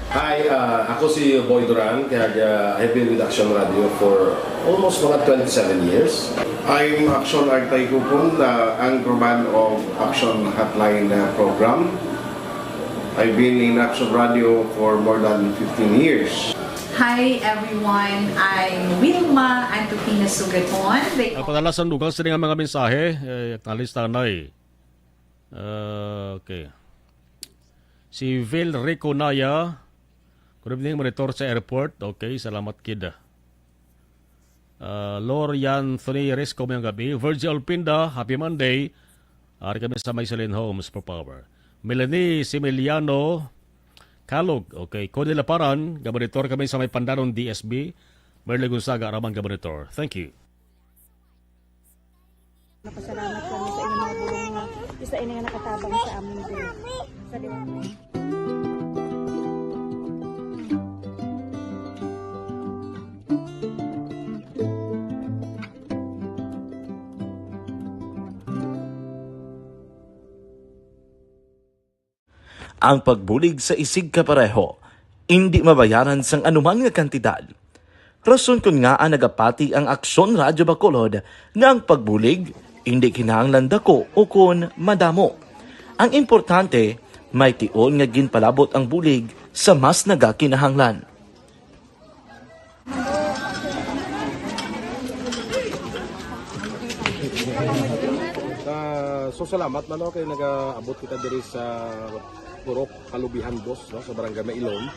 Hi, uh, ako si Boy Duran, kag uh, I've been with Action Radio for almost mga twenty-seven years. I'm Action Artay Kupon, the anchorman of Action Hotline uh, program. I've been in Action Radio for more than fifteen years. Hi everyone, I'm Wilma Antupina Sugaton. They Ang padala sang dugang sini nga mga mensahe, eh, acknowledge tanay. Ah, okay. Si Vil Rico Naya, good evening, monitor sa airport. Okay, salamat kid. Ah, Lorian Thony Risco, mayong gabi. Virgie Olpinda, happy Monday. Ari kami sa may Silin Homes for Power. Melanie Similiano Kalog, okay. Connie Laparan, gabonitor kami sa may Pandanon D S B. Merly Gonzaga, Araman, gabonitor. Thank you. Napasalamat kami sa inyong mga bulong nga isa ini nga nakatabang sa amin diri. Sa liwanag. Ang pagbulig sa isigkapareho indi mabayaran sang anuman nga kantidad. Rason kon ngaa nagapati ang Aksyon Radyo Bacolod nga ang pagbulig indi kinahanglan dako ukon madamo. Ang importante, may tion nga ginpalabot ang bulig sa mas nagakinahanglan. Ah, so salamat man, no, kay nagaabot kita diri sa Purok Kalubihan Dos, no, sa Barangay Mailom.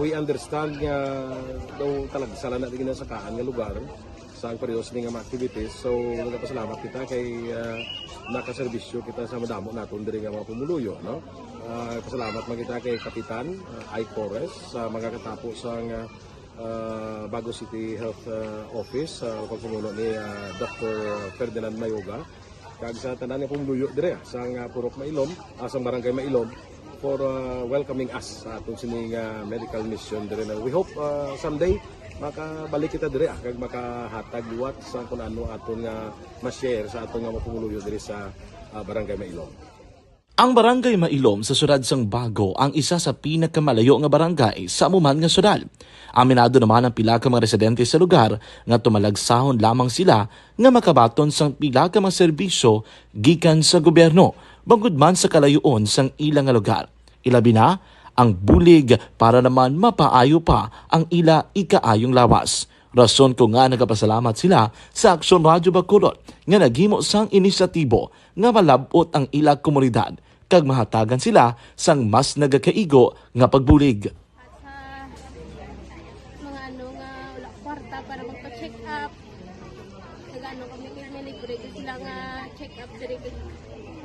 We understand nga daw talagsa lang na ginasakaan nga lugar sa ang periodo sini nga mga activities. So nagapasalamat kita kay ah, nakaserbisyo kita sa madamo naton diri nga mga pumuluyo, no. Ah, pasalamat man kita kay Kapitan ah, Ike Torres sa mga katapo sa nga ah, Bago City Health ah, Office sa pagpamuno ni ah, Doctor Ferdinand Mayoga, kag sa tanan nga pumuluyo dire ah, sa nga Purok Mailom, ah, sa Barangay Mailom for ah, welcoming us sa aton sini nga medical mission dire na we hope ah, someday makabalik kita dire ah, kag makahatag liwat sa kun ano aton nga ma-share sa aton nga mga pumuluyo dire sa ah, Barangay Mailom. Ang Barangay Mailom sa siyudad sang Bago ang isa sa pinakamalayo nga barangay sa amo man nga siyudad. Aminado naman ang pila ka mga residente sa lugar nga tumalagsahon lamang sila nga makabaton sang pila ka mga serbisyo gikan sa gobyerno bangod man sa kalayoon sang ila nga lugar. Ilabi na ang bulig para naman mapaayo pa ang ila ikaayong lawas. Rason kon ngaa nagapasalamat sila sa Aksyon Radyo Bacolod nga naghimo sang inisyatibo nga malab-ot ang ila komunidad kag mahatagan sila sang mas nagakaigo nga pagbulig. At sa mga ano nga wala kwarta para magpa-check up, nag-ano kami kay may libre gyud sila nga check up diri kay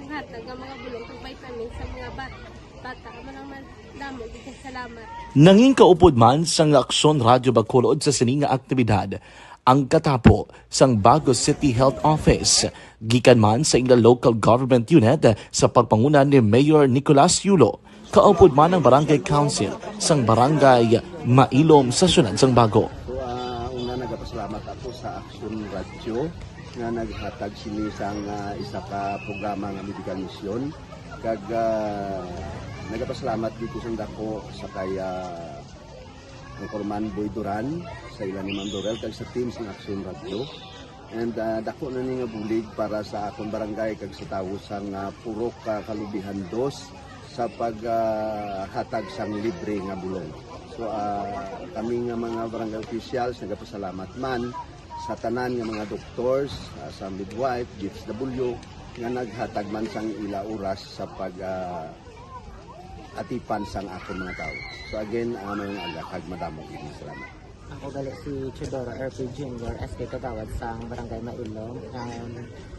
hatag nga mga bulong kag vitamins sa mga ba- bata. Amo lang man damo gyud kay salamat. Nangin kaupod man sang Aksyon Radyo Bacolod sa sini nga aktibidad ang katapo sang Bago City Health Office, gikan man sa ila local government unit sa pagpanguna ni Mayor Nicolas Yulo, kaupod man ang Barangay Council sang Barangay Mailom sa siyudad sang Bago. So, ah, una nagapasalamat ako sa Action Radio nga naghatag sini sang ah, isa ka programa nga medical mission. Kag ah, nagapasalamat dito sa dako sa kay ah, Anchorman Boy Duran, sa ila ni Ma'am Dorel, kag sa team sa Action Radio. And ah, dako na ni nga bulig para sa akon barangay kag sa tawo sang ah, Purok ah, Kalubihan Dos. sa pag, ah, hatag sang libre nga bulong. So, ah, kami nga mga barangay officials nagapasalamat man sa tanan nga mga doctors, ah, sa midwife, D S W, nga naghatag man sang ila oras sa pag, ah, atipan sang akon mga tawo. So again, ah, mayong aga kag madamo gid nga salamat. Ako gali si Teodoro R P Junior, S K Kagawad sang Barangay Mailom. Um,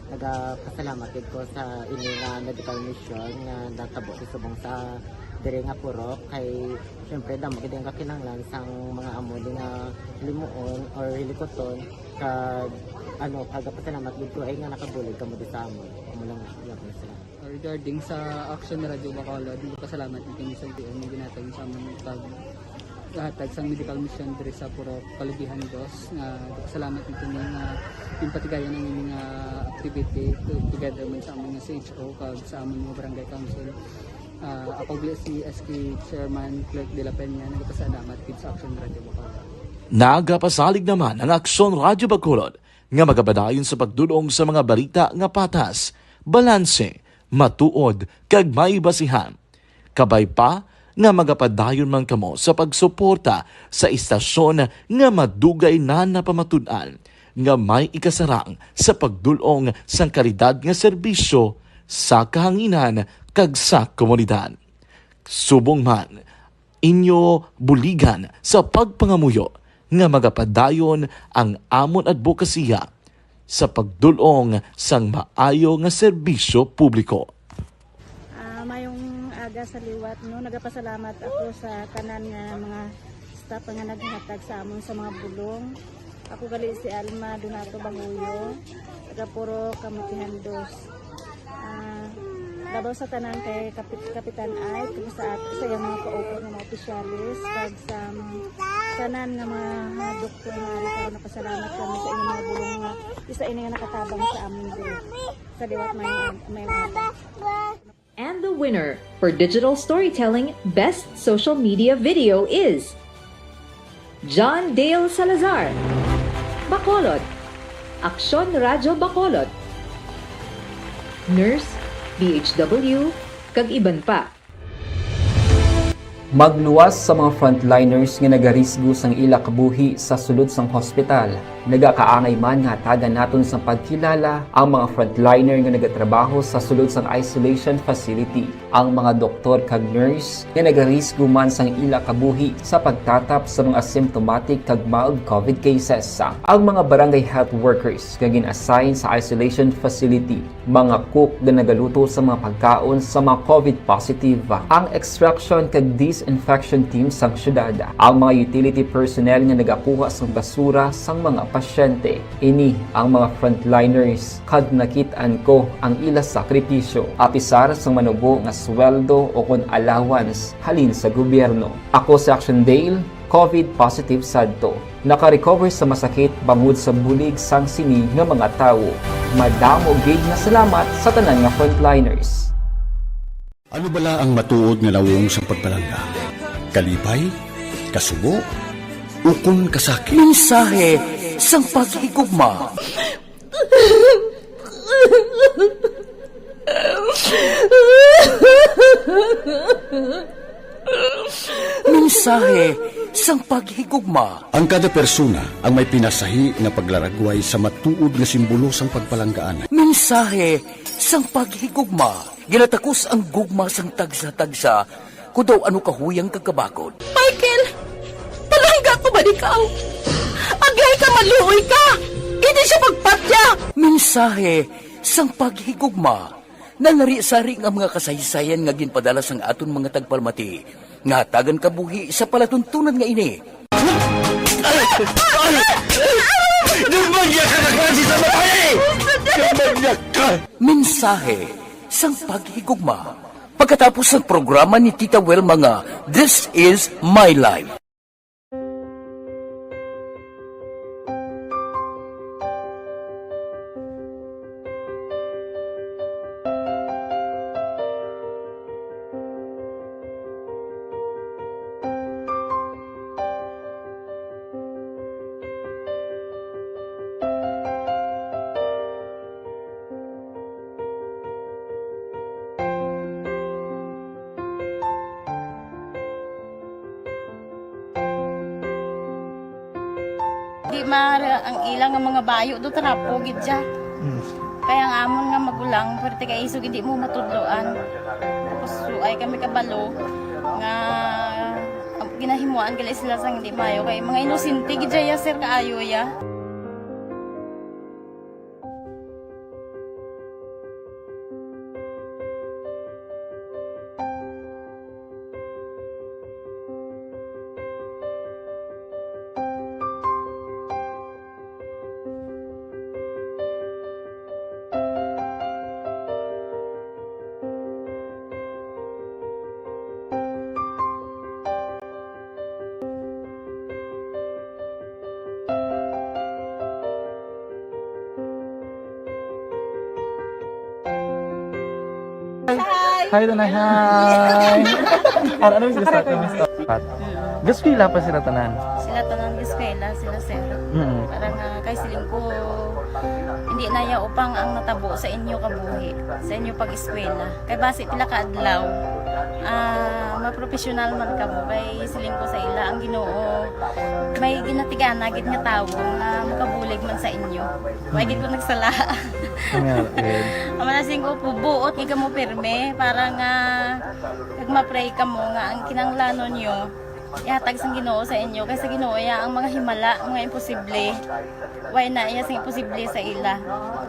nagapasalamat gid ko sa ini nga medical mission nga natabo sa subong sa diri nga purok. Kay, syempre, damo gid ang kakinahanglan sang mga amo di nga limuon or hilikuton. Kag, ano, pagapasalamat gid ko ay nga nakabulig kamo di sa amon. Amo lang, yun, salamat. Regarding sa Action Radio Bacolod, nagpasalamat kami sa G M nga ginhatag sa amon pag hatag sang medical mission diri sa Purok Kalubihan Dos, nga nagpasalamat kami nga ginpatigayon ang ining, ah, activity to-, together man sa amon nga C H O kag sa amon nga barangay council. Ah, ako gali si S K Chairman Clerk de la Peña, nagpasalamat gid sa Action Radio Bacolod. Nagapasalig naman ang Aksyon Radyo Bacolod nga magapadayon sa pagdul-ong sa mga balita nga patas, balanse, matuod, kag may basihan. Kabay pa nga magapadayon man kamo sa pagsuporta sa istasyon nga madugay na napamatud-an nga may ikasarang sa pagdul-ong sang kalidad nga serbisyo sa kahanginan kag sa komunidad. Subong man, inyo buligan sa pagpangamuyo nga magapadayon ang amon adbokasiya sa pagdul-ong sang maayo nga serbisyo publiko. Ah, mayong aga sa liwat, no? Nagapasalamat ako sa tanan nga mga staff nga naghatag sa amon sa mga bulong. Ako gali si Alma Donato Bahuyo, taga Purok Kamutihan Dos. Ah, labaw sa tanan kay Kapit-, Kapitan Ike, kag sa at-, sa iyang mga kaupod nga mga opisyales, kag sa, um, tanan nga mga, mga doktor nga ari karon, nagapasalamat kami sa inyong mga bulong nga isa ini nga nakatabang sa amon diri. Sa liwat, may, may mga And the winner for digital storytelling best social media video is John Dale Salazar, Bacolod, Aksyon Radyo Bacolod, Nurse, D H W, kag iban pa. Magluwas sa mga frontliners nga nagarisgo sang ila kabuhi sa sulod sang hospital. Nagakaangay man nga hatagan naton sang pagkilala ang mga frontliner nga nagatrabaho sa sulod sang isolation facility, ang mga doktor kag nurse nga nagarisgo man sang ila kabuhi sa pagtatap sa mga asymptomatic kag mild COVID cases, ang mga barangay health workers nga gin-assign sa isolation facility, mga cook nga nagaluto sa mga pagkaon sa mga COVID positive, ang extraction kag disinfection team sang syudad, ang mga utility personnel nga nagakuha sang basura sang mga pasyente. Ini ang mga frontliners, kag nakit-an ko ang ila sakripisyo, apisar sang manubo nga sweldo o kon allowance halin sa gobyerno. Ako si Action Dale, COVID positive sadto. Naka-recover sa masakit bangod sa bulig sang sini nga mga tawo. Madamo gid nga salamat sa tanan nga frontliners. Ano bala ang matuod nga nawong sang pagpalangga? Kalipay? Kasubo? Ukon kasakit? Mensahe sang paghigugma. Mensahe sang paghigugma. Ang kada persona ang may pinasahi nga paglaragway sa matuod nga simbolo sang pagpalanggaan. Mensahe sang paghigugma. Ginatakos ang gugma sang tagsa-tagsa, kon daw ano kahuyang kag kabakod. Michael, palangga ko ba ikaw? Agihay ka, maluoy ka! Hindi siya magpatya! Mensahe sang paghigugma. Nalari-sari nga mga kasaysayan nga ginpadala sang aton mga tagpalamati nga hatagan kabuhi sa palatuntunan nga ini. Ay! Ay! Ay! Gumagya ka na klase sa babae! Gumagya ka! Mensahe sang paghigugma. Pagkatapos sang programa ni Tita Wilma nga This Is My Life. Mar, ang ila nga mga bayo do trapo gid siya. Mm. Kaya ang amon nga magulang, pwerte kay isog hindi mo matudloan. Tapos suay kami kabalo nga, ah, ginahimuan gali sila sang hindi maayo. Kay mga inosente gid siya, sir, kaayo ya. Hi. Hi, Tanay. Hi. Ano, ano yung gusto? Ano yung gusto? Pat. Gaskwela pa sila tanan. Sila tanan gaskwela, sila sir. Mm. Parang, ah, kay siling ko, hindi na ya upang ang natabo sa inyo kabuhi, sa inyo pag-eskwela. Kay basi pila ka adlaw, ah, mapropesyonal man kamo. Kay siling ko sa ila, ang Ginoo may ginatigana gid nga tawo nga makabulig man sa inyo. Wa gid ko nagsala. Ang nga, eh. Ang mga singko po, buot gid kamo pirme para nga kag ma-pray kamo nga ang kinahanglanon nyo ihatag sang Ginoo sa inyo, kay sa Ginoo ya ang mga himala, mga imposible. Way na iya sing imposible sa ila.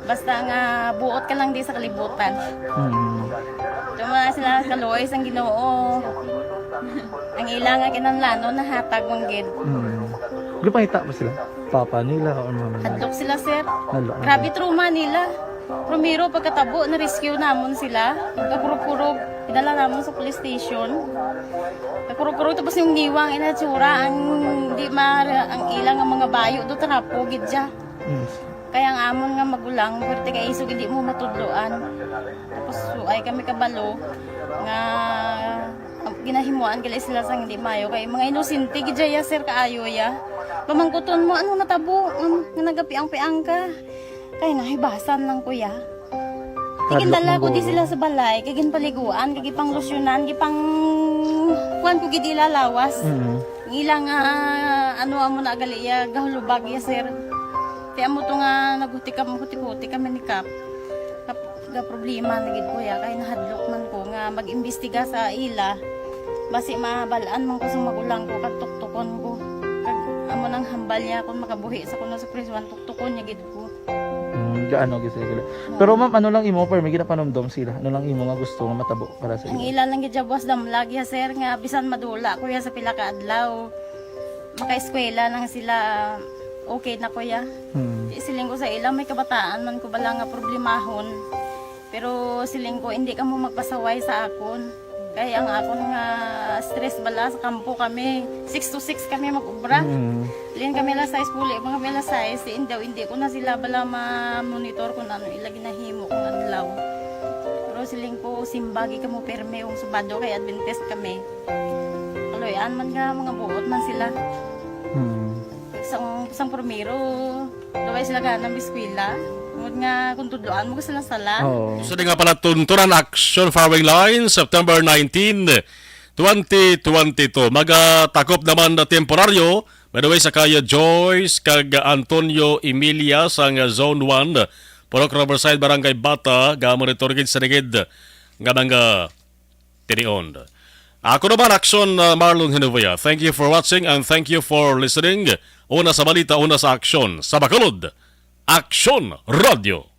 Basta nga buot ka lang di sa kalibutan. Mm. Tuma sila kaluoy sang Ginoo. Ang ila nga kinahanglanon nahatag man gid. Mm. Gipangita ba sila? Papa nila or mama nila? Hadlok sila, sir. Hadlok na Grabe sila. Trauma nila. Primero, pagkatabo, na-rescue namon sila. Kakurog-kurog, idala namon sa police station. Kakurog-kurog, tapos yung niwang inatsura, ang di ma-, ang ilang nga mga bayo, do trapo gid siya. Mm. Kaya ang amon nga magulang, pwerte kay isog, hindi mo matudloan. Tapos, suay kami kabalo nga ginahimuan gali sila sang hindi maayo. Kay mga inosente gid ya, sir, kaayo ya. Pamangkuton mo, ano natabo? Um, nga nagapiang-piang ka? Kay nahibasan lang, kuya. Hadlok Tigindala man ko di guro. Sila sa balay, kay ginpaliguan, kay gipanglusyonan, gipang kuan ko gid ila lawas. Mm. Ang ila nga, ano, amo na gali ya, gahulubag ya, sir. Ti amo to nga naghuti kam-, huti-huti kami ni Kap. Kap-, ga problema na gid ko ya, kay nahadlok man ko nga mag-imbestiga sa ila. Basi mabal-an man ko sa magulang ko, kag tuktukon ko. Kag amo nang hambal niya kung makabuhi sa kuno sa prisuan, tuktukon niya gid ko. Mm, gaano gid sila gila. Pero ma'am, ano lang imo, pero may ginapanumdom sila? Ano lang imo nga gusto nga matabo para sa Ang ila? Ila lang gid ya buwas damlag ya, sir, nga bisan madula ko ya sa pila ka adlaw, makaeskwela lang sila, okay na ko ya. Hmm. Di siling ko sa ila, may kabataan man ko bala nga problemahon. Pero siling ko, hindi kamo magpasaway sa akon. Kay ang akon nga stress bala sa kampo kami, six to six kami mag-ubra. Mm. Lin kami alas sais, puli pa kami alas sais. Di, hindi, hindi ko na sila bala ma-monitor kung ano ila ginahimo kung adlaw. Pero siling ko, simbagi kamo pirme kung Sabado kay Adventist kami. Kaluy-an man nga mga buot man sila. Mm. Sang, sang primero, Daway sila gana mag-eskwela. Tungod nga kung tudloan mo sila sala. Oo. Sa di nga palatuntunan, Action Firing Line, September nineteen, twenty twenty-two. Magatakop naman na temporaryo, by the way, sa kaya Joyce kag Antonio Emilia sang Zone one, Purok Riverside, Barangay Bata, ga-monitor gid sa ningid nga mga tinion. Ako naman, Action, uh, Marlon Hinubuya. Thank you for watching and thank you for listening. Una sa balita, una sa aksyon. Sa Bacolod, Action Radio.